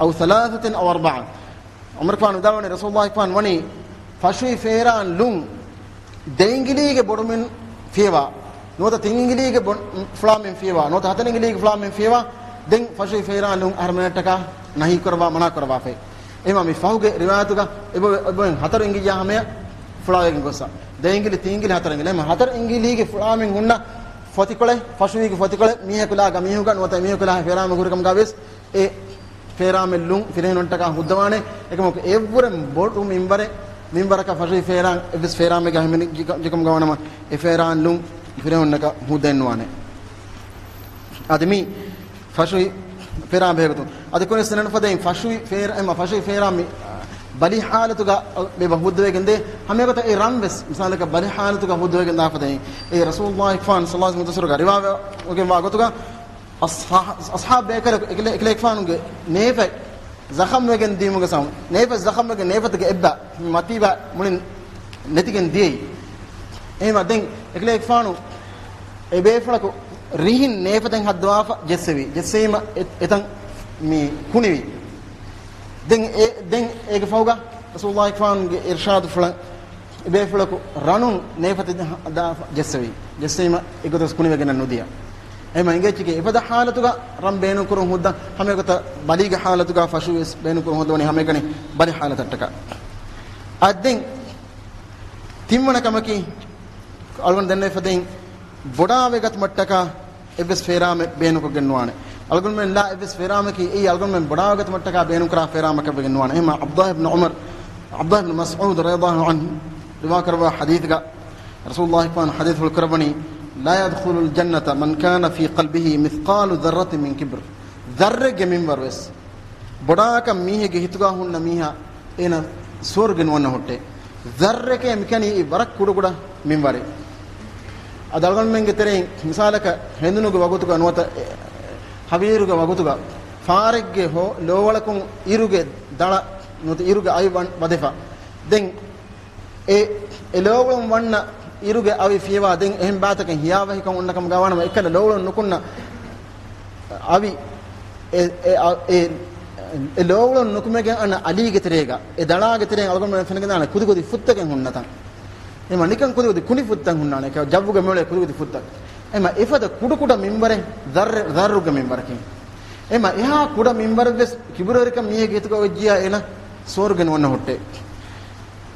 أو ثلاثة أو أربعة. ޢުމަރުގެފާނު ވިދާޅުވަނީ، ރަސޫލުﷲ ގެފާނު ވަނީ ފަށުވި ފޭރާން ލުން ދެ އިނގިލީގެ ބޮޑުމިން ފިޔަވާ، ނުވަތަ ތިން އިނގިލީގެ ބޮ-، ފުޅާމިން ފިޔަވާ، ނުވަތަ ހަތަރު އިނގިލީގެ ފުޅާމިން ފިޔަވާ، ދެން ފަށުވި ފޭރާން ލުން އަހަރުމެންނަށްޓަކާ ނަހީކުރައްވާ، މަނާކުރައްވާފައި. އެހެމަ މި ފަހުގެ ރިވާޔަތުގަ އެބަ-، އެބައިން ހަތަރު އިނގިއްޔާ ހަމަޔަށް ފުޅާވެގެން ގޮއްސަ. ދެ އިނގިލި، ތިން އިނގިލި، ހަތަރު އިނގިލި. އެހެމަ ހަތަރު އިނގިލީގެ ފުޅާމިން ހުންނަ ފޮތިކޮޅެއް، ފަށުވީގެ ފޮތިކޮޅެއް މީހަކު ލާގަ މީހުގަ ނުވަތަ މީހަކު ލާ ފޭރާމެއް ހުރިކަމުގަ ވެސް އެ ފޭރާމެއް ލުން ފިރިހެނުންޓަކާ ހުއްދަވާނެ. އެކަމަކު އެއްވުރެން ބޮޑު މިންވަރެއް، މިންވަރަކަށް ފަށުވި ފޭރާން އެއްވެސް ފޭރާމެއްގަ ހިމެނި ޖެ-، ޖެކަމުގަ ވާނަމަ، އެ ފޭރާން ލުން ފިރިހެނުންނަކަށް ހުއްދައެއްނުވާނެ. އަދި މި ފަށުވި ފޭރާން ބެހޭގޮތުން. އަދި ކުރިން ސިނަން ފަދައިން ފަށުވި ފޭރާ-، އެމަ ފަށުވި ފޭރާން މި ބަލި ޙާލަތުގަ އެބަ ހުއްދަވެގެން ދޭ. ހަމައެގޮތަށް އެ ރަން ވެސް، މިސާލަކަށް ބަލި ޙާލަތުގަ ހުއްދަވެގެން ދާ ފަދައިން، އެ ރަސޫލުﷲ ގެފާނު ޞައްލަﷲ ޢަލައިހި ވަސައްލަމަ ގެ މުތައްސަރުގަ ރިވާވެގެންވާ ގޮތުގަ، އަޞްޙާ-، އަޞްޙާބު ބޭކަލަކު އެކަލޭ-، އެކަލޭގެފާނުގެ ނޭފަތް ޒަޚަމްވެގެން ދިޔުމުގެ ސަބަބުން، ނޭފަތް ޒަޚަމްވެގެން ނޭފަތުގެ އެއްބަ މަތީބަ މުޅިން ނެތިގެން ދިޔައީ. އެހެމަ ދެން އެކަލޭގެފާނު އެ ބޭފުޅަކު ރިހިން ނޭފަތެއް ހައްދަވާފަ ޖެއްސެވި. ޖެއްސެވީމަ އެ-، އެތަން މި ކުނިވި. ދެން އެ-، ދެން އޭގެ ފަހުގަ ރަސޫލުﷲ ގެފާނުގެ އިރްޝާދު ފުޅަށް އެބޭފުޅަކު ރަނުން ނޭފަތެއް ހަ-، ދާފަ ޖެއްސެވި. ޖެއްސެވީމަ އެގޮތަސް ކުނިވެގެން ނުދިޔަ. އެހެމަ އިނގޭ އެއްޗެކޭ އެފަދަ ޙާލަތުގަ ރަން ބޭނުންކުރުން ހުއްދަ ހަމައެގޮތަށް ބަލީގެ ޙާލަތުގަ ފަށުވި ވެސް ބޭނުންކުރުން ހުއްދަވަނީ ހަމައެކަނި ބަލި ޙާލަތަށްޓަކާ. އަދި ދެން ތިންވަނަ ކަމަކީ، އަޅުގަނޑު ދެންނެވި ފަދައިން ބޮޑާވެގަތުމަށްޓަކާ އެއްވެސް ފޭރާމެއް ބޭނުންކޮށްގެން ނުވާނެ. އަޅުގަނޑުމެން ލާ އެއްވެސް ފޭރާމަކީ އެއީ އަޅުގަނޑުމެން ބޮޑާވެގަތުމަށްޓަކާ ބޭނުންކުރާ ފޭރާމަކަށް ވެގެން ނުވާނެ. އެހެމަ ޢަބްދުﷲ ބިން ޢުމަރު، ޢަބްދުﷲ ބިން މަސްޢޫދު ރަޟިޔަﷲ ޢަންހު ރިވާކުރައްވާ ޙަދީޘްގަ ރަސޫލުﷲ ގެފާނު ޙަދީޘްފުޅު ކުރައްވަނީ، لا يدخل الجنة من كان في قلبه مثقال ذرة من كبر. ޛައްރެއްގެ މިންވަރު ވެސް ބޮޑާކަށް މީހެއްގެ ހިތުގަ ހުންނަ މީހާ އޭނަ ސުވަރުގެ ނުވަންނަ ހުއްޓޭ. ޛައްރެކޭ މިކަނީ ވަރަށް ކުޑަކުޑަ މިންވަރެއް. އަދި އަޅުގަނޑުމެންގެ ތެރެއިން މިސާލަކަށް ހެނދުނުގެ ވަގުތުގަ ނުވަތަ އެ، ހަވީރުގެ ވަގުތުގަ ފާރެއްގެ ހޯ-، ލޯވަޅަކުން އިރުގެ ދަޅަ ނުވަތަ އިރުގެ އަތް ވަން-، ވަދެފަ. ދެން އެ، އެ ލޯވަޅުން ވަންނަ އިރުގެ އަވި ފިޔަވާ ދެން އެހެން ބާތަކެއް ހިޔާވަހިކަން އޮންނަ ކަމުގަ ވާނަމަ، އެކަލަ ލޯވަޅުން ނުކުންނަ އަވި، އެ، އެ، އަ، އެ، އެ ލޯވަޅުން ނުކުމެގެން އަންނަ އަލީގެ ތެރޭގަ، އެ ދަޅާގެ ތެރޭން އަޅުގަނޑުމެން ފެނިގެންދާނެ ކުދިކުދި ފުއްތަކެއް ހުންނަތަން. އެމަ ނިކަން ކުދިކުދި ކުނި ފުއްތައް ހުންނާނެ، ޖައްވުގެ މޮޅޭ ކުދިކުދި ފުއްތައް. އެމަ އެފަދަ ކުޑަކުޑަ މިންވަރެއް ޒައްރެ-، ޒައްރުގެ މިންވަރަކީ. އެމަ އެހާ ކުޑަ މިންވަރެއްވެސް ކިބުރުވެރިކަން މީހެއްގެ ހިތުގަ އޮތްޖިޔާ އޭނަ ސުވަރުގެ ނުވަންނަ ހުއްޓޭ.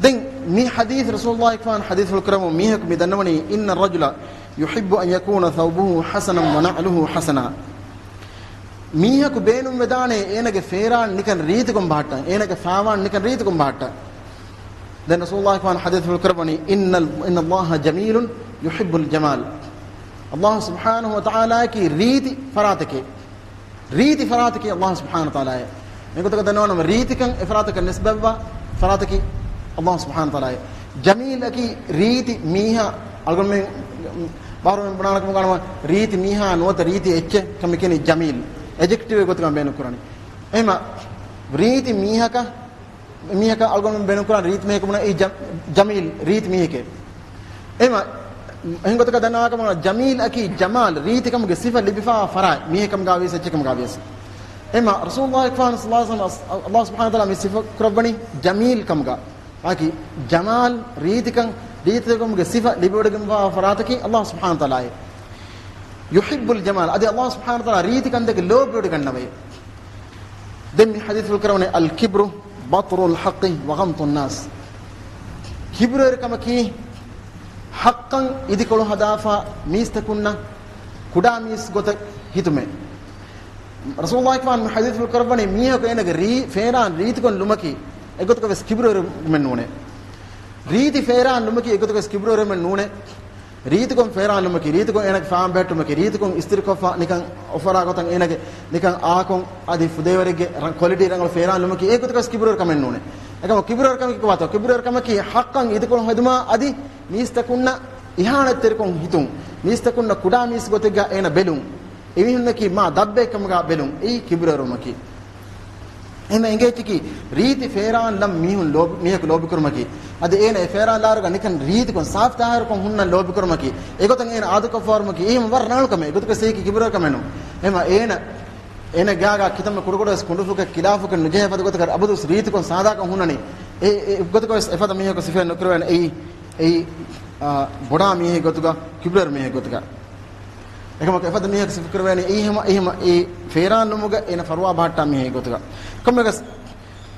ދެން މި ޙަދީޘް ރަސޫލުﷲ ފާން ޙަދީޘްފުޅު ކުރަމުން މީހަކު މި ދަންނަވަނީ، "إن الرجل يحب أن يكون ثوبه حسنا ونعله حسنا." މީހަކު ބޭނުންވެދާނެ އޭނަގެ ފޭރާން ނިކަން ރީތިކޮން ބަހައްޓަން، އޭނަގެ ފާވާން ނިކަން ރީތިކޮން ބަހައްޓަން. ދެން ރަސޫލުﷲ ފާން ޙަދީޘްފުޅު ކުރައްވަނީ، "إن ال-، إن الله جميل يحب الجمال." ﷲ ސުބްޙާނަހޫ ވަތަޢާލާއަކީ ރީތި ފަރާތެކޭ. ރީތި ފަރާތަކީ ﷲ ސުބްޙާނަހޫ ވަތަޢާލާއޭ. އެގޮތަކަށް ދަންނަވަނަމަ ރީތިކަން އެފަރާތަކަށް ނިސްބަތްވާ ފަރާތަކީ ﷲ ސުބްޙާނަހޫ ވަތަޢާލާއޭ. ޖަމީލަކީ ރީތި މީހާ، އަޅުގަނޑުމެން ބާރުމެން ބުނާނަކަމުގަ ވާނަމަ ރީތި މީހާ ނުވަތަ ރީތި އެއްޗެއް ކަމަށް ކިޔަނީ ޖަމީލް. އެޖެކްޓިވް ގޮތުގަ ބޭނުން ކުރަނީ. އެހެމަ ރީތި މީހަކަށް މީހަކަށް އަޅުގަނޑު ބޭނުންކުރާ ރީތި މީހަކަށް ބުނާ އެއީ ޖަ-، ޖަމީލް، ރީތި މީހެކޭ. އެހެމަ އެހެން ގޮތަކަށް ދަންނަވާކަމަށް ޖަމީލް އަކީ ޖަމާލް، ރީތިކަމުގެ ސިފަ ލިބިފާ ފަރާތް މީހެއް ކަމުގަ ވިޔަސް އެއްޗެއް ކަމުގަ ވިޔަސް. އެހެމަ ރަސޫލުﷲ ފާން ޞައްލަﷲ ޢަލައިހި ވަސައްލަމަ ﷲ ސުބްޙާނަހޫ ވަތަޢާލާ މި ސިފަ ކުރައްވަނީ ޖަމީލް ކަމުގަ. އަކީ ޖަމާލް، ރީތިކަން، ރީތިކަމުގެ ސިފަ ލިބިވަޑައިގެންވާ ފަރާތަކީ ﷲ ސުބްޙާނަހޫ ވަތަޢާލާއޭ. يحب الجمال، އަދި ﷲ ސުބްޙާނަހޫ ވަތަޢާލާ ރީތިކަންތަކެއް ލޯބިވެޑިގަންނަވައި. ދެން މި ޙަދީޘްފުޅު ކުރައްވަނީ، "الكبر بطر الحق وغمط الناس." ކިބުރުވެރިކަމަކީ ޙައްޤަށް އިދިކޮޅު ހަދާފަ މީސްތަކުންނަށް ކުޑަ މީސް ގޮތަށް ހިތުމޭ. ރަސޫލުﷲ ފާން މި ޙަދީޘްފުޅު ކުރައްވަނީ މީހަކު އޭނަގެ ރީ-، ފޭރާން ރީތިކޮށް ލުމަކީ އެގޮތަކަށް ވެސް ކިބުރުވެރިކަމެއް ނޫނޭ. ރީތި ފޭރާން ލުމަކީ އެގޮތަކަށް ވެސް ކިބުރުވެރިކަމެއް ނޫނޭ. ރީތިކޮށް ފޭރާން ލުމަކީ، ރީތިކޮށް އޭނަގެ ފާން ބެހެއްޓުމަކީ، ރީތިކޮށް އިސްތިރިކޮށްފަ ނިކަން އޮފަރާ ގޮތަށް އޭނަގެ ނިކަން އާކޮށް އަދި ފުދޭވަރެއްގެ ރަ-، ކޮލިޓީ ރަނގަޅު ފޭރާން ލުމަކީ އެގޮތަކަށް ވެސް ކިބުރުވެރިކަމެއް ނޫނޭ. އެކަމަ ކިބުރުވެރިކަމަކީ ކޮބާތޯ؟ ކިބުރުވެރިކަމަކީ ޙައްޤަށް އިދިކޮޅު ހެދުމާ އަދި މީސްތަކުންނަށް އިހާނެތްތެރިކޮށް ހިތުން، މީސްތަކުންނަށް ކުޑަ މީސް ގޮތެއްގަ އޭނަ ބެލުން، އެމީހުންނަކީ މާ ދަށްބައެއް ކަމުގަ ބެލުން، އެއީ ކިބުރުވެރިވުމަކީ. އެހެން އެނގޭ އެއްޗަކީ ރީތި ފޭރާން ލަން މީހުން ލޯބި-، މީހަކު ލޯބިކުރުމަކީ. އަދި އޭނަ އެ ފޭރާން ލާރުގަ ނިކަން ރީތިކޮށް ސާފު ތާހިރުކޮށް ހުންނަން ލޯބިކުރުމަކީ. އެގޮތަށް އޭނަ އާދަކޮށްފަވަރުމަކީ އެހެން ވަރަށް ރަނގަޅު ކަމެއް. އެގޮތަކަށް އެއީކީ ކިބުރުވެރިކަމެއް ނޫން. އެހެމަ އޭނަ، އޭނަ ގާގަ ކިތަންމެ ކުޑަކުޑަވެސް ކުނޑުފުކެއް ކިލާފުކެއް ނުޖެހޭ ފަދަ ގޮތަކަށް އަބަދުވެސް ރީތިކޮށް ސާދާކޮށް ހުންނަނީ. އެ، އެ ގޮތަކަށް ވެސް އެފަދަ މީހަކު ސިފައެއް ނުކުރެވޭނެ. އެއީ، އެއީ، އާ، ބޮޑާ މީހެއް ގޮތުގަ، ކިބުރުވެރި މީހެއް ގޮތުގަ. އެކަމަކު އެފަދަ މީހަކު ސިފަކުރެވޭނީ އެހެމަ، އެހެމަ އެ ފޭރާން ލުމުގަ އޭނަ ފަރުވާ ބަހައްޓާ މީހެއް ގޮތުގަ. ކޮންމެވެސް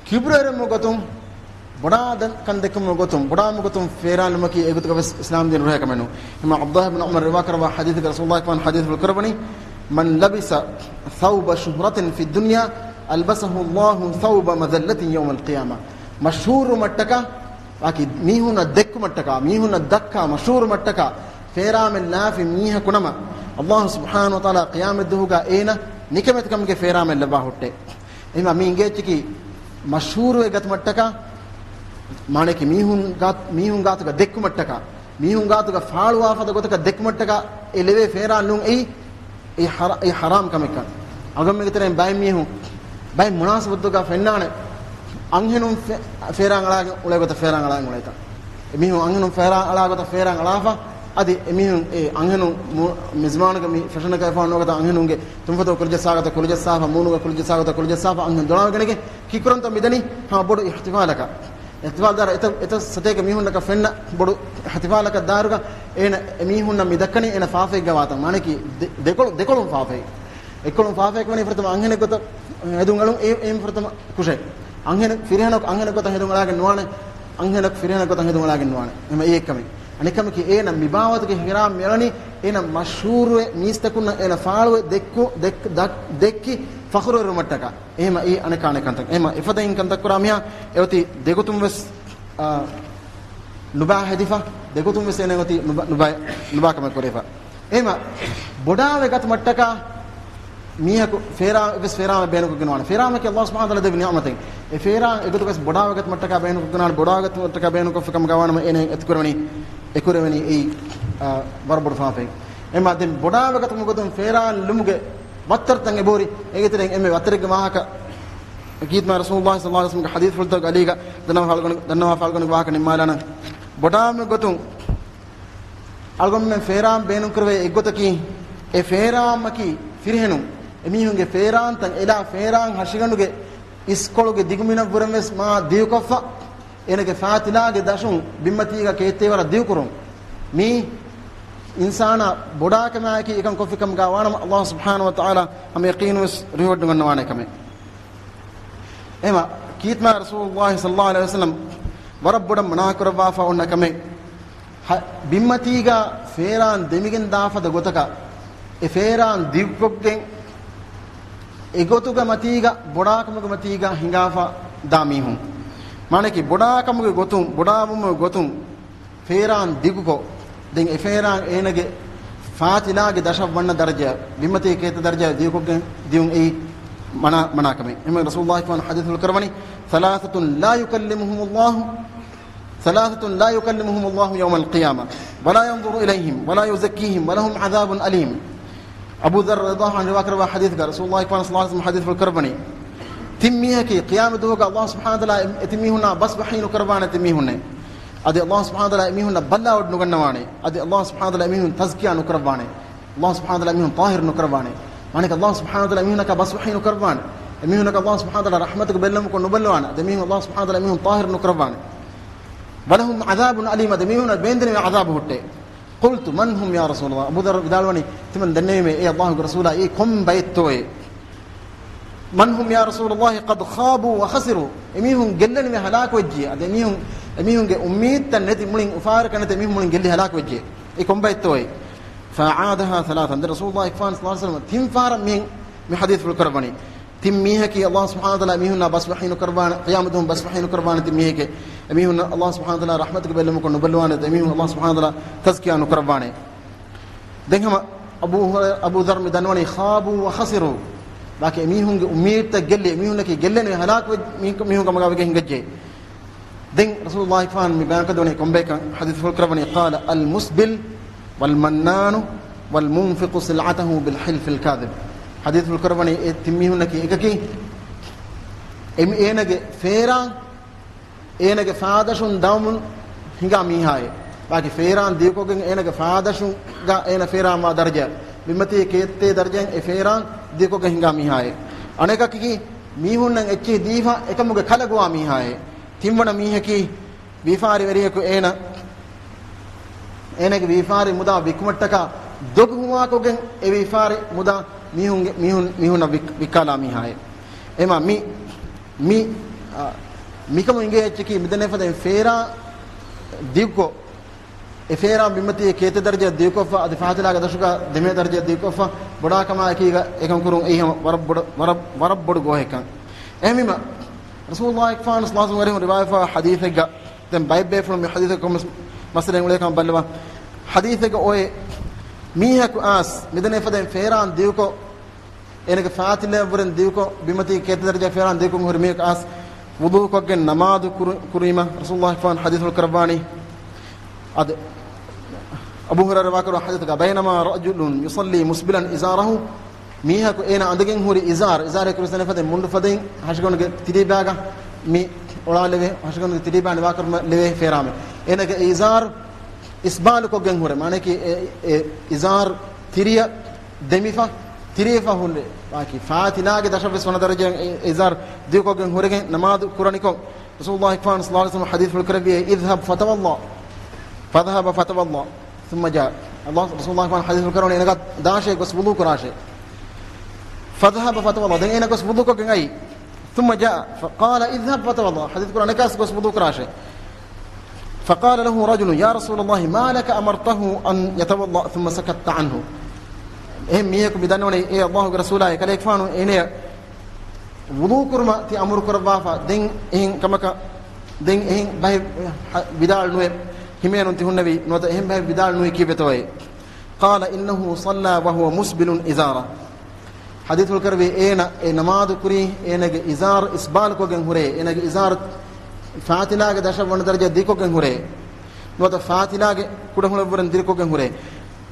ކިބުރުވެރިވުމުގެ ގޮތުން، ބޮޑާ ދަން ކަން ދެއްކުމުގެ ގޮތުން، ބޮޑާވުމުގެ ގޮތުން ފޭރާން ލުމަކީ އެގޮތުގަ ވެސް އިސްލާމް ދީން ރުހޭ ކަމެއް ނޫން. އެހެމަ ޢަބްދުﷲ ބިން ޢުމަރު ރިވާ ކުރައްވާ ޙަދީޘެއްގަ ރަސޫލުﷲ ފާން ޙަދީޘްފުޅު ކުރައްވަނީ، "من لبس ثوب شهرة في الدنيا ألبسه الله ثوب مذلة يوم القيامة." މަޝްހޫރުވުމަށްޓަކާ، ވާކި މީހުންނަށް ދެއްކުމަށްޓަކާ، މީހުންނަށް ދައްކާ މަޝްހޫރުވުމަށްޓަކާ، ފޭރާމެއް ލާފި މީހަކު ނަމަ، ﷲ ސުބްޙާނަހޫ ވަތަޢާލާ ޤިޔާމަތްދުވަހުގަ އޭނަ ނިކަމެތިކަމުގެ ފޭރާމެއް ލައްވާ ހުއްޓޭ. އެހެމަ މި އިނގޭ އެއްޗަކީ މަޝްހޫރުވެ ގަތުމަށްޓަކާ، މާނައަކީ މީހުން ގާތު-، މީހުން ގާތުގަ ދެއްކުމަށްޓަކާ، މީހުން ގާތުގަ ފާޅުވާ ފަދަ ގޮތަކަށް ދެއްކުމަށްޓަކާ އެ ލެވޭ ފޭރާން ނޫން އެއީ، އެ ޙަރ-، އެ ޙަރާމް ކަމެއްކަން. އަޅުގަނޑުމެންގެ ތެރެއިން ބައެއް މީހުން، ބައެއް މުނާސަބަތުގަ ފެންނާނެ، އަންހެނުން ފެ-، ފޭރާން އަޅާގެން އުޅޭ ގޮތަށް ފޭރާން އަޅާގެން އުޅޭތަން. އެ މީހުން އަންހެނުން ފޭރާން އަޅާ ގޮތަށް ފޭރާން އަޅާފަ، އަދި އެ މީހުން އެ އަންހެނުން މު-، މިޒްމާނުގެ މި ފެޝަނަކަށް އެފާން ނުވަތަ އަންހެނުންގެ ތުންފަތުގަ ކުރިޖައްސާ ގޮތަށް ކުރިޖައްސާފަ، މޫނުގަ ކުރިޖައްސާ ގޮތަށް ކުރިޖައްސާފަ، އަންހެނުން ދޮޅާވެގެނެގެން ކީއްކުރަންތޯ މިދަނީ؟ ހަމަ ބޮޑު އިޙްތިފާލަކަށް. އިޙްތިފާލް ދާރަ އެތައް، އެތައް ސަތޭކަ މީހުންނަކަށް ފެންނަ ބޮޑު އިޙްތިފާލަކަށް ދާރުގަ އޭނަ އެ މީހުންނަށް މި ދައްކަނީ އޭނަ ފާފައެއްގަ ވާތަން. މާނައަކީ ދެ-، ދެކޮޅު-، ދެކޮޅުން ފާފައެއް. އެއްކޮޅުން ފާފައެއް ވަނީ ފުރަތަމަ އަންހެނެއް ގޮތަށް ހެދުން އަޅުން އެ-، އެއިން ފުރަތަމަ ކުށެއް. އަންހެނެއް ފިރިހެނަކު އަންހެނެއް ގޮތަށް ހެދުން އަޅާގެން ނުވާނެ. އަންހެނަކު ފިރިހެނެއް ގޮތަށް ހެދުން އަޅާގެން ނުވާނެ. އެހެމަ އެއީ އެއްކަމެއް. އަނެއްކަމަކީ އޭނަ މި ބާވަތުގެ އިޙްރާމް މިއަޅަނީ އޭނަ މަޝްހޫރުވެ މީސްތަކުންނަށް އޭނަ ފާޅުވެ ދެއްކު-، ދެއް-، ދަ-، ދެއްކި ފަޚުރުވެރިވުމަށްޓަކާ. އެހެމަ އެއީ އަނެއްކާ އަނެއް ކަންތައް. އެހެމަ އެފަދައިން ކަންތައް ކުރާ މީހާ އެއޮތީ ދެގޮތުން ވެސް، އާ، ނުބާ ހެދިފަ، ދެގޮތުން ވެސް އޭނަ އޮތީ ނުބަ-، ނުބަ-، ނުބާ ކަމެއް ކުރެފަ. އެހެމަ ބޮޑާވެ ގަތުމަށްޓަކާ މީހަކު ފޭރާ-، ވެސް ފޭރާމެއް ބޭނުންކޮށްގެންވާނެ. ފޭރާމަކީ ﷲ ސުބްޙާނަހޫ ވަތަޢާލާ ދެއްވި ނިޢުމަތެއް. އެ ފޭރާ އެގޮތަކަސް ބޮޑާވެ ގަތުމަށްޓަކާ ބޭނުންކޮށްގެންވާނެ، ބޮޑާވެ ގަތުމަށްޓަކާ ބޭނުންކޮށްފަ ކަމުގަ ވާނަމަ އޭނަ އެތިކުރެވެނީ، އެކުރެވެނީ އެއީ، އާ، ވަރަށް ބޮޑު ފާފައެއް. އެހެމަ ދެން ބޮޑާވެ ގަތުމުގެ ގޮތުން ފޭރާން ލުމުގެ ވައްތަރުތައް އެބަހުރި. އޭގެ ތެރެއިން އެންމެ ވައްތަރެއްގެ ވާހަކަ ކީރިތި މާތް ރަސޫލުﷲ ޞައްލަﷲ ޢަލައިހި ވަސައްލަމްގެ ޙަދީޘްފުޅުތަކުގެ އަލީގަ ދަންނަވާ ފާޅުގަނޑު-، ދަންނަވާ ފާޅުގަނޑުގެ ވާހަކަ ނިންމާލާނަން. ބޮޑާވެ ގޮތުން އަޅުގަނޑުމެން ފޭރާން ބޭނުންކުރެވޭ އެއްގޮތަކީ، އެ ފޭރާމަކީ ފިރިހެނުން އެމީހުންގެ ފޭރާންތައް އެލާ ފޭރާން ހަށިގަނޑުގެ އިސްކޮޅުގެ ދިގުމިނަށްވުރެން ވެސް މާ ދިގުކޮށްފަ، އޭނަގެ ފާތިލާގެ ދަށުން ބިންމަތީގަ ކޭތްތެރިވަރަށް ދިގުކުރުން. މީ އިންސާނާ ބޮޑާކަމާއެކީ އެކަން ކޮށްފިކަމުގަ ވާނަމަ، ﷲ ސުބްޙާނަހޫ ވަތަޢާލާ ހަމަ ޔަޤީނުވެސް ރިހުވެއްޓުގަންނަވާނެ ކަމެއް. އެހެމަ ކީރިތި މާތް ރަސޫލުﷲ ޞައްލަﷲ ޢަލައިހި ވަސައްލަމް ވަރަށް ބޮޑަށް މަނާކުރައްވާފަ އޮންނަ ކަމެއް، ހަ-، ބިންމަތީގަ ފޭރާން ދެމިގެން ދާފަދަ ގޮތަކަށް އެ ފޭރާން ދިގުކޮށްގެން، އެގޮތުގެ މަތީގަ ބޮޑާކަމުގެ މަތީގަ ހިނގާފަ ދާ މީހުން. މާނައަކީ ބޮޑާކަމުގެ ގޮތުން، ބޮޑާވުމުގެ ގޮތުން ފޭރާން ދިގުކޮށް، ދެން އެ ފޭރާން އޭނަގެ ފާތިލާގެ ދަށަށް ވަންނަ ދަރަޖަ، ބިންމަތީގެ ކޭތެއް ދަރަޖަ ދިގުކޮށްގެން ދިޔުން އެއީ މަނާ، މަނާކަމެއް. އެހެން ރަސޫލުﷲ ފާން ޙަދީޘްފުޅު ކުރައްވަނީ، ثَلَاثَةٌ لَا يُكَلِّمُهُمُ اللَّهُ، ثَلَاثَةٌ لَا يُكَلِّمُهُمُ اللَّهُ يَوْمَ الْقِيَامَةِ وَلَا يَنْظُرُ إِلَيْهِمْ وَلَا يُزَكِّيهِمْ وَلَهُمْ عَذَابٌ أَلِيمٌ. އަބޫ ޛައްރު ރަޟިޔަﷲ ޢަންހު ރިވާކުރައްވާ ޙަދީޘްގަ ރަސޫލުﷲ ފާން ޞައްލަﷲ ޢަލައިހި ވަސައްލަމް ޙަދީޘްފުޅު ކުރައްވަނީ، ތިން މީހަކީ ޤިޔާމަތް ދުވަހުގަ ﷲ ސުބްޙާނަހޫ ވަތަޢާލާ އެ، އެ ތިން މީހުންނާ ބަސް ވަޙީ ނުކުރައްވާނެ ތިން މީހުންނެއް. އަދި ﷲ ސުބްޙާނަހޫ ވަތަޢާލާ އެ މީހުންނަށް ބައްލަވަޑު ނުގަންނަވާނެ. އަދި ﷲ ސުބްޙާނަހޫ ވަތަޢާލާ އެ މީހުން ތަޒްކިޔާ ނުކުރައްވާނެ. ﷲ ސުބްޙާނަހޫ ވަތަޢާލާ އެ މީހުން ޠާހިރު ނުކުރައްވާނެ. މާނައަކީ ﷲ ސުބްޙާނަހޫ ވަތަޢާލާ އެ މީހުންނަކަށް ބަސް ވަޙީ ނުކުރައްވާނެ. އެ މީހުންނަކަށް ﷲ ސުބްޙާނަހޫ ވަތަޢާލާ ރަޙްމަތުގެ ބެއްލެވުމަކުން ނުބައްލަވާނެ. އަދި އެ މީހުން ﷲ ސުބްޙާނަހޫ ވަތަޢާލާ އެ މީހުން ޠާހިރު ނުކުރައްވާނެ. وَلَهُمْ عَذَابٌ أَلِيمٌ، އަދި އެ މީހުންނަށް ވޭންދެނިވި ޢަޛާބު ހުއްޓޭ. قُلْتُ مَنْ هُمْ يَا رَسُولَ اللَّهِ؟ އަބޫ ޛައްރު ވިދާޅުވަނީ، ތިމަން ދެންނެވީމޭ، އޭ ﷲގެ ރަސޫލާ، އެއީ ކޮން ބައެއްތޯއޭ؟ مَنْ هُمْ يَا رَسُولَ اللَّهِ قَدْ خَابُوا وَخَسِرُوا؟ އެމީހުން ގެއްލެނިވެ ހަލާކުވެއްޖިއެ. އަދި އެމީހުން، އެމީހުންގެ އުއްމީދުތައް ނެތި، މުޅިން އުފާވެރިކަން ނެތި އެމީހުން މުޅިން ގެއްލި ހަލާކުވެއްޖެ. އެ ކޮން ބައެއްތޯއޭ؟ فَأَعَادَهَا ثَلَاثًا. ދެން ރަސޫލުﷲ ފާން ޞައްލަﷲ ޢަލައިހި ވަސައްލަމަ ތިން ފަހަރަށް މި، މި ޙަދީޘްފުޅު ކުރައްވަނީ. ތިން މީހަކީ ﷲ ސުބްޙާނަހޫ ވަތަޢާލާ އެމީހުންނާ ބަސް ވަޙީ ނުކުރައްވާނެ، ޤިޔާމަތް ދުވަހު ބަސް ވަޙީ ނުކުރައްވާނެ ތިން މީހެކޭ. އެމީހުންނަށް ﷲ ސުބްޙާނަހޫ ވަތަޢާލާ ރަޙްމަތުގެ ބެއްލެވުމަކުން ނުބައްލަވާނެ. އެމީހުން ﷲ ސުބްޙާނަހޫ ވަތަޢާލާ ތަޒްކިޔާ ނުކުރައްވާނެ. ދެން ހަމަ އަބޫ ހުރައިރާ، އަބޫ ޛައްރު މި ދަންނަވަނީ، خَابُوا وَخَسِرُوا. ބާކީ އެމީހުންގެ އުއްމީދުތައް ގެއްލި، އެމީހުންނަކީ ގެއްލެނިވެ ހަލާކުވެ، މީ، މީހުން ކަމުގަ ވެގެން ހިނގައްޖެ. ދެން ރަސޫލުﷲ ފާން މި ބަޔާންކޮށްދެވަނީ ކޮންބައެއްކަން ޙަދީޘްފުޅު ކުރައްވަނީ، قَالَ الْمُسْبِلُ وَالْمَنَّانُ وَالْمُنْفِقُ سِلْعَتَهُ بِالْحِلْفِ الْكَاذِبِ. ޙަދީޘްފުޅު ކުރައްވަނީ އެ ތިން މީހުންނަކީ އެކަކީ، އެ މި، އޭނަގެ ފޭރާން އޭނަގެ ފާދަށުން ދަމުން ހިނގާ މީހާއެއް. ބާކީ ފޭރާން ދިގުކޮށްގެން އޭނަގެ ފާދަށުގަ އޭނަ ފޭރާންވާ ދަރަޖަ، ބިންމަތީ ކޭތެއް ދަރަޖައިން އެ ފޭރާން ދިގުކޮށްގެން ހިނގާ މީހާއެއް. އަނެކަކީ މީހުންނަށް އެއްޗެހި ދީފަ އެކަމުގެ ކަލަ ގޮވާ މީހާއެއް. ތިންވަނަ މީހަކީ ވިޔަފާރިވެރިޔަކު އޭނަ، އޭނަގެ ވިޔަފާރި މުދާ ވިކުމަށްޓަކާ ދޮގު ހުވާކޮށްގެން އެ ވިޔަފާރި މުދާ މީހުންގެ، މީހުން، މީހުންނަށް ވި، ވިއްކާލާ މީހާއެއް. އެމާ މި، މި، އާ، މިކަމު އިނގޭ އެއްޗަކީ މިދެންނެވި ފަދައިން ފޭރާ ދިގުކޮށް، އެ ފޭރާ ބިންމަތީ ކޭތެއް ދަރަޖަ ދިގުކޮށްފަ، އަދި ފާތިލާގެ ދަށުގަ ދެމޭ ދަރަޖަ ދިގުކޮށްފަ، ބޮޑާކަމާ އެކީގަ އެކަން ކުރުން އެއީ ހަމަ ވަރަށް ބޮޑު، ވަރަށް، ވަރަށް ބޮޑު ގޯހެއްކަން. އެހެންވީމަ، ރަސޫލުﷲ ފާން ޞައްލަﷲ ޢަލައިހި ވަސައްލަމަ ރިވާޔަތްވާ ޙަދީޘެއްގަ، ދެން ބައެއް ބޭފުޅުން މި ޙަދީޘަށް ކޮންމެސް މައްސަލައެއް އުޅޭކަން ބައްލަވާ. ޙަދީޘެއްގަ އޮތް މީހަކު އައިސް މިދެންނެވި ފަދައިން ފޭރާން ދިގުކޮށް، އޭނަގެ ފާތިލާއަށްވުރެން ދިގުކޮށް، ބިންމަތީ ކޭތެއް ދަރަޖަ ފޭރާން ދިގުކޮށް ހުރި މީހަކު އައިސް ވުޟޫކޮށްގެން ނަމާދު ކުރު، ކުރީމަ، ރަސޫލުﷲ ފާން ޙަދީޘްފުޅު ކުރައްވާނީ. އަދި އަބޫ ހުރައިރާ ރިވާކުރާ ޙަދީޘްގަ، بَيْنَمَا رَجُلٌ يُصَلِّي مُسْبِلًا إِزَارَهُ، މީހަކު އޭނަ އަނދަގެން ހުރި އިޒާރު، އިޒާރު ކުރި ސަނެ ފަދައިން މުންޑު ފަދައިން ހަށިގަނޑުގެ ތިރީބާގަ މި އޮޅާލެވޭ، ހަށިގަނޑުގެ ތިރީބާ ނިވާކުރުމަށް ލެވޭ ފޭރާމެ. އޭނަގެ އިޒާރު އިސްބާލުކޮށްގެން ހުރެ، މާނައަކީ އެ، އެ އިޒާރު ތިރިއަށް ދެމިފަ، ތިރިވެފަ ހުރެ، ވާކި ފާތިލާގެ ދަށަށްވެސް ވަނަ ދަރަޖައިން އިޒާރު ދިގުކޮށްގެން ހުރެގެން ނަމާދު ކުރަނިކޮށް، ރަސޫލުﷲ ފާން ޞައްލަﷲ ޢަލައިހި ވަސައްލަމަ ޙަދީޘްފުޅު ކުރެއްވިއޭ، اذْهَبْ فَتَوَضَّأْ. فَذَهَبَ فَتَوَضَّأَ. ثُمَّ جَاءَ. ރަސޫލުﷲ ފާން ޙަދީޘްފުޅު ކުރައްވަނީ އޭނަ ދާށޭ ގޮސް ވުޟޫ ކުރާށޭ. فَذَهَبَ فَتَوَضَّأَ. ދެން އޭނަ ގޮސް ވުޟޫކޮށްގެން އައީ. ثُمَّ جَاءَ فَقَالَ اذْهَبْ فَتَوَضَّأْ. ޙަދީޘް ކުރާ އަނެކާސް ގޮސް ވުޟޫ ކުރާށޭ. فَقَالَ لَهُ رَجُلٌ يَا رَسُولَ اللَّهِ مَا لَكَ أَمَرْتَهُ أَنْ يَتَوَضَّأَ ثُمَّ سَكَتْتَ عَنْهُ. އެހެން މީހަކު މި ދަންނަވަނީ، އޭ ﷲގެ ރަސޫލާ، އެކަލޭގެފާނު އޭނަޔަށް ވުޟޫ ކުރުމަށް ތި އަމުރު ކުރައްވާފަ، ދެން އެހެން ކަމަކަށް، ދެން އެހެން ބަހެއް ވިދާޅު ނުވެ ހިމޭނުން ތި ހުންނެވީ ނުވަތަ އެހެން ބަހެއް ވިދާޅު ނުވީ ކީއްވެތޯއޭ؟ قَالَ إِنَّهُ صَلَّى وَهُوَ مُسْبِلٌ إِزَارَهُ. ޙަދީޘްފުޅު ކުރެއްވި އޭނަ އެ ނަމާދު ކުރީ އޭނަގެ އިޒާރު އިސްބާލުކޮށްގެން ހުރޭ، އޭނަގެ އިޒާރު ފާތިލާގެ ދަށަށް ވަނަ ދަރަޖަ ދިގުކޮށްގެން ހުރޭ، ނުވަތަ ފާތިލާގެ ކުޑަހުޅަށްވުރެން ދިރިކޮށްގެން ހުރޭ.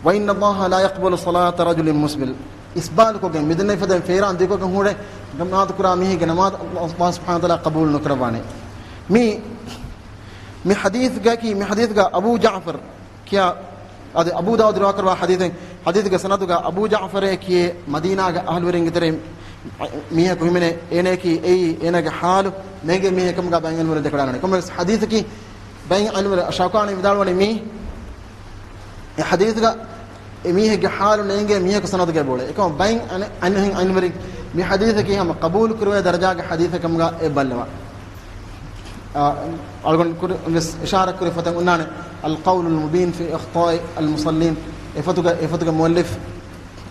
وَإِنَّ اللَّهَ لَا يَقْبَلُ صَلَاةَ رَجُلٍ مُسْبِلٍ. އިސްބާލުކޮށްގެން، މިދެންނެވި ފަދައިން ފޭރާން ދިގުކޮށްގެން ހުރެ ނަމާދު ކުރާ މީހެއްގެ ނަމާދު ﷲ ސުބްޙާނަހޫ ވަތަޢާލާ ޤަބޫލު ނުކުރައްވާނެ. މި، މި ޙަދީޘްގައި، މި ޙަދީޘްގަ އަބޫ ޖަޢުފަރު ކިޔާ، އަދި އަބޫ ދާވޫދު ރިވާކުރައްވާ ޙަދީޘެއް، ޙަދީޘްގެ ސަނަދުގަ އަބޫ ޖަޢުފަރޭ ކިޔޭ މަދީނާގެ އަހުލުވެރިންގެ ތެރެއިން މީހަކު ހިމެނޭ، އޭނައަކީ އެއީ އޭނަގެ ޙާލު ނޭނގޭ މީހެއް ކަމުގަ ބައެއް ޢިލްމުވެރިން ދެކެވަޑައިގަންނަވަނީ. ކޮންމެވެސް ޙަދީޘަކީ ބައެއް ޢިލްމުވެރިން ޝައުކާނީ ވިދާޅުވަނީ މީ، އެ ޙަދީޘްގަ އެ މީހެއްގެ ޙާލު ނޭނގޭ މީހަކު ސަނަދުގައި ބޯޅެ. އެކަމަ ބައިން އަނެއް އަންހެން އަންވެރިން މި ޙަދީޘަކީ ހަމަ ޤަބޫލު ކުރެވޭ ދަރަޖާގެ ޙަދީޘެއް ކަމުގަ އެ ބައްލަވާ. އަޅުގަނޑު ކުރި ވެސް އިޝާރަ ކުރި ފޮތެއް އޮންނާނެ، އަލް ޤައުލުލް މުބީން ފީ އަޚްޠާއި އަލް މުޞައްލީން. އެ ފޮތުގަ، އެ ފޮތުގެ މުއައްލިފް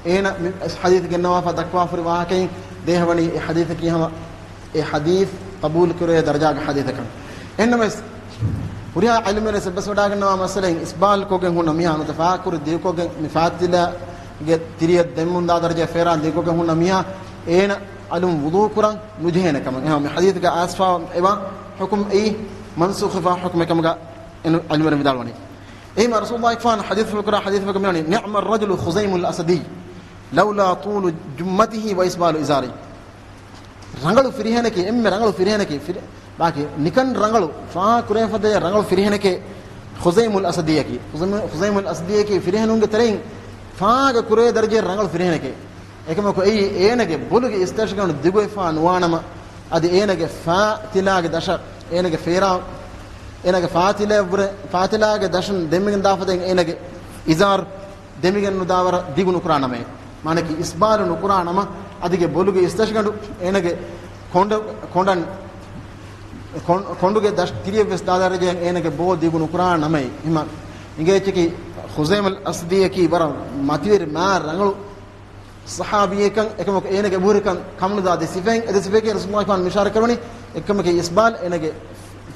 އޭނަ މި ޙަދީޘް ގެންނަވާފަ ދައްކަވާފަރި ވާހަކައިން ދޭހަވަނީ އެ ޙަދީޘަކީ ހަމަ އެ ޙަދީޘް ޤަބޫލު ކުރޭ ދަރަޖާގެ ޙަދީޘަކަށް. އެހެންނަމަވެސް، ހުރިހާ ޢިލްމުވެރިން އެއްބަސްވަޑާގަންނަވާ މައްސަލައިން އިސްބާލް ކޮށްގެން ހުންނަ މީހާ ނުވަތަ ފާކުރި ދިގުކޮށްގެން މި ފާތިލާގެ ތިރިއަށް ދެމުންދާ ދަރަޖައެއް ފޭރާން ދިގުކޮށްގެން ހުންނަ މީހާ އޭނަ އަލުން ވުޟޫ ކުރަން ނުޖެހޭނެ ކަމަށް. އެހެން މި ޙަދީޘްގެ އައިސްފާ އެވާ ޙުކުމް އެއީ މަންސޫޚްވެފާ ޙުކުމެއް ކަމުގަ އެން ޢިލްމުވެރިން ވިދާޅުވަނީ. އެހީމަ ރަސޫލުﷲ ފާން ޙަދީޘްފުޅު ކުރާ ޙަދީޘްފުޅުގަ މިވަނީ، نعم الرجل خزيم الأسدي لولا طول جمته وإسبال إزاره. ރަނގަޅު ފިރިހެނަކީ، އެންމެ ރަނގަޅު ފިރިހެނަކީ، ފިރި-، ބާކީ ނިކަން ރަނގަޅު، ފާ ކުރޭ ފަދައި ރަނގަޅު ފިރިހެނެކޭ ޚުޒައިމުލް އަސަދީއަކީ. ޚުޒައިމު-، ޚުޒައިމުލް އަސަދީއަކީ ފިރިހެނުންގެ ތެރެއިން ފާގަ ކުރޭ ދަރަޖައެއް ރަނގަޅު ފިރިހެނެކޭ. އެކަމަކު އެއީ އޭނަގެ ބޮލުގެ އިސްތަށިގަނޑު ދިގުވެފާ ނުވާނަމަ، އަދި އޭނަގެ ފާތިލާގެ ދަށަށް، އޭނަގެ ފޭރާ، އޭނަގެ ފާތިލާއަށްވުރެ، ފާތިލާގެ ދަށުން ދެމިގެން ދާފަދައިން އޭނަގެ އިޒާރު ދެމިގެން ނުދާވަރަށް ދިގު ނުކުރާ ނަމައޭ. މާނަކީ އިސްބާލު ނުކުރާ ނަމަ، އަދިގެ ބޮލުގެ އިސްތަށިގަނޑު އޭނަގެ ކޮނޑ-، ކޮނޑަން، ކޮން-، ކޮނޑުގެ ދަށް ތިރިއެއްވެސް ދާދަރަޖައިން އޭނަގެ ބޯ ދިގު ނުކުރާ ނަމައޭ. ހިމަ އިނގޭ އެއްޗަކީ ޚުޒައިމުލް އަސަދީއަކީ ވަރަށް މަތިވެރި މާ ރަނގަޅު ސަޙާބީއެއްކަން، އެކަމަކު އޭނަގެ އެބަހުރިކަން ކަމުނުދާ ދެ ސިފައިން، އެ ދެ ސިފައެކޭ ރަސޫލުﷲ ފާން މިޝާރަ ކުރަވަނީ. އެކަމަކީ އިސްބާލް އޭނަގެ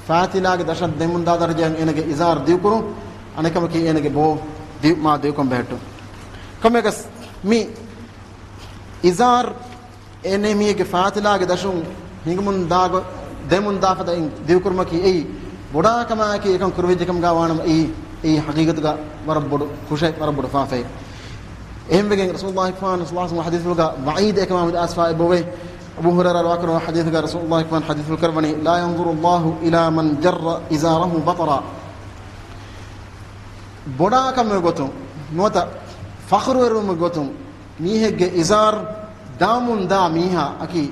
ފާތިލާގެ ދަށަށް ދެމުންދާ ދަރަޖައިން އޭނަގެ އިޒާރު ދިގުކުރުން، އަނެކަމަކީ އޭނަގެ ބޯ ދި-، މާ ދިގުކޮށް ބެހެއްޓުން. ކަމެކަސް މި އިޒާރު އެނެމީގެ ފާތިލާގެ ދަށުން ހިނގުމުން ދާގޮ-، ދެމުން ދާފަދައިން ދިގުކުރުމަކީ އެއީ ބޮޑާކަމާއެކީ އެކަން ކުރެވިއްޖެކަމުގަ ވާނަމަ، އެއީ، އެއީ ހަގީގަތުގަ ވަރަށް ބޮޑު ކުށެއް، ވަރަށް ބޮޑު ފާފައެއް. އެހެންވެގެން ރަސޫލުﷲ ފާން ޞައްލަﷲ ޢަލައިހި ވަސައްލަމަ ޙަދީޘްފުޅުގަ ވަޢީދު އެކަމާ މިދާސްފާ އެބަވޭ. އަބޫ ހުރައިރާ ރިވާކުރައްވާ ޙަދީޘުގަ ރަސޫލުﷲ ފާން ޙަދީޘްފުޅު ކުރައްވަނީ، لا ينظر الله إلى من جر إزاره بطرا. ބޮޑާކަމުގެ ގޮތުން ނުވަތަ ފަޚުރުވެރިވުމުގެ ގޮތުން މީހެއްގެ އިޒާރު ދާމުން ދާ މީހާ އަކީ،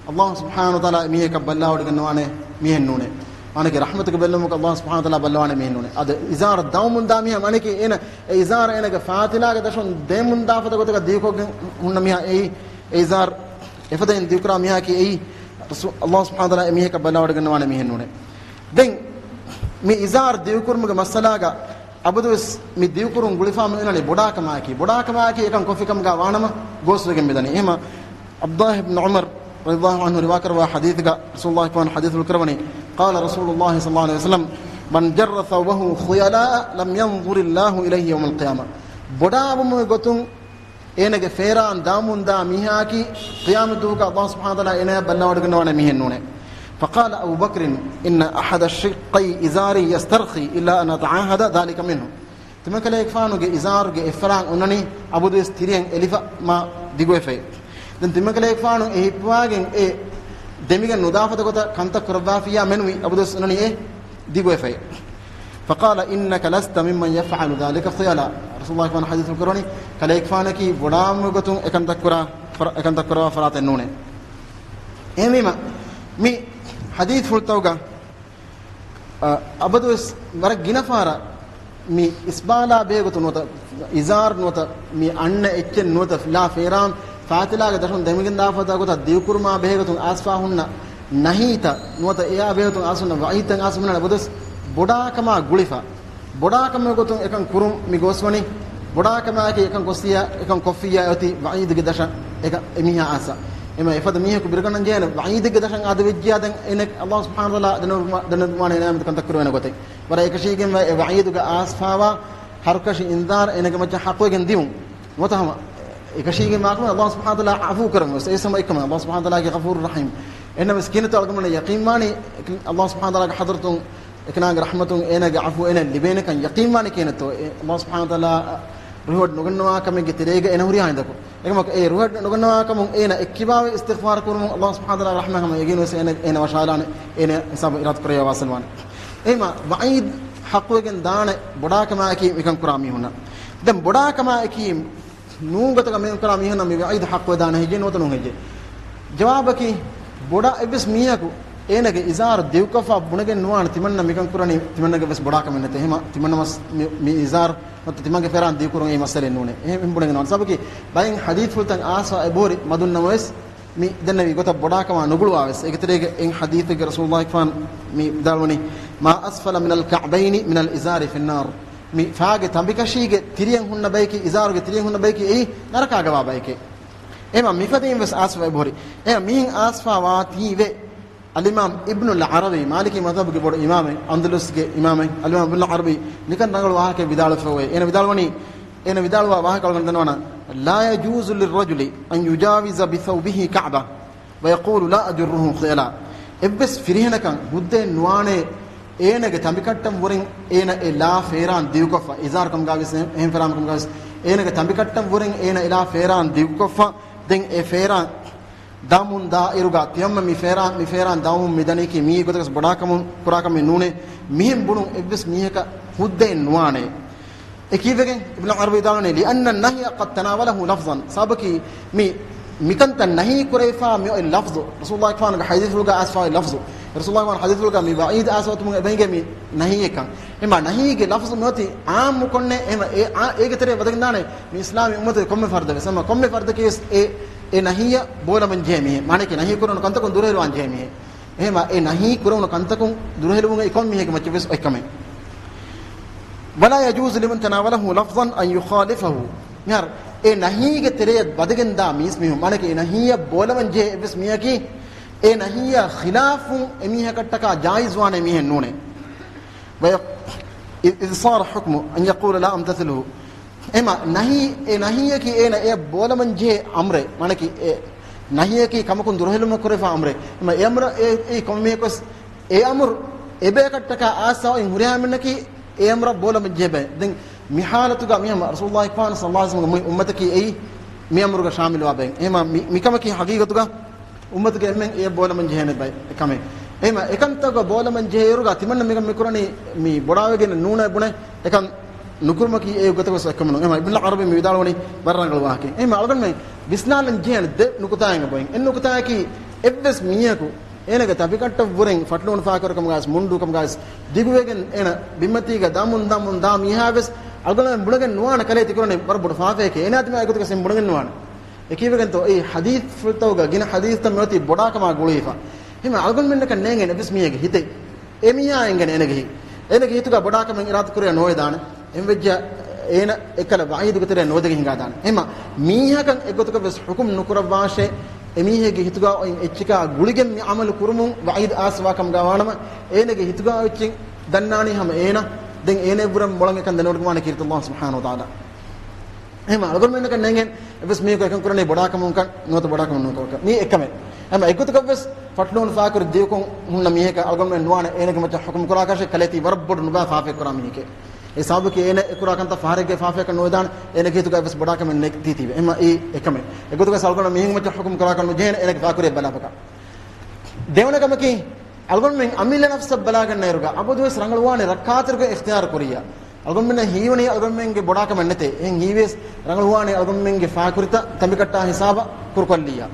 ﷲ ސުބްޙާނަހޫ ވަތަޢާލާ އެ މީހަކަށް ބައްލަވާވަޑައިގަންނަވާނެ މީހެއް ނޫނޭ. މާނަކީ ރަޙްމަތުގެ ބެއްލުމަކަށް ﷲ ސުބްޙާނަހޫ ވަތަޢާލާ ބައްލަވާނެ މީހެއް ނޫނޭ. އަދި އިޒާރު ދާމުން ދާ މީހާ މާނަކީ އޭނަ އެ އިޒާރު އޭނަގެ ފާތިލާގެ ދަށުން ދެމުން ދާފަދަ ގޮތަކަށް ދިގުކޮށްގެން ހުންނަ މީހާ އެއީ، އެ އިޒާރު އެފަދައިން ދިގުކުރާ މީހާއަކީ އެއީ، ރަސޫ-، ﷲ ސުބްޙާނަހޫ ވަތަޢާލާ އެ މީހަކަށް ބައްލަވާވަޑައިގަންނަވާނެ މީހެއް ނޫނޭ. ދެން މި އިޒާރު ދިގުކުރުމުގެ މައްސަލާގަ އަބަދުވެސް މި ދިގުކުރުން ގުޅިފާ މިއޮންނަނީ ބޮޑާކަމާއެކީ، ބޮޑާކަމާއެކީ އެކަން ކޮށްފިކަމުގަ ވާނަމަ ގޯސްވެގެން މިދަނީ. އެހެމަ ޢަބްދުﷲ ބިން ޢުމަރު ރަޟިޔަﷲ ޢަންހު ރިވާކުރައްވާ ޙަދީޘުގަ ރަސޫލުﷲ ފާން ޙަދީޘްފުޅު ކުރައްވަނީ، قال رسول الله صلى الله عليه وسلم، من جر ثوبه خيلاء لم ينظر الله إليه يوم القيامة. ބޮޑާވުމުގެ ގޮތުން އޭނަގެ ފޭރާން ދާމުންދާ މީހާއަކީ ޤިޔާމަތްދުވަހުގަ ﷲ ސުބްޙާނަހޫ ވަތަޢާލާ އޭނަޔަށް ބައްލަވާވަޑައިގަންނަވާނެ މީހެއް ނޫނޭ. فقال أبو بكر، إن أحد شقي إزاري يسترخي إلا أن أتعاهد ذلك منه. ތިމަންކަލޭގެފާނުގެ އިޒާރުގެ އެއްފަރާން އޮންނަނީ އަބަދުވެސް ތިރިއަށް އެލިފަ މާ ދިގުވެފައި. ދެން ތިމަންކަލޭގެފާނު އެ ހިއްޕުވާގެން އެ ދެމިގެން ނުދާފަދަ ގޮތަށް ކަންތައް ކުރައްވާފިއްޔާ މެނުވީ އަބަދުވެސް އޮންނަނީ އެ ދިގުވެފައި. فقال إنك لست ممن يفعل ذلك خيلاء. ރަސޫލުﷲ ފާން ޙަދީޘް ކުރައްވަނީ، ކަލޭގެފާނަކީ ބޮޑާވުމުގެ ގޮތުން އެކަންތައް ކުރާ ފަރާ-، އެކަންތައް ކުރައްވާ ފަރާތެއް ނޫނޭ. އެހެންވީމަ، މި ޙަދީޘްފުޅުތަކުގަ، އަ، އަބަދުވެސް ވަރަށް ގިނަ ފަހަރަށް މި އިސްބާލާ ބެހޭގޮތުން ނުވަތަ، އިޒާރު ނުވަތަ، މި އަންނަ އެއްޗެއް ނުވަތަ، ލާ ފޭރާން ފާތިލާގެ ދަށުން ދެމިގެން ދާފަދަ ގޮތަށް ދިގުކުރުމާ ބެހޭގޮތުން އައިސްފާ ހުންނަ ނަހީތައް ނުވަތަ، އެއާ ބެހޭގޮތުން އައިސް ހުންނަ ވަޢީދުތައް އައިސް ހުންނަ އަބަދުވެސް ބޮޑާކަމާ ގުޅިފަ، ބޮޑާކަމުގެ ގޮތުން އެކަން ކުރުން މި ގޯސްވަނީ، ބޮޑާކަމާއެކީ އެކަން ކޮށްފިއްޔާ، އެކަން ކޮށްފިއްޔާ އޮތީ ވަޢީދުގެ ދަށަށް އެކަ-، އެމީހާ އައިސް. އެމަ އެފަދަ މީހަކު ބިރުގަންނަން ޖެހޭނެ ވަޢީދުގެ ދަށަށް އަދިވެއްޖިޔާ ދެން އޭނަ ﷲ ސުބްޙާނަހޫ ވަތަޢާލާ ދެނެވުމަ-، ދެނެވުމާނެ އޭނާ މެދު ކަންތައް ކުރެވޭނެ ގޮތެއް. ވަރަށް އެކަށީގެންވާ އެ ވަޢީދުގަ އައިސްފާވާ ހަރުކަށި އިންޒާރު އޭނަގެ މައްޗަށް ޙައްޤުވެގެން ދިއުން. ނުވަތަ ހަމަ އެކަށީގެންވާކަމަށް ﷲ ސުބްޙާނަހޫ ވަތަޢާލާ ޢަފޫ ކުރަން ވެސް އެ ސަމަ ﷲ ސުބްޙާނަހޫ ވަތަޢާލާގެ ޣަފޫރު ރަޙީމް. އެހެންނަމަވެސް ކިހިނެއްތޯ އަޅުގަނޑުމެން ޔަޤީންވާނީ ﷲ ސުބްޙާނަހޫ ވަތަޢާލާގެ ޙަޟްރަތުން އެކަނާގެ ރަޙްމަތުން އޭނާގެ ޢަފޫ އޭނަ ލިބޭނެކަން ޔަޤީންވާނީ ކިހިނެއްތޯ؟ ﷲ ސުބްޙާނަހޫ ވަތަޢާލާ ރުހިވަޑު ނުގަންނަވާ ކަމެއްގެ ތެރޭގަ އޭނަ ހުރިހާ އިނދަކު. އެކަމަކު އެ ރުހިވަޑު ނުގަންނަވާ ކަމުން އޭނަ އެއްކިބާވެ އިސްތިޣްފާރު ކުރުމުން ﷲ ސުބްޙާނަހޫ ވަތަޢާލާގެ ރަޙްމަތް ހަމަ ޔަޤީންވެސް އޭނަ، އޭނަ ވަށާލާނެ، އޭނަ ހިސާބު އިރާދަ ކުރެވި ވާސިލްވާނެ. އެހެމަ ވަޢީދު ޙައްޤުވެގެން ދާނެ ބޮޑާކަމާއެކީ މިކަން ކުރާ މީހުންނަށް. ދެން ބޮޑާކަމާއެކީ ނޫން ގޮތަކަށް މިކަން ކުރާ މީހުންނަށް މި ވަޢީދު ޙައްޤުވެދާނެ ހެއްޔޭ ނުވަތަ ނޫން ހެއްޔޭ؟ ޖަވާބަކީ، ބޮޑާ އެއްވެސް މީހަކު އޭނަގެ އިޒާރު ދިގުކޮށްފަ ބުނެގެން ނުވާނެ ތިމަންނަ މިކަން ކުރަނީ ތިމަންނަގެ ވެސް ބޮޑާކަމެއް ނެތޭ. އެހެމަ ތިމަންނަ ވެސް މި، މި އިޒާރު ތިމަންގެ ފެރާން ދިގުކުރުން އެއީ މައްސަލައެއް ނޫނޭ. އެހެން ބުނެގެން ވާނެ. ސަބަބަކީ ބައެއް ޙަދީޘްފުޅުތައް އާސާ އެބަހުރި މަދުން ނަމަވެސް، މި ދެންނެވި ގޮތަށް ބޮޑާކަމާ ނުގުޅުވާވެސް، އޭގެ ތެރޭގަ އެއް ޙަދީޘެއްގެ ރަސޫލުﷲ ފާން މި ވިދާޅުވަނީ، "ما أسفل من الكعبين من الإزار في النار." މި ފާގެ ތަނބިކަށީގެ ތިރިޔަން ހުންނަ ބަޔަކީ، އިޒާރުގެ ތިރިޔަން ހުންނަ ބަޔަކީ އެއީ ނަރަކާގަވާ ބަޔެކޭ. އެމަ މިފަދައިން ވެސް އާސްފާ އެބަހުރި. އެ މިހިން އާސްފާ ވާތީވެ. އަލްއިމާމް އިބްނުލް ޢަރަބީ، މާލިކީ މަޛްހަބުގެ ބޮޑު އިމާމެއް، އަންދަލުސްގެ އިމާމެއް، އަލްއިމާމް އިބްނުލް ޢަރަބީ ނިކަން ރަނގަޅު ވާހަކައެއް ވިދާޅުވެފައި. އޭނަ ވިދާޅުވަނީ، އޭނަ ވިދާޅުވާ ވާހަކަ އަޅުގަނޑު ދަންނަވަން، "لا يجوز للرجل أن يجاوز بثوبه الكعبة ويقول لا أجره خيلاً." އެއްވެސް ފިރިހެނަކަށް ހުއްދައެއް ނުވާނޭ، އޭނަގެ ތަނބިކައްޓަށް ވުރެން އޭނަ އެ ލާ ފޭރާން ދިގުކޮށްފަ، އިޒާރު ކަމުގަ ވެސް އެހެން ފެރާން ކަމުގަ ވެސް، އޭނަގެ ތަނބިކައްޓަށް ވުރެން އޭނަ އެ ލާ ފޭރާން ދިގުކޮށްފަ، ދެން އެ ފޭރާން ދަމުން ދާ އިރުގަ ތިޔަމަ މި ފޭރާ، މި ފޭރާން ދަމުން މި ދަނީކީ މީ ގޮތަކަސް ބޮޑާކަމުން ކުރާކަމެއް ނޫނޭ. މިހެން ބުނުން އެއްވެސް މީހަކަށް ހުއްދައެއް ނުވާނޭ. އެކީވެގެން އިބްނު ޢަރަބީ ވިދާޅުވަނީ، "لأن النهي قد تناوله لفظاً." ސަބަބަކީ މި، މިކަންތައް ނަހީ ކުރެވިފާ މި އޮތް ލަފްޒު، ރަސޫލުﷲ ފާނުގެ ޙަދީޘްފުޅުގަ އައިސްފާ އޮތް ލަފްޒު. ރަސޫލުﷲ ފާނު ޙަދީޘްފުޅުގަ މި ވަޢީދު އައިސްފާ އޮތުމުގެ އެބަހިގެ މި ނަހީއެއްކަން. އެމަ ނަހީގެ ލަފްޒު މިއޮތީ ޢާއްމުކޮށްނެ، އެމަ އޭ، އާ، އޭގެ ތެރޭ ވަދެގެންދާނެ މި އިސްލާމީ އުއްމަތުގެ ކޮންމެ ފަރްދަށް ވެސް. އެމަ ކޮންމެ ފަރްދަކީ ވެސް އެ، އެ ނަހީއަށް ބޯލަމަން ޖެހޭ މީހެއް. މާނައަކީ ނަހީ ކުރެވުނު ކަންތަކުން ދުރުހެލުވާން ޖެހޭ މީހެއް. އެހެމަ އެ ނަހީ ކުރެވުނު ކަންތަކުން ދުރުހެލުވުން އެ ކޮން މީހެއްގެ މައްޗަށް ވެސް އޮތްކަމެއް. "ولا يجوز لمن تناوله لفظاً أن يخالفه." މިހާރު އެ ނަހީގެ ތެރެއަށް ވަދެގެންދާ މީސް މީހުން، މާނައަކީ އެ ނަހީއަށް ބޯލަމަން ޖެހޭ އެއްވެސް މީހަކީ، އެ ނަހީއާ ޚިލާފުން އެމީހަކަށްޓަކާ ޖާއިޒްވާނެ މީހެއް ނޫނޭ. ويق-، إذ صار حكمه أن يقول لا أمتثله. އެމަ ނަހީ، އެ ނަހީއަކީ އޭނަ އެ ބޯލަމަން ޖެހޭ އަމްރެއް. މާނައަކީ އެ ނަހީއަކީ ކަމަކުން ދުރުހެލުމަށް ކުރެވިފާ އަމްރެއް. އެމަ އެ އަމްރަށް އެ، އެ ކޮންމެއަކުވެސް އެ އަމުރު އެބަޔަކަށްޓަކާ އާސާވެގެން ހުރިހާ މީހަކީ އެ އަމްރަށް ބޯލަމަން ޖެހޭ ބައެއް. ދެން މި ޙާލަތުގަ މިހަމަ ރަސޫލުﷲ ފާނު ޞައްލަﷲ ޢަލައިހި ވަސައްލަމަ މުޅި އުއްމަތަކީ އެއީ މި އަމުރުގަ ޝާމިލުވާ ބައެއް. އެހެމަ މި، މިކަމަކީ ޙަޤީޤަތުގަ އުއްމަތުގެ އެންމެން އެ ބޯލަމަން ޖެހޭނެ ބައެއް ކަމެއް. އެހެމަ އެކަންތަކުގަ ބޯލަމަން ޖެހޭއިރުގަ ތިމަންނަ މިކަން މިކުރަނީ މި ބޮޑާވެގެން ނޫނޭ ބުނެ އެކަން ނުކުރުމަކީ އެ ގޮތަކަށް އެއްކަމެއް ނޫން. އެހެމަ އިބްނުލް ޢަރަބީ މި ވިދާޅުވަނީ ވަރަށް ރަނގަޅު ވާހަކައެއް. އެހެމަ އަޅުގަނޑުމެން ވިސްނާލަން ޖެހޭނެ ދެ ނުކުތާއެއް އެބައޮތް. އެއް ނުކުތާއަކީ އެއްވެސް މީހަކު އޭނަގެ ތަނބިކައްޓަށްވުރެން ފަޓްލޫނު ފާކުރިކަމުގައިވެސް މުންޑޫކަމުގައިވެސް ދިގުވެގެން އޭނަ ބިންމަތީގަ ދަމުން ދަމުން ދާ މީހާވެސް އަޅުގަނޑުމެން ބުނެގެން ނުވާނެ ކަލޭ ތިކުރަނީ ވަރަށް ބޮޑު ފާފައެކޭ. އޭނާ ތިމާ އެގޮތަކަށް ބުނެގެން ނުވާނެ. އެކީވެގެންތޯ އެ ޙަދީޘްފުޅުތަކުގަ ގިނަ ޙަދީޘްތައް މިއޮތީ ބޮޑާކަމާ ގުޅިފަ. އެހެމަ އަޅުގަނޑުމެންނަކަށް ނޭނގޭނެ އެއްވެސް މީހެއްގެ ހިތެއް އެމީހާ އެނގޭނެ އޭނަގެ ހިތް. އޭނަގެ ހިތުގަ ބޮޑާކަމެއް އިރާދަ ކުރެވި ނޯވެދާނެ. އެހެންވެއްޖެ އޭނަ އެކަލަ ވަޢީދުގެ ތެރެއަށް ނުވަދެގެން ހިނގާދާނެ. އެހެމަ މީހަކަށް އެގޮތަކަށް ވެސް ޙުކުމް ނުކުރައްވާށޭ. އެމީހެއްގެ ހިތުގަ އޮތް އެއްޗަކާ ގުޅިގެން މި ޢަމަލު ކުރުމުން ވަޢީދު އާސްވާ ކަމުގަ ވާނަމަ، އޭނަގެ ހިތުގަ އޮތް އެއްޗެއް ދަންނާނީ ހަމަ އޭނަ. ދެން އޭނައަށްވުރެން މޮޅަށް އެކަން ދެނެވޮޑިގަންވާނެ ކީރިތި ﷲ ސުބްޙާނަހޫ ވަތަޢާލާ. އެހެމަ އަޅުގަނޑުމެންނަކަށް ނޭނގޭނެ އެއްވެސް މީހަކު އެކަން ކުރަނީ ބޮޑާކަމުންކަން ނުވަތަ ބޮޑާކަމެއް ނޫންކަމަކަށް. މީ އެއްކަމެއް. އެހެމަ އެއްގޮތަކަށްވެސް ފަޓްލޫނު ފާކުރި ދިޔުކޮށް ހުންނަ މީހަކަށް އަޅުގަނޑުމެން ނުވާނެ އޭނަގެ މައްޗަށް ޙުކުމް ކުރާކަށެއް. ކަލޭ ތީ ވަރަށް ބޮޑު ނުބައި ފާފައެއް ކުރާ މީހެކޭ. އެ ސަބަބަކީ އޭނަ އެ ކުރާ ކަންތައް ފަހަރެއްގެ ފާފައަކަށް ނުވެދާނެ، އޭނަގެ ހިތުގަ އެއްވެސް ބޮޑާކަމެއް ނެތީތީވެ. އެހެމަ އެއީ އެއްކަމެއް. އެއްގޮތަކަށް އަޅުގަނޑު މީހުން މައްޗަށް ޙުކުމް ކުރާކަށް ނުޖެހޭނެ އޭނަގެ ފާކުރިއަށް ބަލާފަކަށް. ދެވަނަ ކަމަކީ، އަޅުގަނޑުމެން އަމިއްލަ ނަފްސަށް ބަލާގަންނައިރުގަ އަބަދުވެސް ރަނގަޅުވާނެ ރައްކާތެރިކަން އިޚްތިޔާރު ކުރިއްޔާ. އަޅުގަނޑުމެންނަށް ހީވަނީ އަޅުގަނޑުމެންގެ ބޮޑާކަމެއް ނެތޭ. އެހެން ހީވިޔަސް ރަނގަޅުވާނެ އަޅުގަނޑުމެންގެ ފާކުރިތައް ތަނބިކައްޓާ ހިސާބަށް ކުރުކޮށްލިއްޔާ.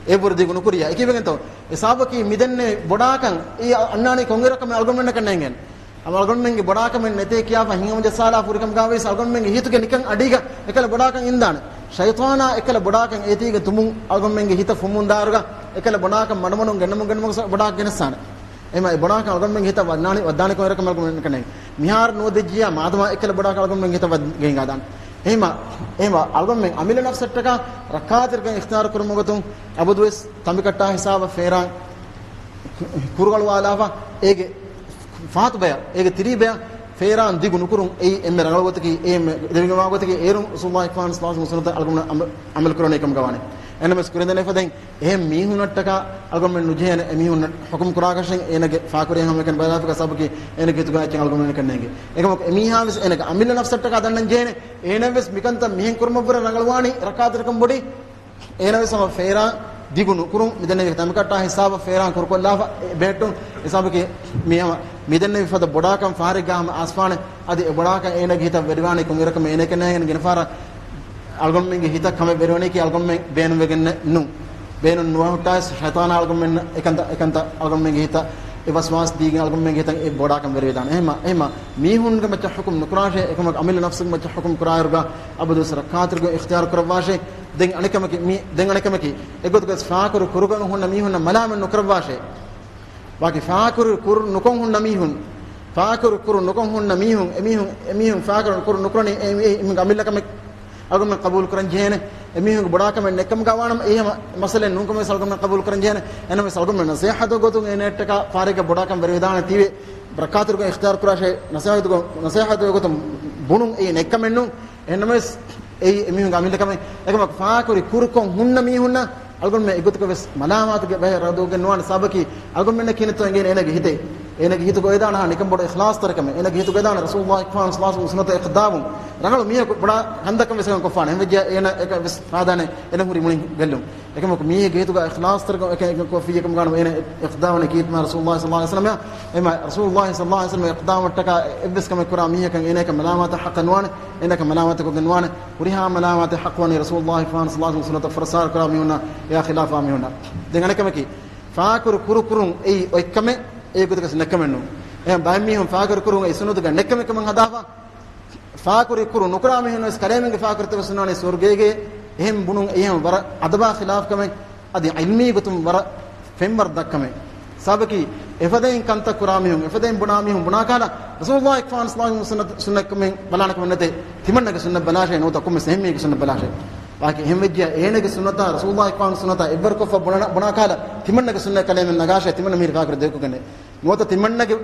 އެއަށްވުރެ ދިގު ނުކުރިއްޔާ. އެކީވެގެންތޯ އެ ސަބަބަކީ މިދެންނެވި ބޮޑާކަން އެއީ އަންނާނީ ކޮންއިރަކަމެއް އަޅުގަނޑުމެންނަކަށް ނޭނގޭނެ. އަޅުގަނޑުމެންގެ ބޮޑާކަމެއް ނެތޭ ކިޔާފަ ހިނގަމަޖައްސާލާ ފުރިކަމުގައިވެސް އަޅުގަނޑުމެންގެ ހިތުގެ ނިކަން އަޑީގަ އެކަލަ ބޮޑާކަން އިންދާނެ. ޝައިޠާނާ އެކަލަ ބޮޑާކަން އޭތީގެ ތުމުން އަޅުގަނޑުމެންގެ ހިތަށް ފުމުން ދާއިރުގަ އެކަލަ ބޮޑާކަން މަޑުމަޑުން ގެންނަމުން ގެންނަމުން ބޮޑާކަށް ގެނެއްސާނެ. އެހެމަ އެ ބޮޑާކަން އަޅުގަނޑުމެންގެ ހިތަށް ވަދާނެ، ވައްދާނެ ކޮންއިރަކަމެއް އަޅުގަނޑުމެންނަކަށް ނޭނގޭ. މިހާރު ނުވަދެއްޖިއްޔާ މާދަމާ އެކަލަ ބޮޑާކަން އަޅުގަނޑުމެންގެ ހިތަށް ވަދެގެން ހިނގާދާނެ. އެހެމަ، އެހެމަ އަޅުގަނޑުމެން އަމިއްލަ ނަފްސަށްޓަކާ ރައްކާތެރިކަން އިޚްތިޔާރު ކުރުމުގެ ގޮތުން އަބަދުވެސް ތަނބިކައްޓާ ހިސާބަށް ފޭރާން ކުރުގަޅުވާލާފަ، އޭގެ ފާތު ބަޔަށް، އޭގެ ތިރީ ބަޔަށް ފޭރާން ދިގު ނުކުރުން އެއީ އެންމެ ރަނގަޅު ގޮތަކީ، އެ އެންމެ ދެވިގެންވާ ގޮތަކީ، އޭރުން ރަސޫލުﷲ ފާން ސައްލަﷲ ޢަލައިހި ވަސައްލަމަ ސުންނަތަށް އަޅުގަނޑު ޢަމަ-، ޢަމަލު ކުރަނީ ކަމުގަ ވާނެ. އެހެންނަމަވެސް ކުރިން ދެންނެވި ފަދައިން އެހެން މީހުންނަށްޓަކާ އަޅުގަނޑުމެން ނުޖެހޭނެ، އެމީހުންނަށް ޙުކުމް ކުރާކަށެއް އޭނަގެ ފާކުރި ހަމައެކަނި ބަލާފަކަށް ސަބަބަކީ އޭނަގެ ހިތުގަ އެއްޗެއް އަޅުގަނޑުމެންނަކަށް ނޭނގޭ. އެކަމަކު އެމީހާވެސް އޭނަގެ އަމިއްލަ ނަފްސަށްޓަކާ ދަންނަން ޖެހޭނެ، އޭނަވެސް މިކަންތައް މިހެން ކުރުމަށްވުރެ ރަނގަޅުވާނީ ރައްކާތެރިކަން ބޮޑީ. އޭނަވެސް ހަމަ ފޭރާން ދިގު ނުކުރުން، މިދެންނެވި ތަނބިކައްޓާ ހިސާބަށް ފޭރާން ކުރުކޮށްލާފަ އެ ބެހެއްޓުން. އެސާބަކީ މި ހަމަ މިދެންނެވި ފަދަ ބޮޑާކަން ފަހަރެއްގަ ހަމަ އައިސްފާނެ. އަދި އެ ބޮޑާކަން އޭނަގެ ހިތަށް ވެރިވާނީ ކޮންއިރަކަމެއް އޭނައަކަށް ނޭނގޭނެ. ގިނަ ފަހަރަށް އަޅުގަނޑުމެންގެ ހިތަށް ކަމެއް ވެރިވަނީކީ އަޅުގަނޑުމެން ބޭނުންވެގެން ނޫން. ބޭނުން ނުވަހުއްޓާވެސް ޝައިޠާނާ އަޅުގަނޑުމެން އެކަންތައް، އެކަންތައް އަޅުގަނޑުމެންގެ ހިތަށް އެ ވަސްވާސް ދީގެން އަޅުގަނޑުމެންގެ ހިތަށް އެ ބޮޑާކަން ވެރިވެދާނެ. އެހެމަ، އެހެމަ މީހުންގެ މައްޗަށް ޙުކުމް ނުކުރާށޭ، އެކަމަކު އަމިއްލަ ނަފްސުގެ މައްޗަށް ޙުކުމް ކުރާއިރުގަ އަބަދުވެސް ރައްކާތެރިކަން އިޚްތިޔާރު ކުރައްވާށޭ. ދެން އަނެކަމަކީ، މީ، ދެން އަނެކަމަކީ، އެގޮތުގަސް ފާކުރު ކުރުގަން ހުންނަ މީހުންނަށް މަލާމަތް ނުކުރައްވާށޭ. ވާކި ފާކުރު ކުރު ނުކޮން ހުންނަ މީހުން، ފާކުރު ކުރު ނުކޮން ހުންނަ މީހުން، އެމީހުން، އެމީހުން ފާކުރު ކުރު ނުކުރަނީ، އެ، އެ، އެމީހުންގެ އަމިއްލަކަމެއް އަޅުގަނޑުމެން ޤަބޫލު ކުރަން ޖެހޭނެ. އެމީހުންގެ ބޮޑާކަމެއް ނެއްކަމުގަ ވާނަމަ، އެހެމަ މައްސަލައެއް ނޫންކަމަށް ވެސް އަޅުގަނޑުމެން ޤަބޫލު ކުރަން ޖެހޭނެ. އެހެންނަމަވެސް އަޅުގަނޑުމެން ނަސޭހަތު ގޮތުން އޭނައަށްޓަކާ ފާރެއްގަ ބޮޑާކަން ވެރިވެދާނެ ތީވެ، ރައްކާތެރިކަން އިޚްތިޔާރު ކުރާށޭ، ނަސޭހަތު ގޮ-، ނަސޭހަތު ގޮތުން ބުނުން އެއީ ނެއްކަމެއް ނޫން. އެހެންނަމަވެސް އެއީ އެމީހުންގެ އަމިއްލަކަމެއް. އެކަމަކު ފާކުރި ކުރުކޮށް ހުންނަ މީހުންނަށް އަޅުގަނޑުމެން އެގޮތުގަ ވެސް މަލާމާތުގެ ބަހެއް ރަދުވެގެން ނުވާނެ. ސަބަބަކީ އަޅުގަނޑުމެންނަށް ކިހިނެއްތޯ އެނގޭނެ އޭނަގެ ހިތޭ. އޭނަގެ ހިތުގަ އޮވެދާނެ ހާ ނިކަން ބޮޑު އިޚްލާޞްތެރިކަމެއް. އޭނަގެ ހިތުގަ އޮވެދާނެ ރަސޫލުﷲ އަކްރަމް ޞައްލަﷲ ޢަލައިހި ވަސައްލަމަ ސުންނަތަށް އިޤްތިދާވުން. ރަނގަޅު މީހަކު ބޮޑާ ކަންތައްތަކަށް ވެސް އެކަން ކޮށްފާނެ. އެހެންވެއްޖެޔާ އޭނަ އެކަށް ވެސް ފާދާނެ އޭނަ ހުރި މުޅިން ގެއްލުން. އެކަމަކު މީހެއްގެ ހިތުގަ އިޚްލާޞްތެރިކަން އެކަން އެކަން ކޮށްފިއްޔާ ކަމުގަ ވަނަމަ އޭނަ އިޤްތިދާވާނެ ކީރިތި މާތް ރަސޫލުﷲ ޞައްލަﷲ ޢަލައިހި ވަސައްލަމަ. އެމަ ރަސޫލުﷲ ޞައްލަﷲ ޢަލައިހި ވަސައްލަމަ އިޤްތިދާވުމަށްޓަކާ އެއްވެސް ކަމެއް ކުރާ މީހަކަށް އޭނައަކަށް މަލާމާތަށް ޙައްޤެއް ނުވާނެ. އޭނައަކަށް މަލާމާތެއް ކޮށްގެން ނުވާނެ. ހުރިހާ މަލާމާތެއް ޙައްޤުވަނީ ރަސޫލުﷲ ފާން ޞައްލަﷲ ޢަލައިހި ވަސައްލަމަ ސުންނަތަށް ފުރައްސާރަ ކުރާ މީހުންނަށް އެއާ ޚިލާފާ މީހުންނަށް. ދެން އަނެކަމަކީ، ފާކުރު ކުރު ކުރުން އެއީ އޮތްކަމެއް، އެއީ އެގޮތަކަށް ނެއްކަމެއް ނޫން. އެހެން ބައެއް މީހުން ފާކުރު ކުރުން އެއީ ސުންނަތުގެ ނެއްކަމެއް ކަމަށް ހަދާފަ، ފާކުރި ކުރު ނުކުރާ މީހުން ވެސް ކަލޭމެންގެ ފާކުރިތަވެސް ނުވާނެ ސުވަރުގޭގެ. އެހެން ބުނުން އެހެން ވަރަށް އަދަބާ ޚިލާފް ކަމެއް، އަދި ޢިލްމީ ގޮތުން ވަރަށް ފެންވަރު ދައްކަމެއް. ސަބަބަކީ، އެފަދައިން ކަންތައް ކުރާ މީހުން، އެފަދައިން ބުނާ މީހުން ބުނާ ކާލަ، ރަސޫލުﷲ އަކްރަމް ޞައްލަﷲ ޢަލައިހި ވަސައްލަމަ ސުންނަތް، ސުންނަތްކަމެއް ބަލާނެ ކަމެއް ނެތޭ. ތިމަންނަގެ ސުންނަތް ބަލާށޭ، ނުވަތަ ކޮންމެސް އެހެން މީހެއްގެ ސުންނަތް ބަލާށޭ. ވާކި އެހެން ވެއްޖެޔާ، އޭނަގެ ސުންނަތާ ރަސޫލުﷲ އަކްރަމް ސުންނަތާ އެއްވަރު ކޮށްފަ ބުނާ، ބުނާ ކާލަ، ތިމަންނަގެ ސުންނަތް ކަލޭމެން ނަގާށޭ، ތިމަންނަ މީރި ފާކުރި ދެއްކުގެންނޭ. ނުވަތަ ތިމަންނަގެ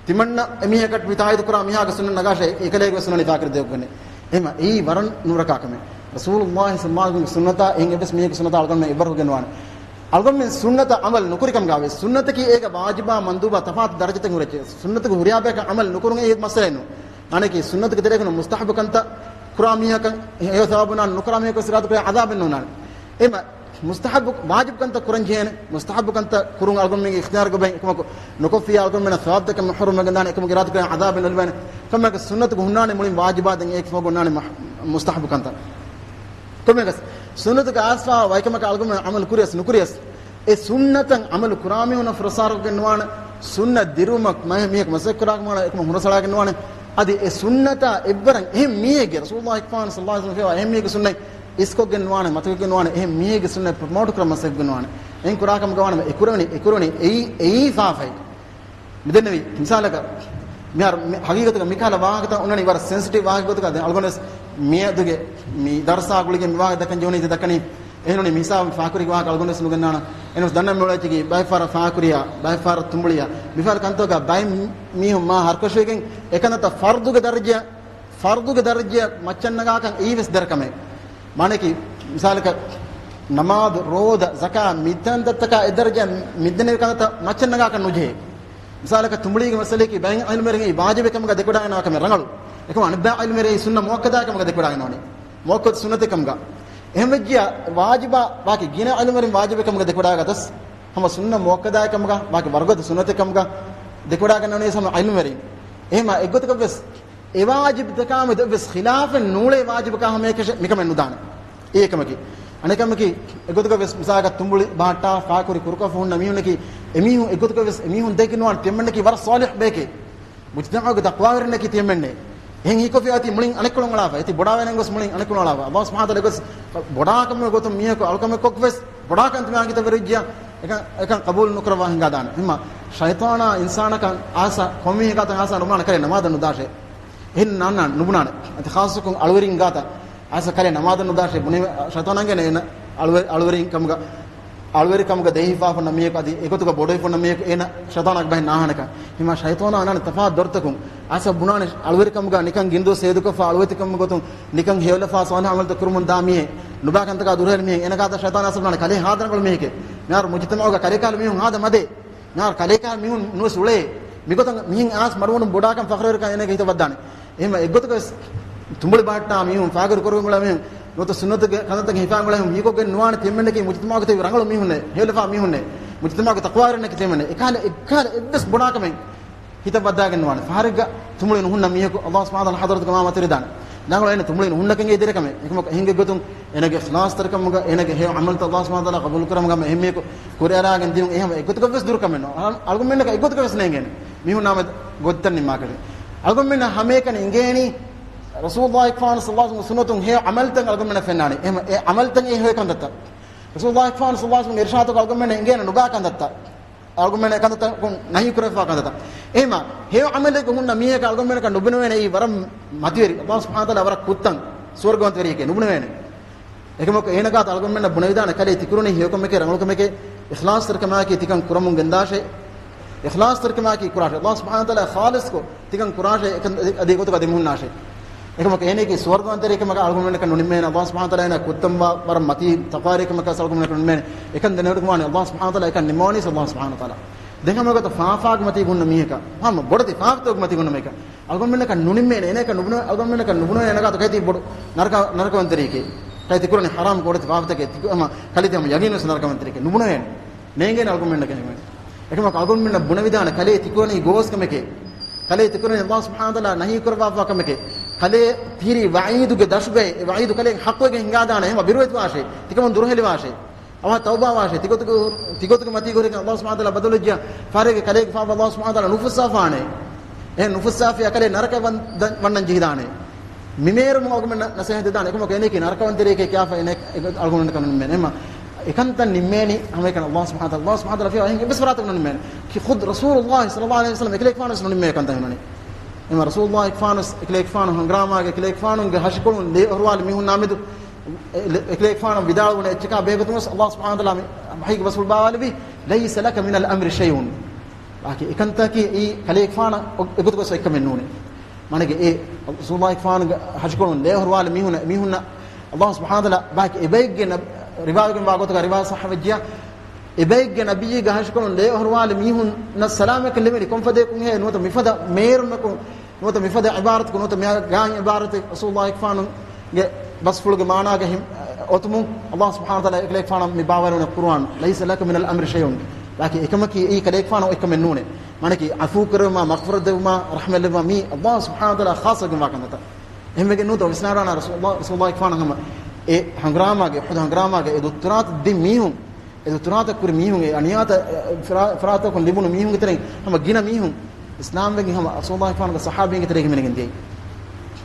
ތިމަންނަ އެމީހަކަށް މި ތާއީދު ކުރާ މީހާގެ ސުންނަތް ނަގާށޭ، އެކަލޭގެ ސުންނަތް ފާކުރި ދެއްކުގެންނޭ. އެހެމަ އެއީ ވަރަށް ނުރައްކާ ކަމެއް. ރަސޫލުﷲ ޞައްލަﷲ ޢަލައިހި ވަސައްލަމަގެ ސުންނަތާ އެހެން އެއްވެސް މީހެއްގެ ސުންނަތާ އަޅުގަނޑުމެން އެއްވަރު ކޮށްގެން ނުވާނެ. އަޅުގަނޑުމެން ސުންނަތަށް ޢަމަލު ނުކުރި ކަމުގަ ވެސް، ސުންނަތަކީ އޭގެ ވާޖިބާ މަންދޫބާ ތަފާތު ދަރަޖަތައް ހުރެއްޖެ. ސުންނަތުގެ ހުރިހާ ބަޔަކަށް ޢަމަލު ނުކުރުން އެއީ މައްސަލައެއް ނޫން. އަނެކީ ސުންނަތުގެ ތެރޭގަ މުސްތަޙައްބު ކަންތައް ކުރާ މީހަކަށް ހެޔޮ ސަވާބު ނާން، ނުކުރާ މީހަކަށް ސިރާތުގެ ޢަޛާބެއް ނޯންނާނެ. އެހެމަ މުސްތަޙައްބު، ވާޖިބު ކަންތައް ކުރަން ޖެހޭނެ. މުސްތަޙައްބު ކަންތައް ކުރުން އަޅުގަނޑުމެންގެ އިޚްތިޔާރުގަ ބައި، އެކަމަކު ނުކޮށްފިއްޔާ އަޅުގަނޑުމެންނަށް ސަވާބުތަކެއް މަޙްރޫމް ވެގެންދާނެ، އެކަމަކު އިރާދަކުރާ ޢަޛާބެއް ނުލިބޭނެ. ކަމެއް ސުންނަތުގަ ހުންނާނެ މުޅިން ވާޖިބާ، ދެން އޭގެ ފަހުގަ ހުންނާނެ މަ-، މުސްތަޙައްބު ކަންތައް. ކޮންމެއަކަސް ސުންނަތުގަ އައިސްފާ ވައިކަމަކަށް އަޅުގަނޑުމެން ޢަމަލު ކުރިޔަސް ނުކުރިޔަސް، އެ ސުންނަތަށް ޢަމަލު ކުރާ މީހުންނަށް ފުރައްސާރަކޮށްގެން ނުވާނެ، ސުންނަތް ދިރުވުމަށް މަ-، މީހަކު މަސައްކަތް ކުރާކަށް ނުވާނެ، އެކަމަށް ހުރަސްއަޅާގެން ނުވާނެ. އަދި އެ ސުންނަތާ އެއްވަރަށް އެހެން މީހެއްގެ، ރަސޫލުﷲ އަކްރަމް ޞައްލަﷲ ޢަލައިހި ވަސައްލަމަ ފޭވާ އެހެން މީހެއްގެ ސުންނަތް އިސްކޮށްގެން ނުވާނެ، މަތިވެގެން ނުވާނެ، އެހެން މީހެއްގެ ސުންނަތް ޕްރޮމޯޓް ކުރަން މަސައްކަތް ނުވާނެ. އެހެން ކުރާ ކަމުގަ ވާނަމަ އެ ކުރެވެނީ، އެ ކުރެވެނީ އެއީ، އެއީ ފާފައެއް. މިދެންނެވި މިސާލަކަށް، މިހާރު މި ހަގީގަތުގަ މިކަހަލަ ވާހަކަތައް އޮންނަނީ ވަރަށް ސެންސިޓިވް ވާހަކަ ގޮތުގަ. ދެން އަޅުގަނޑުވެސް މިއަދުގެ މި ދަރުސާ ގުޅިގެން މި ވާހަކަ ދައްކަން ޖެހުނީ ދައްކަނީ. އެހެންނޫނީ މި ހިސާބުން ފާކުރި ވާހަކަ އަޅުގަނޑުވެސް ނުގަންނާނަން. އެހެންވެސް ދަންނަ މިއުޅޭތީ ބައެއް ފަހަރަށް ފާކުރިޔާ، ބައެއް ފަހަރަށް ތުނބުޅިޔާ، މިފަހަރު ކަންތަކުގަ ބައެއް މީހުން މާ ހަރުކަށިވެގެން އެކަންތައްތައް ފަރުޟުގެ ދަރަޖަ، ފަރުޟުގެ ދަރަޖަ މައްޗަށް ނަގާކަން އެއީވެސް ދެރަ ކަމެއް. މާނައަކީ، މިސާލަކަށް، ނަމާދު، ރޯދަ، ޒަކާ، މިތަންތައްތަކާ އެ ދަރަޖަ މިދެންނެވި ކަންތައް މައްޗަށް ނަގާކަން ނުޖެހޭ. މިސާލަކަށް، ތުނބުޅީގެ މައްސަލައަކީ ބައެއް ޢިލްމުވެރިން އެއީ ވާޖިބެއް ކަމުގަ ދެކެވަޑައިގަންނަވާ ކަމެއް ރަނގަޅު. އެކަމަކު އަނެއްބައި ޢިލްމުވެރިން އެއީ ސުންނަ މުއައްކަދާ ކަމުގަ ދެކެވަޑައިގަންނަވަނީ. މުއައްކަދު ސުންނަތެއް ކަމުގަ. އެހެންވެއްޖިޔާ ވާޖިބާ ވާކި ގިނަ ޢިލްމުވެރިން ވާޖިބެއް ކަމުގަ ދެކެވަޑައިގަތަސް، ހަމަ ސުންނަ މުއައްކަދާއެއް ކަމުގަ، ވާކި ވަރުގަދަ ސުންނަތެއް ކަމުގަ ދެކެވަޑައިގަންނަވަނީ ހަމަ ޢިލްމުވެރިން. އެހެމަ އެއްގޮތަކަށްވެސް އެ ވާޖިބުތަކާމެދު އެއްވެސް ޚިލާފެއް ނޫޅޭ ވާޖިބަކާ ހަމައެކަށެއް މިކަމެއް ނުދާނެ. އެއީ އެކަމަކީ. އަނެކަމަކީ، އެގޮތުގަވެސް މިސާލަކަށް ތުނބުޅި ބަހައްޓާ ފާކުރި ކުރުކޮށް ހުންނަ މީހުންނަކީ، އެމީހުން އެގޮތުގަވެސް އެމީހުން ދެކެ ނުވާނެ ތިޔަމެންނަކީ ވަރަށް ޞާލިޙް ބަޔެކޭ. މުޖްތަމަޢުގެ ތަޤްވާވެރިންނަކީ ތިޔަމެންނޭ. އެހެން ހީކޮށްފި އަތީ މުޅިން އަނެއްކޮޅުން އަޅާފަ. އެތި ބޮޑާވެގެން ގޮސް މުޅިން އަނެއްކޮޅުން އަޅާފަ. ﷲ ސުބްޙާނަހޫ ވަތަޢާލާ ގޮސް ބޮޑާކަމުގެ ގޮތުން މީހަކު އަޅުކަމެއް ކޮށްފަވެސް، ބޮޑާކަން ތިމާގެ ހިތަށް ވެރިއްޖިޔާ، އެކަން، އެކަން ޤަބޫލު ނުކުރައްވާ ހިނގާދާނެ. އެހެންމަ ޝައިޠާނާ އިންސާނަކަށް އާސާ، ކޮންމީހެއް ގާތަށް އާސާ ނުބުނާނެ ކަލޭ ނަމާދަށް ނުދާށޭ. އެހެން ނާންނާން ނުބުނާނެ. އަދި ޚާއްޞަކޮށް އަޅުވެރިން ގާތަށް އާސާ ކަލޭ ނަމާދަށް ނުދާށޭ ބުނެ، ޝައިޠާނާ އަންގަނީ އޭނަ އަޅުވެ-، އަޅުވެރިން ކަމުގަ، އަޅުވެރިކަމުގަ ދޭހިފާފުންނަ މީހަކު އަދި އެގޮތުގަ ބޮޑުވެފުންނަ މީހަކު އޭނަ ޝައިޠާނާ ބަހެއް ނާހާނެކަން. އެހެންމަ ޝައިޠާނާ އަންނާނެ ތަފާތު ދޮރުތަކުން. އާސާ ބުނާނެ އަޅުވެރިކަމުގަ ނިކަން ގިންދޫ ސޭދުކޮށްފަ އަޅުވެތިކަމުގެ ގޮތުން ނިކަން ހެޔޮލަފާ ސޯލިހު ޢަމަލުތައް ކުރުމުން ދާ މީހެއް، ނުބާ ކަންތަކާ ދުރުހެލި މީހެއް، އޭނަ ގާތަށް ޝައިޠާނާ އަސްލު ނާނެ ކަލޭ ހާދަ ރަނގަޅު މީހެކޭ. މިހާރު މުޖުތަމަޢުގަ ކަލޭ ކަހަލަ މީހުން ހާދަ މަދޭ. މިހާރު ކަލޭ ކަހަލަ މީހުން ނުވެސް އުޅޭ. މިގޮތަށް މިހެން އާސް މަޑުމަޑުން ބޮޑާކަން ފަޚުރުވެރިކަން އޭނަގެ ހިތަށް ވައްދާނެ. އެހެންމަ އެއްގޮތަކަށް ވެސް ތުނބުޅި ބަހައްޓާ މީހުން، ފާކުރި ކުރުވެމުޅާ މީހުން، ނުވަތަ ސުންނަތުގެ ކަންތައްތަކެއް ހިފާމުޅާ މީހުން ހީކޮށްގެން ނުވާނެ ތިޔަމެންނަކީ މުޖުތަމަޢުގަ ތިބި ރަނގަޅު މީހުންނޭ، ހެޔޮލަފާ މީހުންނޭ، މުޖުތަމަޢުގެ ތަޤްވާވެރިންނަކީ ތިޔަމެންނޭ. އެކަހަލަ، އެއްކަހަލަ އެއްވެސް ބޮޑާކަމެއް ހިތަށް ވައްދާގެން ނުވާނެ. ފަހަރެއްގަ ތުނބުޅި ނުހުންނަ މީހަކު ﷲ ސުބްޙާނަހޫ ވަތަޢާލާ ޙަޟްރަތުގަ މާ މަތިވެރިދާނެ. ނަގަޅު އޭނަ ތުނބުޅިން ހުންނަކަން އެ ދެރަކަމެއް. އެކަމަކު އެހެން ގޮތުން އޭނަގެ އިޚްލާޞްތެރިކަމުގަ އޭނަގެ ހެޔޮ ޢަމަލުތައް ﷲ ސުބްޙާނަހޫ ވަތަޢާލާ ޤަބޫލު ކުރަމުގަ އެހެންމީހަކު ކުރިއަރާގެން ދިޔުން އެހެން އެއްގޮތަކަށްވެސް ދުރުކަމެއް ނޯ. އަޅު-، އަޅުގަނޑުމެންނަކަށް އެއްގޮތަކަށްވެސް ނޭނގޭނެ. މީހުންނާމެ ގޮތްތައް ނިންމާކަށެއް. އަޅުގަނޑުމެންނަށް ހަމައެކަނި އިނގޭނީ ރަސޫލުﷲ ފާނު ޞައްލަﷲ ޢަލައިހި ވަސައްލަމް ސުންނަތުން ހެޔޮ ޢަމަލުތައް އަޅުގަނޑުމެންނަށް ފެންނާނެ. އެހެން އެ ޢަމަލުތައް އެ ހެޔޮ ކަންތައްތައް. ރަސޫލުﷲ ފާނު ޞައްލަﷲ ޢަލައިހި ވަސައްލަމްގެ އިރުޝާދުގަ އަޅުގަނޑުމެންނަށް އިނގޭނެ ނުބާ ކަންތައްތައް. އަޅުގަނޑުމެން އެ ކަންތައްތަކުން ނަހީ ކުރެވިފާ ކަންތައްތައް. އެހެންމާ، ހެޔޮ ޢަމަލެއްގަ ހުންނަ މީހަކަށް އަޅުގަނޑުމެންނަކަށް ނުބުނެވޭނެ އެއީ ވަރަށް މަތިވެރި. ﷲ ސުބްޙާނަހޫ ވަތަޢާލާ ވަރަށް ކުއްތަން ސުވަރުގަވަންތަވެރިއެކޭ ނުބުނެވޭނެ. އެކަމަކު އޭނަ ގާތަށް އަޅުގަނޑުމެންނަށް ބުނެވިދާނެ ކަލޭ ތިކުރަނީ ހެޔޮކަމެކޭ ރަނގަޅުކަމެކޭ، އިޚްލާޞްތެރިކަމާއެކީ ތިކަން ކުރަމުން ގެންދާށޭ، އިޚްލާޞްތެރިކަމާއެކީ ކުރާށޭ. ﷲ ސުބްޙާނަހޫ ވަތަޢާލާ ޚާލިޞްކޮށް ތިކަން ކުރާށޭ، އެކަން އަދި ގޮތުގަ އަދި މިހުންނާށޭ. އެކަމަކު އޭނައަކީ ސުވަރުގަވަންތަވެރިކަމަކަށް އަޅުގަނޑުމެންނަކަށް ނުނިންމޭނެ. ﷲ ސުބްޙާނަހޫ ވަތަޢާލާ އޭނަ ކުއްތަންވާ ވަރަށް މަތީ ތަކުވާރީކަމަކަށް އަޅުގަނޑުމެންނަކަށް ނުނިންމޭނެ. އެކަން ދެނެވޮޑިގަންނަވާނީ ﷲ ސުބްޙާނަހޫ ވަތަޢާލާ. އެކަން ނިންމަވަނީ ﷲ ސުބްޙާނަހޫ ވަތަޢާލާ. ދެން ހަމަ ގޮތަށް ފާފައެއްގެ މަތީ ހުންނަ މީހަކަށް، ހަމަ ބޮޑެތި ފާފަތަކުގެ މަތީ ހުންނަ މީހަކަށް އަޅުގަނޑުމެންނަކަށް ނުބުނެވޭނެ އޭނަ ގާތު ކަލޭ ތި ބޮޑު ނަރަކަ، ނަރަކަވަންތަވެރިއެކޭ. ކަލޭ ތި ކުރަނީ ޙަރާމް ބޮޑެތި ފާފަތަކޭ. ތި ކު-، ހަމަ ކަލޭ ތި ހަމަ ޔަގީނުވެސް ނަރަކަވަންތަވެރިއެކޭ. ނުބުނެވޭނެ. ނޭނގޭނެ އަޅުގަނޑުމެންނަކަށް އެހެން. އެކަމަކު އަޅުގަނޑުމެންނަށް ބުނެވިދާނެ ކަލޭ ތި ކުރަނީ ގޯސް ކަމެކޭ. ކަލޭ ތި ކުރަނީ ﷲ ސުބްޙާނަހޫ ވަތަޢާލާ ނަހީ ކުރައްވާފާ ކަމެކޭ. ކަލޭ ތިހިރީ ވަޢީދުގެ ދަށުގައި އެ ވަޢީދު ކަލޭ ޙައްޤުވެގެން ހިނގާދާނެ. އެހެން ބިރުވެތިވާށޭ. ތިކަމުން ދުރުހެލިވާށޭ. އަވަހަށް ތައުބާވާށޭ. ތިގޮތުގެ، ތިގޮތުގެ މަތީ ހުރިކަން ﷲ ސުބްޙާނަހޫ ވަތަޢާލާ ބަދަލުވެއްޖިޔާ، ފާރޭގެ ކަލޭގެފާނު ﷲ ސުބްޙާނަހޫ ވަތަޢާލާ ނުފުއްސާފާނެ. އެހެން ނުފުއްސާފިޔާ ކަލޭ ނަރަކަ ވަން-، ދަ-، ވަންނަން ޖެހިދާނެ. މިމޭރުމު އަޅުގަނޑުމެން ނަ-، ނަސޭހަތް ދެދާނެ. އެކަމަކު އޭނައަކީ ނަރަކަވަންތެރިއެކޭ ކިޔާފަ އޭނަ އެ-، އަޅުގަނޑުމެންނަކަށް ނުނިންމޭނެ. އެހެންމާ، އެކަންތައް ނިންމޭނީ ހަމައެކަނި ﷲ ސުބްޙާނަހޫ ވަތަޢާލާ، ﷲ ސުބްޙާނަހޫ ވަތަޢާލާ ފިޔަވާ އެހެން އެއްވެސް ފަރާތަކު ނުނިންމޭނެ. ކި ޚުދް ރަސޫލުﷲ ޞައްލަﷲ ޢަލައިހި ވަސައްލަމް އެކަލޭގެފާނުވެސް ނުނިންމޭ ކަންތައް ހުންނަނީ. އެހެންމާ ރަސޫލުﷲ ފާނު، އެކަލޭގެފާނު ހަނގުރާމާގެ އެކަލޭގެފާނުގެ ހަށިކޮޅުން ލޭ އޮހޮރުވާލި މީހުންނާމެދު އެ-، އެކަލޭގެފާނު ވިދާޅުވުނު އެއްޗަކާ ބެހޭގޮތުން ވެސް ﷲ ސުބްޙާނަހޫ ވަތަޢާލާ މި ވަޙީގެ ބަސްފުޅު ބާވާލެއްވީ، "لَيْسَ لَكَ مِنَ الْأَمْرِ شَيْءٌ." ބާކީ އެކަންތަކީ އެއީ ކަލޭގެފާނަށް އޮ-، އެގޮތުގަސް އެއްކަމެއް ނޫނޭ. މާނައީ އެ ރަސޫލުﷲ ފާނުގެ ހަށިކޮޅުން ލޭ އޮހޮރުވާލި މީހުން، މީހުންނަށް ﷲ ސުބްޙާނަހޫ ވަތަޢާލާ ބާކީ އެބައެއްގެ ނަބް-، ރިވާވެގެންވާ ގޮތުގަ ރިވާ ޞައްޙަވެއްޖިޔާ، އެބައެއްގެ ނަބިއްޔީގެ ހަށިކޮޅުން ލޭ އޮހޮރުވާލި މީހުންނަށް ސަލާމަތްކަން ލިބެނީ ކޮންފަދައަކުންހޭ؟ ނުވަތަ މިފަދަ މޭރުމަކުން ނުވަތަ މިފަދަ ޢިބާރަތަކުން، ނުވަތަ މި ގާތް ޢިބާރަތެއް ރަސޫލުﷲ ފާނުގެ ބަސްފުޅުގެ މާނާގަ ހި-، އޮތުމުން ﷲ ސުބްޙާނަހޫ ވަތަޢާލާ އެކަލޭގެފާނަށް މި ބާވާލެވުނު ޤުރުއާން، "لَيْسَ لَكَ مِنَ الْأَمْرِ شَيْءٌ." ބާކީ އެކަމަކީ އެއީ ކަލޭގެފާނަށް އެއްކަމެއް ނޫނޭ. މާނައަކީ ޢަފޫ ކުރެވުމާ، މަޣްފިރަތު ދެއްވުމާ، ރަޙްމަތް ލެއްވުމާ މީ ﷲ ސުބްޙާނަހޫ ވަތަޢާލާ ޚާއްޞަވެގެންވާ ކަންތައް. އެހެންވެގެން ނޫންތޯ ވިސްނާލާނަ ރަސޫލުﷲ، ރަސޫލުﷲ ފާނަށް ހަމަ އެ ހަނގުރާމާގެ، އުޙުދު ހަނގުރާމާގެ އެ ދުއްތުރާތައް ދިން މީހުން، އެ ދުއްތުރާތައް ކުރި މީހުން، އެ އަނިޔާތައް، އެ، ފިރާ-، ފިރާތަކުން ލިބުނު މީހުންގެ ތެރެއިން ހަމަ ގިނަ މީހުން އިސްލާމްވެގެން ހަމަ ރަސޫލުﷲ ފާނުގެ ޞަޙާބީންގެ ތެރޭގަ ހިމެނިގެން ދިޔައީ.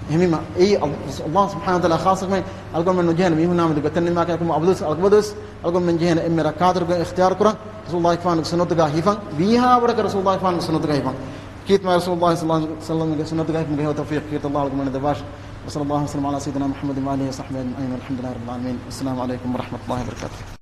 އެހެންވީމަ، އެއީ ﷲ، ﷲ ސުބްޙާނަހޫ ވަތަޢާލާ ޚާއްޞަކަމެއް. އަޅުގަނޑުމެން ނުޖެހޭނެ މީހުންނާމެދު ގޮތެއް ނިންމާކަށް. އަޅުގަނޑު އަޅުގަނޑުވެސް، އަޅުގަނޑުމެން ޖެހޭނެ އެންމެ ރައްކާތެރި ގޮތް އިޚްތިޔާރު ކުރަން، ރަސޫލުﷲ ފާނުގެ ސުންނަތުގަ ހިފަން، ވީހާވަރަކަށް ރަސޫލުﷲ ފާނުގެ ސުންނަތުގަ ހިފަން. ކީރިތި މާތް ރަސޫލުﷲ ޞައްލަﷲ ޢަލައިހި ވަސައްލަމްގެ ސުންނަތުގަ ހިފުމުގެ ހެޔޮ ތައުފީޤު ކީރިތި ﷲ އަޅުގަނޑުމެންނަށް ދެއްވާށި. وصلى الله وسلم على سيدنا محمد وآله وصحبه أجمعين والحمد لله رب العالمين. السلام عليكم ورحمة الله وبركاته.